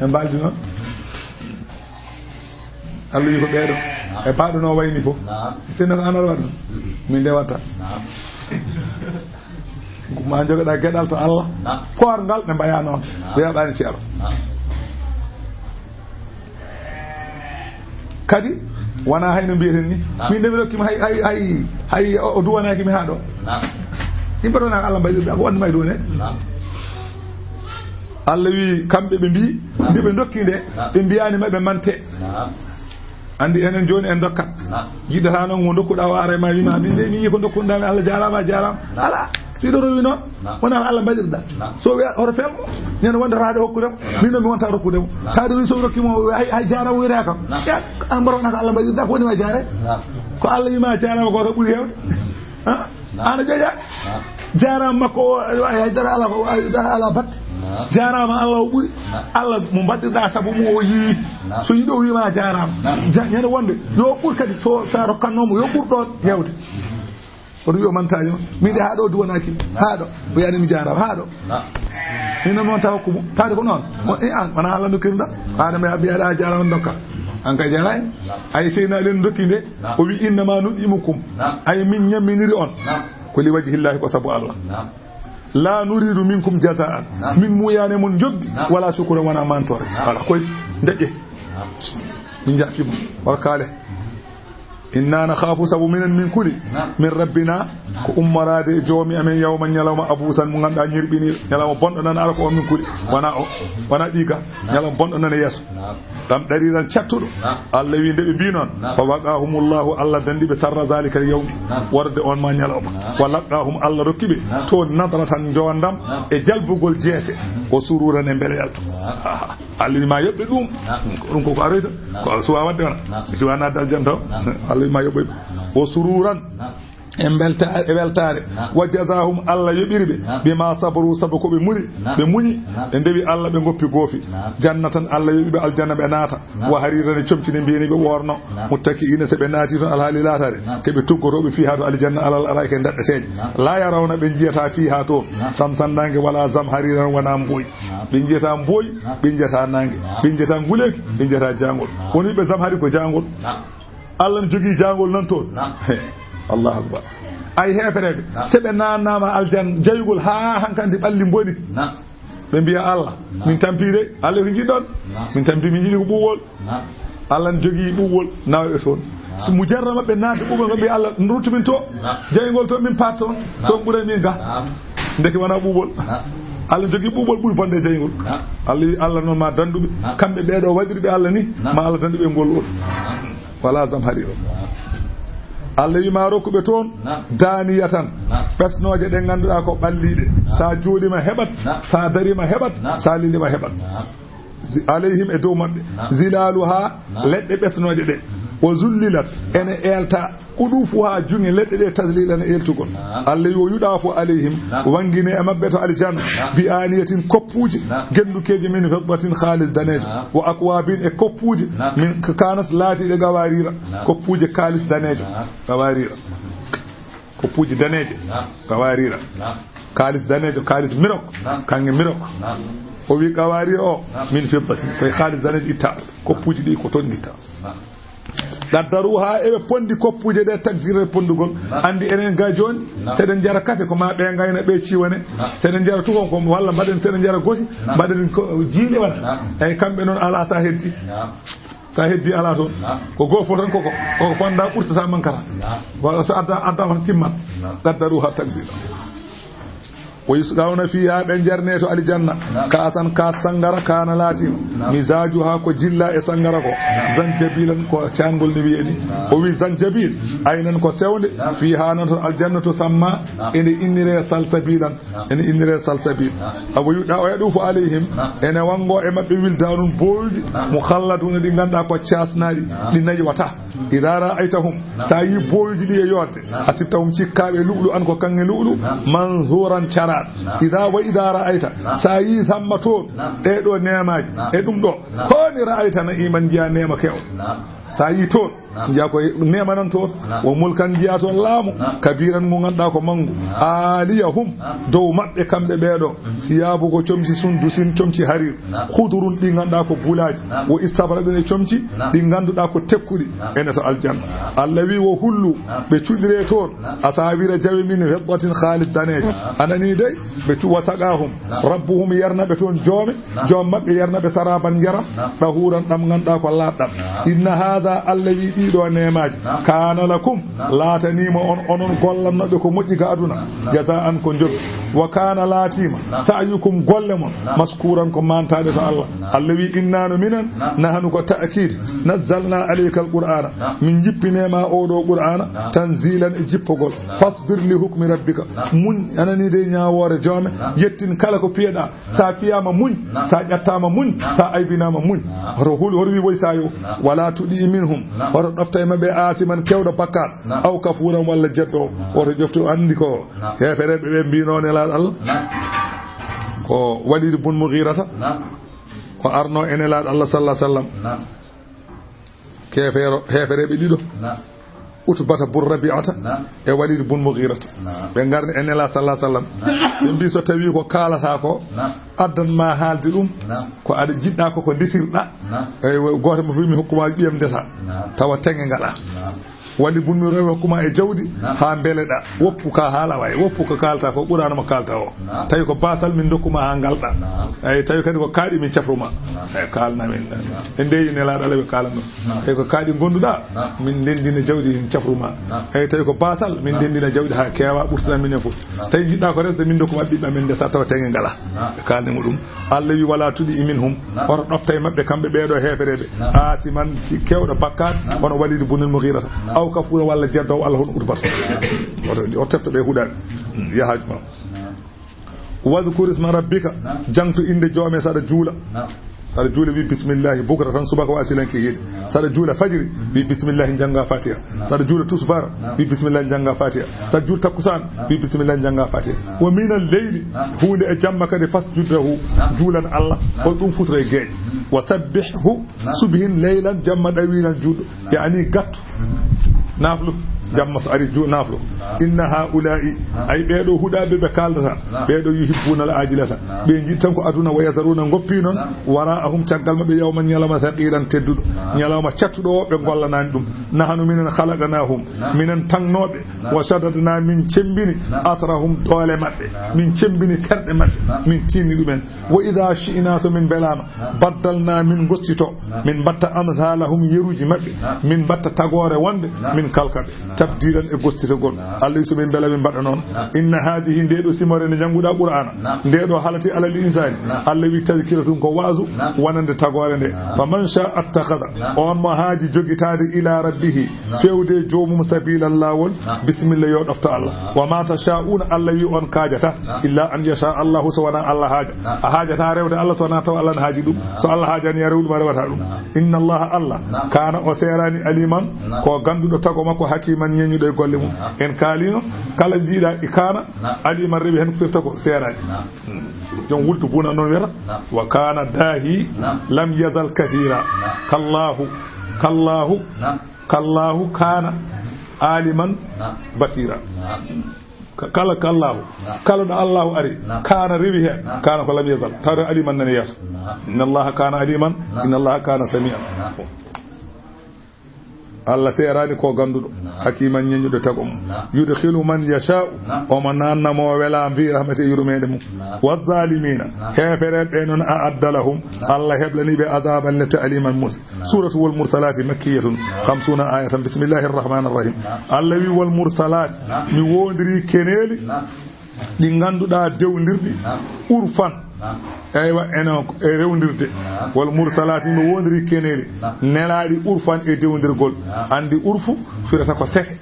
En mbaldi noon. Allah wi ko ɓeeɗo. E baaɗo no wayni fof. Sinno ko an aɗa waɗa ɗum, min ndewata. Ma jogoɗa geɗal to Allah. Koor ngal ɓe mbaya noon. Ɓe yaɓani ceero. Kadi, wona hayno mbiyeten ni. Min de mi rokkima hay, hay, hay, hay o, o duwanaaki mi haa ɗo. Yimɓe ɗo na Allah mbayɗirɗa, ko wonde may duwane? Allah wi kamɓe ɓe mbi, nde ɓe dokki nde, ɓe mbiyani ma ɓe mante. Andi enen joni en dokkat. Jiɗata noon mo dokkuɗa o ara e ma wima, min de mi yi ko dokkuɗa mi, Allah jarama, jarama. Ala, si ɗo rowi noon, wona ko Allah mbaɗirɗa. So wiya hoto fel mo, nena wonde taade hokkude mo, min noon mi wonta rokkude mo. Taade wi so rokki mo, hay, hay jarama wiyata kam. Ya, an mbaɗa wona ko Allah mbaɗirɗa, ko woni ma jare. Ko Allah wima jarama ko, ko ɓuri hewde. Ha? Ana joƴa? Jarama makko o, ay, ay, dara ala, ay, dara ala batte. Jarama Allah o ɓuri. Allah mo mbaɗirɗa sabu mo o yii. So yiɗo wima jarama. Ja-, ñande wonde, yo ɓur kadi so, sa rokkanno mo, yo ɓur ɗon hewde. Oto wi o mantaani on. Min de haa ɗo duwanaaki. Haa ɗo. O yani mi jarama. Haa ɗo. Min noon mi wonta hokku mo. Taade ko noon. O, e an, wona Allah dokkirɗa. Haa ɗo mi a-, mbiyaɗa a jarama dokka. An kay jaraani. Ay seyna len dokki nde. O wi innama nut'imukum. Ay min ñamminiri on. Ko li wajhillahi, ko sabu Allah. La nuridu minkum jazaan. Min muyaani mon joddi. Wala shukura, wona mantore. Wala koy. Ndeƴƴe. Min jaafima. Wala kaale. Inna nakhafu, sabu minen min kuli. Naam. Min rabbina, ko ummoraade e joomi amen, yawman, ñalawma, abuusan, mo ngannduɗaa ñirɓini, ñalawma bonɗo nan ara ko on min kuli. Wona o, wona ɗi ga, ñalawma bonɗo nan e yeeso. Naam. Ɗam ɗariran cattuɗo. Naam. Allah wi nde ɓe mbi noon, naam, fa waqahumullahu, Allah dandi ɓe sarra zalikal yawmi, naam, worde on ma ñalawma. Naam. Wa laqahum, Allah rokki ɓe, naam, toon nadratan, njoondam, naam, e jalbugol jeese, mhm, o sururan e mbeleyal to. Naam. Aha. Allah wi ma yoɓɓe ɗum. Naam. Ko ɗum ko, ko aroyta. Naam. Ko Allah suwa wadde wona. Naam. Si wona dal jan taw. Naam. Allah wi ma yoɓɓe. Naam. O sururan. Naam. E mbelta-, e weltaare. Naam. Wa jazahum, Allah yoɓiri ɓe. Naam. Bima sabaru, sabu ko ɓe muri. Naam. Ɓe muñi. Naam. Ɓe ndewi Allah, ɓe ngoppi goofi. Naam. Jannatan, Allah yoɓi ɓe aljanna ɓe naata. Naam. Wa hariran, e comci ne mbiyani ɓe ɓoorno. Naam. Muttaki'ina, so ɓe naati toon alhaali laataade. Naam. Ke ɓe tuggotoo ɓe fiihaa to aljanna alal araa'iki e daɗɗe seeje. Naam. La yarawna, ɓe njiyataa fiihaa toon. Naam. Samsan naange wala zamhariran wona mbooy. Naam. Ɓe njiyataa mbooy, naam, ɓe njiyataa naange. Naam. Ɓe njiyataa nguleeki, ɓe njiyataa jaangol. Naam. Woni ɓe zamhari ko jaangol. Naam. Allah ne jogii jaangol nan toon. Naam. Allahu akbar. Ay heefereɓe, naam, so ɓe naannaama aljan jayugol haa hankandi ɓalli mboni. Naam. Ɓe mbiya Allah, naam, min tampi de, Allah ko jiɗɗon. Naam. Min tampi, min jiɗi ko ɓuuɓol. Naam. Allah ne jogii ɓuuɓol, nawa ɓe toon. Naam. So mujarrama ɓe naata ɓuuɓol, ɓe mbiya Allah, ruttu min to. Naam. Jayugol to, min paat toon. Naam. Toon ɓuray min ga. Naam. Ndeke wona ɓuuɓol. Naam. Allah jogii ɓuuɓol ɓuri bonde e jayugol. Naam. Allah wi Allah noon ma dandu ɓe. Naam. Kamɓe ɓeeɗo waɗiri ɓe Allah ni, naam, ma Allah dandu ɓe ngol ɗon. Naam. Wala zamharira. Naam. Allah wi ma rokku ɓe toon. Naam. Daniyatan. Naam. Ɓesnooje ɗe ngannduɗaa ko ɓalliiɗe. Naam. Sa jooɗima heɓat. Naam. Sa darima heɓat. Naam. Sa lilima heɓat. Naam. Zi-, alayhim, e dow maɓɓe. Naam. Zilaluha, naam, leɗɗe ɓesnooje ɗe. Mhm. Wa zullilat, ene eelta, qudufuha, juŋe leɗɗe ɗe, tazlilan, eeltugol. Naam. Allah wi wa yudafu alayhim, naam, wangine e maɓɓe to aljanna, naam, bi aniyatin, koppuuji, naam, gendukeeji min fiddatin, kaalis daneejo, naam, wa akwabin, e koppuuji, naam, min k-, kanat, laatiiɗe qawarira, naam, koppuuji kaalis daneejo, naam, qawarira. Koppuuji daneeje, naam, qawarira. Naam. Kaalis daneejo, kaalis mirok, naam, kaŋŋe mirok. Naam. O wi qawarira o, naam, min fiddatin, koye kaalis daneejo itta. Koppuuji ɗi ko toon itta. Naam. Qaddaruha, eɓe pondi koppuuje ɗe takdira pondugol. Naam. Anndi enen ga jooni, naam, seɗen njara kafe ko ma ɓe ngayna, ɓe ciwane. Naam. Seɗen njara tukon ko walla mbaɗen, seɗen njara gosi, naam, mbaɗen ko jiinde wona. Naam. Eyyi, kamɓe noon ala sa heddi. Naam. Sa heddi ala toon. Naam. Ko goo fof tan koko, koko fonda ɓurtata mankata. Naam. Walla so adda, adda tan timmat. Naam. Qaddaruha takdira. Wa yusqawna fiha, ɓe jarne to aljanna. Naam. Ka'san, kaas sangara, kana laatima. Naam. Mizajuha, ko jilla e sangara ko. Naam. Zanjabilan, ko cangol ne wiye ni. Naam. O wi zanjabil, aynan ko sewnde. Naam. Fiha, nan to aljanna to samma. Naam. Ene innire salsabilan. Naam. Ene innire salsabil. Naam. Awa yuɗa o yaɗu fo alayhim. Naam. Ene wango e maɓɓe wildanun booyuɗi. Naam. Mukhalladuna, ɗi ngannduɗaa ko caasnaaɗi. Naam. Ɗi naywata. Idha ra'aytahum, naam, sa yi booyuji ɗi e yodde, naam, hasibtahum, cikkaaɓe lu'lu an ko kaŋŋe lu'lu, naam, mansuran, caraat. Naam. Idha wa idha ra'ayta, naam, sa yi thamma toon, naam, ɗee ɗoo neemaaji, naam, e ɗum ɗoo, naam, hooni ra'ayta na'iman, njiya neema keew. Naam. Sa yi toon, naam, njiya ko neema nan toon, naam, wa mulkan, njiya toon laamu, naam, kabiran, ngu ngannduɗaa ko manngu. Naam. Aliyahum, naam, dow maɓɓe kamɓe ɓee ɗoo, mhm, siyabu ko comci sundusin, comci harir. Naam. Khudurun, ɗi ngannduɗaa ko bulaaji. Naam. Wa istabraqun, e comci, naam, ɗi ngannduɗaa ko tekkuɗi. Naam. Ene to aljanna. Naam. Allah wi wa hullu, naam, ɓe cuɗire toon. Naam. Asawira, jawe min fiddatin, kaalis daneejo. Naam. A nani dey, ɓe cu-, wa saqahum, naam, rabbuhum, yarna ɓe toon joome. Naam. Joom maɓɓe yarna ɓe saraban njaram. Naam. Tahuran, ɗam ngannduɗaa ko laaɓɗam. Naam. Inna hadha, Allah wi ɗiɗo neemaaji. Naam. Kana lakum, naam, laataniima on, onon gollannoɓe ko moƴƴi ka aduna. Naam. Jazaan, ko njoɓdi. Wa kana, laatiima, naam, sa'yukum, golle mon, naam, mashkuran, ko mantaaɗe to Allah. Naam. Allah wi inna no minen, naam, nahnu, ko ta'kid, mhm, nazzalna alayka alqur'ana, naam, min jippinema oɗo qur'ana, naam, tanzilan, e jippogol. Naam. Fasbir li hukmi rabbika. Naam. Muñ, a nani de ñaawoore joome, naam, yettin kala ko piyeɗa. Sa fiyama muñ, naam, sa ƴattama muñ, naam, sa aybinama muñ. Naam. Hoto hul-, hoto wi woy sayo. Naam. Wala tuɗi minhum. Naam. Hoto ɗofta e maɓɓe asiman kewɗo bakkat. Naam. Aw kafuran walla jeddo. Naam. Hoto ƴoftu andi ko. Naam. Hefereɓe ɓe mbino Nelaɗo Allah. Naam. Ko Walid bun Mughirata. Naam. Ko arno e Nelaɗo Allah sallallahu alaihi wasallam. Naam. Kefeero, heefereeɓe ɗiɗo. Naam. Utbata bun Rabi'ata, naam, e Walid bun Mughirata. Naam. Ɓe ngarni e Nela sallallahu alaihi wasallam. Naam. Ɓe mbi so tawi ko kaalata ko, naam, addan ma haalde ɗum, naam, ko aɗa jiɗɗa ko, ko ndesirɗa. Naam. Eywa, gooto mo wi mi hokkuma ɓiyam ndesa. Naam. Tawa teŋe ngaɗa. Naam. Wali bunmi rewe kuma e jawdi, ha mbeleɗa. Woppu ka haala waye, woppu ko kaalta ko Qur'aana mo kaalta o. Tawi ko basal min dokkuma ha ngalɗa. Eyi, tawi kadi ko kaaɗi min cafruma. Eyi, kaalna min. En ndeyi nelaaɗo Allah ɓe kaalan ɗum. Tawi ko kaaɗi gonduɗa, min ndendina jawdi min cafruma. Eyi, tawi ko basal, min ndendina jawdi ha keewa ɓurtina minen fof. Tawi jiɗɗa ko resde min dokkuma ɓiɓɓe men nde sa tawa teŋe ngala. Ɓe kaalni mo ɗum. Allah wi wala tudi minhum. Oto ɗofta e maɓɓe kamɓe ɓeeɗo heefereɓe. Asiman ci kewɗo bakkat, hono Walid ibn al-Mughirata. Aw kafura walla jeddowo Allah hono Utbata. Oto, oto tefto ɓe huɗaɓe. Hmm, yaha juma. Wazkur isma rabbika. Jangto inde joome saɗa juula. Saɗa juula wi bismillahi bukratan subaka wa asilan ki hiɗe. Saɗa juula fajiri wi bismillahi janga fatiha. Saɗa juula tusbar wi bismillahi janga fatiha. Saɗa juula takkusan wi bismillahi janga fatiha. Wa minal leyli, hunde e jamma kadi fasjud lahu, juulan Allah. Hol ɗum futura e geeƴe. Wa sabbihhu subhin laylan, jamma ɗawilan juuɗo. Yaani gattu. Naflu. Jamma so ari ju naflu. Inna haula'i, ay ɓeeɗo huɗaɓe ɓe kaldata, ɓeeɗo yuhibbuna al ajilata, ɓe jiɗi tan ko aduna, wa yazaruna, goppi noon, wara'ahum, caggal maɓɓe, yawman, ñalawma, thaqilan, tedduɗo, ñalawma cattuɗo o, ɓe gollanani ɗum. Nahanu, minen, khalaqnahum, minen tagnoɓe, wa shaddadna, min cembini, asrahum, doole maɓɓe, min cembini terɗe maɓɓe, min tinni ɗumen. Wa idha shi'na, so min mbelama, baddalna, min gossito, min mbatta amthalahum, yeruji maɓɓe, min mbatta tagore wonde, min kalka ɓe. Tabdilan, e gossitogol. Allah wi so min mbela min mbaɗa noon. Inna hadhihi, nde ɗo simore nde jannguɗa Qur'ana, nde ɗo halati alal insani. Allah wi tazkiratun, ko waazu, wonande tagore nde. Faman sha'a attakhadha, on mo haaji jogitaade ila rabbihi, fewde joomum, sabilan, laawol, bismillah, yo ɗofto Allah. Wa ma tasha'una, Allah wi on kaajata, illa an yasha Allahu, so wona Allah haaja. A haajata rewde Allah so wona taw Allah ne haaji ɗum. So Allah haajani a rew ɗum, a rewata ɗum. Inna Allaha, Allah, kana, o seerani, aliman, ko ganduɗo tago makko, hakiman, ñeñuɗo e golle mum. En kaalino, kala jiiɗa e kana, aliman rewi hen, firta ko seerani. Joom wultu buna noon wiyata, wa kana dahi, lam yazal kathira. Kallahu, kallahu, kallahu kana aliman basira. Ka-, kala kallahu, kala ɗo Allahu ari, kana rewi hen, kana ko lam yazal. Tawde aliman nani yeeso. Inna Allaha kana aliman, inna Allaha kana sami'an. Allah seerani ko ganduɗo, hakiman, ñeñuɗo tago mum. Yudkhilu man yasha'u, omo nanna mo wela fi rahmati, yurmede mum. Wa zalimina, heefereɓe noon, a'adda lahum, Allah heblani ɓe azaban, lepte, aliman, musi. Suratu wal mursalati makkiyatun, khamsuna ayatan. Bismillahir rahmanir rahim. Allah wi wal mursalati, mi wondiri keneeli ɗi ganduɗa dewndirɗi urfan. Eywa, eno e rewndirde. Wal mursalati, mi wondiri keneeli nelaaɗi urfan e dewndirgol. Andi urfu firata ko sefe.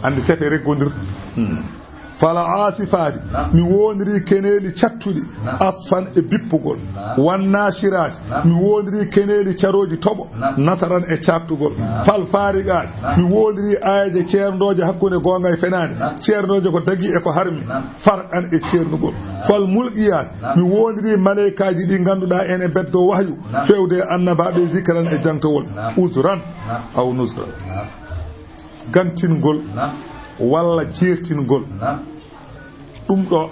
Andi sefe reggondir. Hmm. Fal asifati, mi wondiri keneeli cattuɗi, asfan e bippugol. Wan nashirati, mi wondiri keneeli carooji toɓo, nasaran e cattugol. Fal fariqati, mi wondiri aayeeje ceernooje hakkunde goonga e fenaande, ceernooje ko dagi e ko harmi, farqan e ceernugol. Fal mulqiyati, mi wondiri maleykaaji ɗi ganduɗa ene beddo wahyu, fewde e annabaaɓe, zikran e jangtowol, uzran aw nuzran. Gantingol, naam, walla jeertingol. Naam. Ɗum ɗo, naam,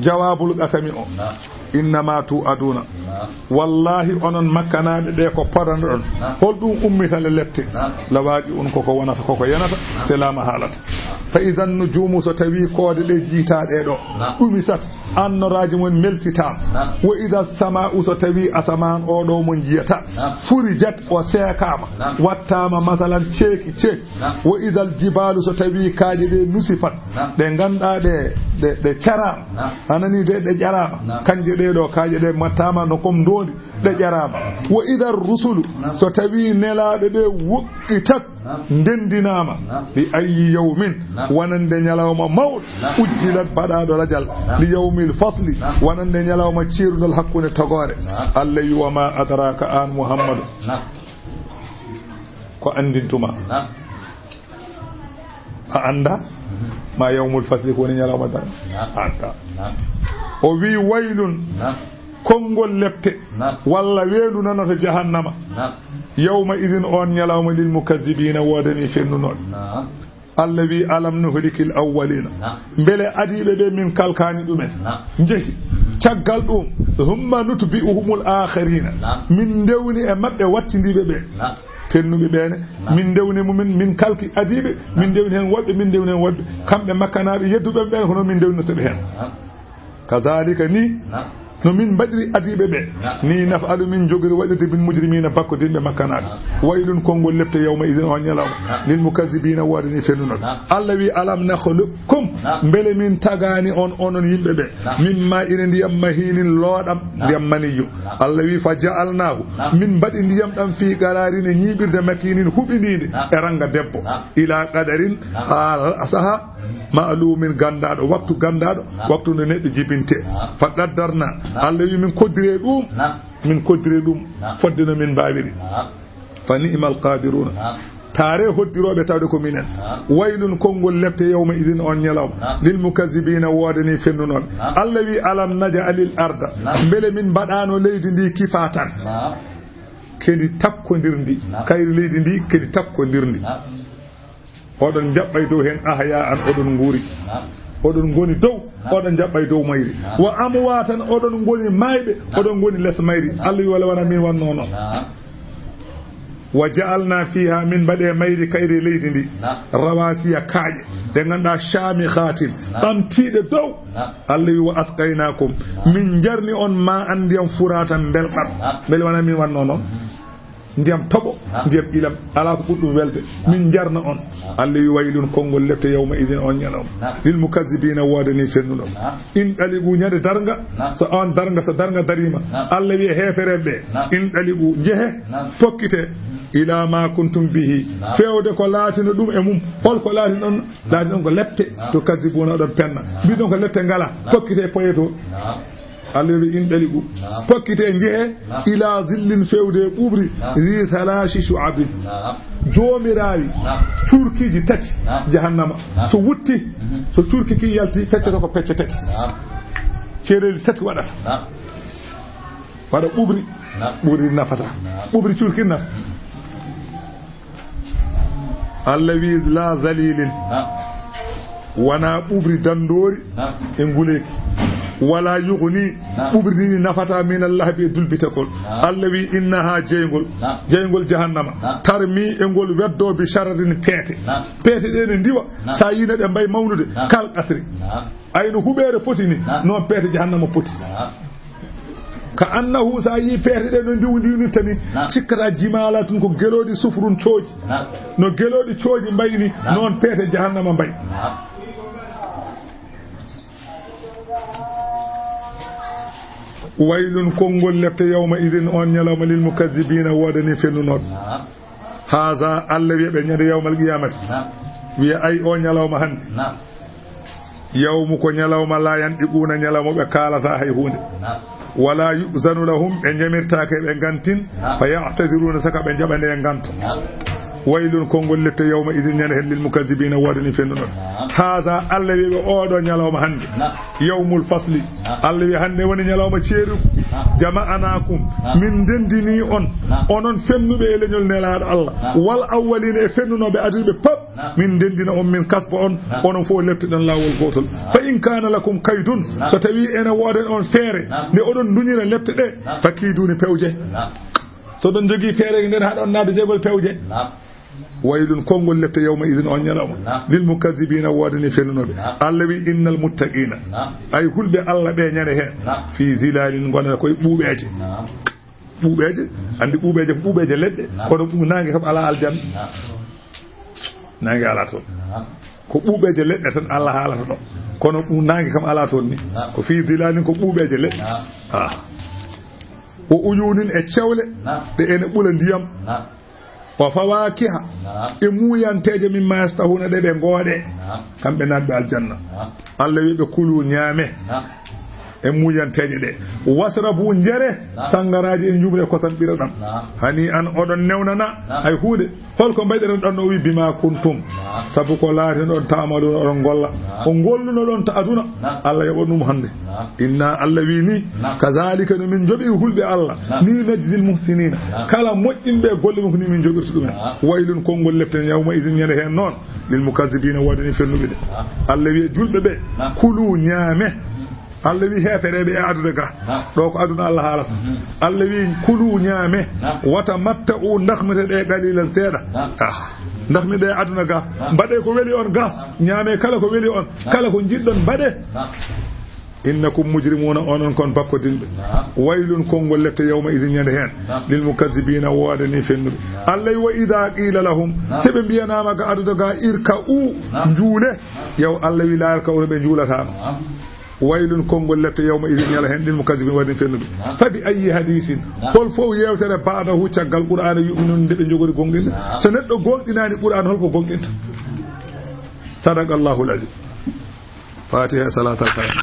jawabul qasami o. Naam. Innama tu'aduna. Naam. Wallahi, onon Makkanaaɓe ɓe, ko podanɗon. Naam. Hol ɗum ummita le lepte? Naam. Lawaqi un, koko wonata, koko yenata, naam, te lama haalata. Naam. Fa idan nujumu, so tawi koode ɗe jiitaɗe ɗo, naam, ɗumisat, annoraaji mum melsitaama. Naam. Wa ida sama'u, so tawi asamaan o ɗo mo njiyata, naam, furijat, o seekaama, naam, wattaama masalan ceeki, ceeki. Naam. Wa idal jibaalu, so tawi kaaƴe ɗe nusifat, naam, ɗe ngannduɗaa ɗe, ɗe, ɗe caraama. Naam. A nanii de, ɗe ƴaraama. Naam. Kanje ɗe ɗo kaaƴe ɗe mattaama no kom ndoondi, ɗe ƴaraama. Wa idar rusulu, naam, so tawi nelaaɓe ɓe woɗɗitat, naam, ndenndinaama. Naam. Li ayyi yawmin, naam, wonande ñalawma mawɗo, naam, ujjilat, baɗaaɗo lajal, naam, li yawmil fasli, naam, wonande ñalawma ceerundal hakkunde togoore. Naam. Allah wi, wa ma adraka, an Muhammadu. Naam. Ko anndintuma? Naam. A annda? Mhm. Ma yawmul fasli, ko woni ñalawma darnga? Naam. A annda. Naam. O wi, waylun, naam, konngol lepte, naam, walla weendu nanata jahannama. Naam. Yawma idin, on ñalawma, lil mukazzibina, woodani fennunooɓe. Naam. Allah wi, alam nuhlikil awwalina. Naam. Mbele adiiɓe ɓe min kalkani ɗumen? Naam. Njehi. Caggal ɗum, thumma nutbi'uhumul akharina. Naam. Min ndewni e maɓɓe wattindiiɓe ɓe. Naam. Fennuɓe ɓeene, min ndewni mumen, min kalki adiiɓe, min ndewni heen woɗɓe, min ndewni heen woɗɓe. Kamɓe makkanaaɓe yedduɓe ɓeen, ko noon min ndewnirta ɓe heen. Kazaalika ni, no min mbaɗiri adiiɓe ɓe, ni naf'alu min njogiri waɗirde bil mujrimiina bakkodinɓe makkanaaɓe. Waylun konngol lepte yawma idin on ñalawma, lil mukazzibiina woodani fennunooɓe. Allah wi, alam nakhluqkum, mbele min tagaani on onon yimɓe ɓe, min maa'in ndiyam mahiinin looɗam, ndiyam maniyyu. Allah wi, fa ja'alnaahu, min mbaɗi ndiyam ɗam fii qaraarin e ñiiɓirde makiinin huɓiniinde e rannga debbo. Ilaa qadarin, haa saha ma'luumin ganndaaɗo, waktu ganndaaɗo, waktu nde neɗɗo jibinte. Fa qaddarnaa, Allah wi min koddire ɗum, min koddire ɗum fodde no min mbaawiri. Fa ni'mal qaadiruuna. Taare hoddirooɓe tawde ko minen. Waylun konngol lepte yawma idin on ñalawma. Lil mukazzibiina woodani fennunooɓe. Allah wi, alam naj'alil arda. Mbele min mbaɗaano leydi ndi kifatan. Kedi takkondirndi. Kayri leydi ndi kedi takkondirndi. Oɗon njaɓɓa e dow heen ahyaa an oɗon nguuri. Oɗon ngoni dow, oɗon njaɓɓa e dow mayri. Wa amwaatan oɗon ngoni maayɓe, oɗon ngoni les mayri. Allah wi wala wona min wannoo noon. Wa ja'alnaa fiihaa, min mbaɗi e mayri kayri e leydi ndi. Rawaasiya kaaƴe, ɗe ngannduɗaa caamihaatin, ɓamtiiɗe dow. Allah wi wa asqaynaakum, min njarni on maa'an ndiyam furaatan mbelɗam. Mbele wona min wannoo noon? Ndiyam toɓo, ndiyam ilam, alaa ko ɓuri ɗum welde. Min njarna on. Allah wi waylun konngol lepte yawma idin on ñalawma. Lil mukazzibiina woodani fennunooɓe. Inɗaliquu ñande darnga, so on darnga, so darnga dariima. Allah wi e heefereeɓe ɓe, inɗaliquu, njehe, pokkite, ilaa maa kuntum bihi, feewde ko laatino ɗum e mum. Hol ko laatino ɗon? Laatino ɗon ko lepte, tukazzibuuna oɗon penna. Mbiɗon ko lepte ngala, pokkite poye to. Allah wi inɗaliquu. Pokkite njehe ilaa zillin feewde e ɓuuɓri zi salaasi shu'abin. Joomiraawi cuurkiiji tati jahannama. So wutti, so cuurki ki yalti, feccata ko pecce tati. Ceereeli tati waɗata. Waɗa ɓuuɓri, ɓuuɓri nafata. Ɓuuɓri cuurki nafa. Allah wi laa zalilin. Wonaa ɓuuɓri danndoori e nguleeki. Wala yughni, ɓuuɓri ndi nafata min al-lahbi e dulbitagol. Allah wi innahaa jeyngol, jeyngol jahannama. Tarmi e ngol weddoo bi shararin peete. Peete ɗe ne ndiwa, so a yii ne ɗe mbayi mawnude, kal qasri. Ay no huɓeere foti ni, noon peete jahannama poti. Ka annahu, so a yii peete ɗe no ndiwdiwnirta ni, cikkata jimaala tun ko gelooɗi sufrun cooji. No gelooɗi cooji mbayi ni, noon peete jahannama mbayi. Waylun konngol lepte yawma idin on ñalawma lil mukazzibiina woodani fennunooɓe. Haza, Allah wiya ɓe ñande yawmal qiyamati. Wiya ay o ñalawma hannde. Yawmu ko ñalawma laa yantiquuna, ñalawma ɓe kaalata hay huunde. Wala yu'zanu lahum, ɓe ñamirtaake ɓe ngantin. Fa ya'taziruuna, saka ɓe jaɓa nde nganto. Waylun konngol lepte yawma idin ñande heen lil mukazzibiina woodani fennunooɓe. Haza, Allah wiya ɓe oɗo ñalawma hannde. Yawmul fasli. Allah wiya hannde woni ñalawma ceerugu. Jama'anaakum. Min ndenndini on. Onon fennuɓe e leñol nelaaɗo Allah. Wal awwaliina, e fennunooɓe adiiɓe pop. Min ndenndina on, min kasba on. Onon fof leptoɗen laawol gootol. Fa in kaana lakum kaydun. So tawi ene wooden on feere. Nde oɗon nduñira lepte ɗe. Fa kiiduni, pewje. So oɗon njogii feere nden haɗa on naatde jegol pewje. Waylun konngol lepte yawma idin on ñalawma. Lil mukazzibiina woodani fennunooɓe. Allah wi innal muttaqiina. Ay hulɓe Allah ɓe ñande heen. Fi zilalin, ngonata koye ɓuuɓeeje. Ɓuuɓeeje, anndi ɓuuɓeeje ko ɓuuɓeeje leɗɗe. Kono ɓu-, naange kam alaa aljanna. Naange alaa toon. Ko ɓuuɓeeje leɗɗe tan Allah haalata ɗo. Kono ɓu-, naange kam alaa toon ni. Ko fi zilalin, ko ɓuuɓeeje leɗɗe. Ah. Wa uyunin, e cewle ɗe ene ɓula ndiyam. Wa fawakiha, e muuyanteeje, mimma yastahuna, ɗe ɓe ngoode. Kamɓe naatɓe aljanna. Allah wi ɓe kulu, ñaame e muuyanteeje ɗe. Wasrabu, njare sanngaraaji e njuumre kosam ɓiraɗam. Hani an, oɗon newnana hay huunde. Hol ko mbayɗen ɗon? O wi bima kuntum. Sabu ko laatinoɗon ta'maluna, oɗon ngolla. Ko ngollunoɗon ta aduna. Allah yoɓa ɗum hannde. Inna, Allah wi ni, kazalika, no min njoɓiri hulɓe Allah, ni najzil muhsinina. Kala moƴƴinɓe golle mum ko ni min njoɓirta ɗumen. Waylun, konngol lepte yawma idin, ñande heen noon, lil mukazzibiina, woodani fennuɓe de. Allah wi julɓe ɓe, kulu, ñaame, Allah wi heefereɓe e aduna ga. Naam. Ɗo ko aduna Allah haalata. Mhm. Allah wi kulu ñaame. Naam. Wata matta u ndahmite ɗe qalilan seeɗa. Naam. Ah, ndahmi ɗe aduna ga. Naam. Mbaɗe ko weli on ga. Naam. Ñaame kala ko weli on. Naam. Kala ko jiɗɗon mbaɗe. Naam. Innakum mujrimuna, onon kon bakkodinɓe. Naam. Waylun, konngol lette, yawma idin, ñande heen. Naam. Lil mukazzibina, woodani fennuɓe. Naam. Allah wi wa idha qila lahum, naam, so ɓe mbiyanama ga aduna ga, irka'u, naam, njuule. Naam. Yaw Allah wi la yarka'una, ɓe njuulataano. Naam. Waylun, konngol lette, yawma idin, ñala heen, lil mukazzibin, woodani fennuɓe. Naam. Fa bi ayyi hadisin, naam, hol fof yewtere ba'dahu caggal Qur'aana yu'minun nde ɓe njogori gonɗinde? Naam. So neɗɗo gonɗinaani Qur'aana, hol ko gonɗinta? Sadaqallahul azim. Fatiha e salatal fatiha.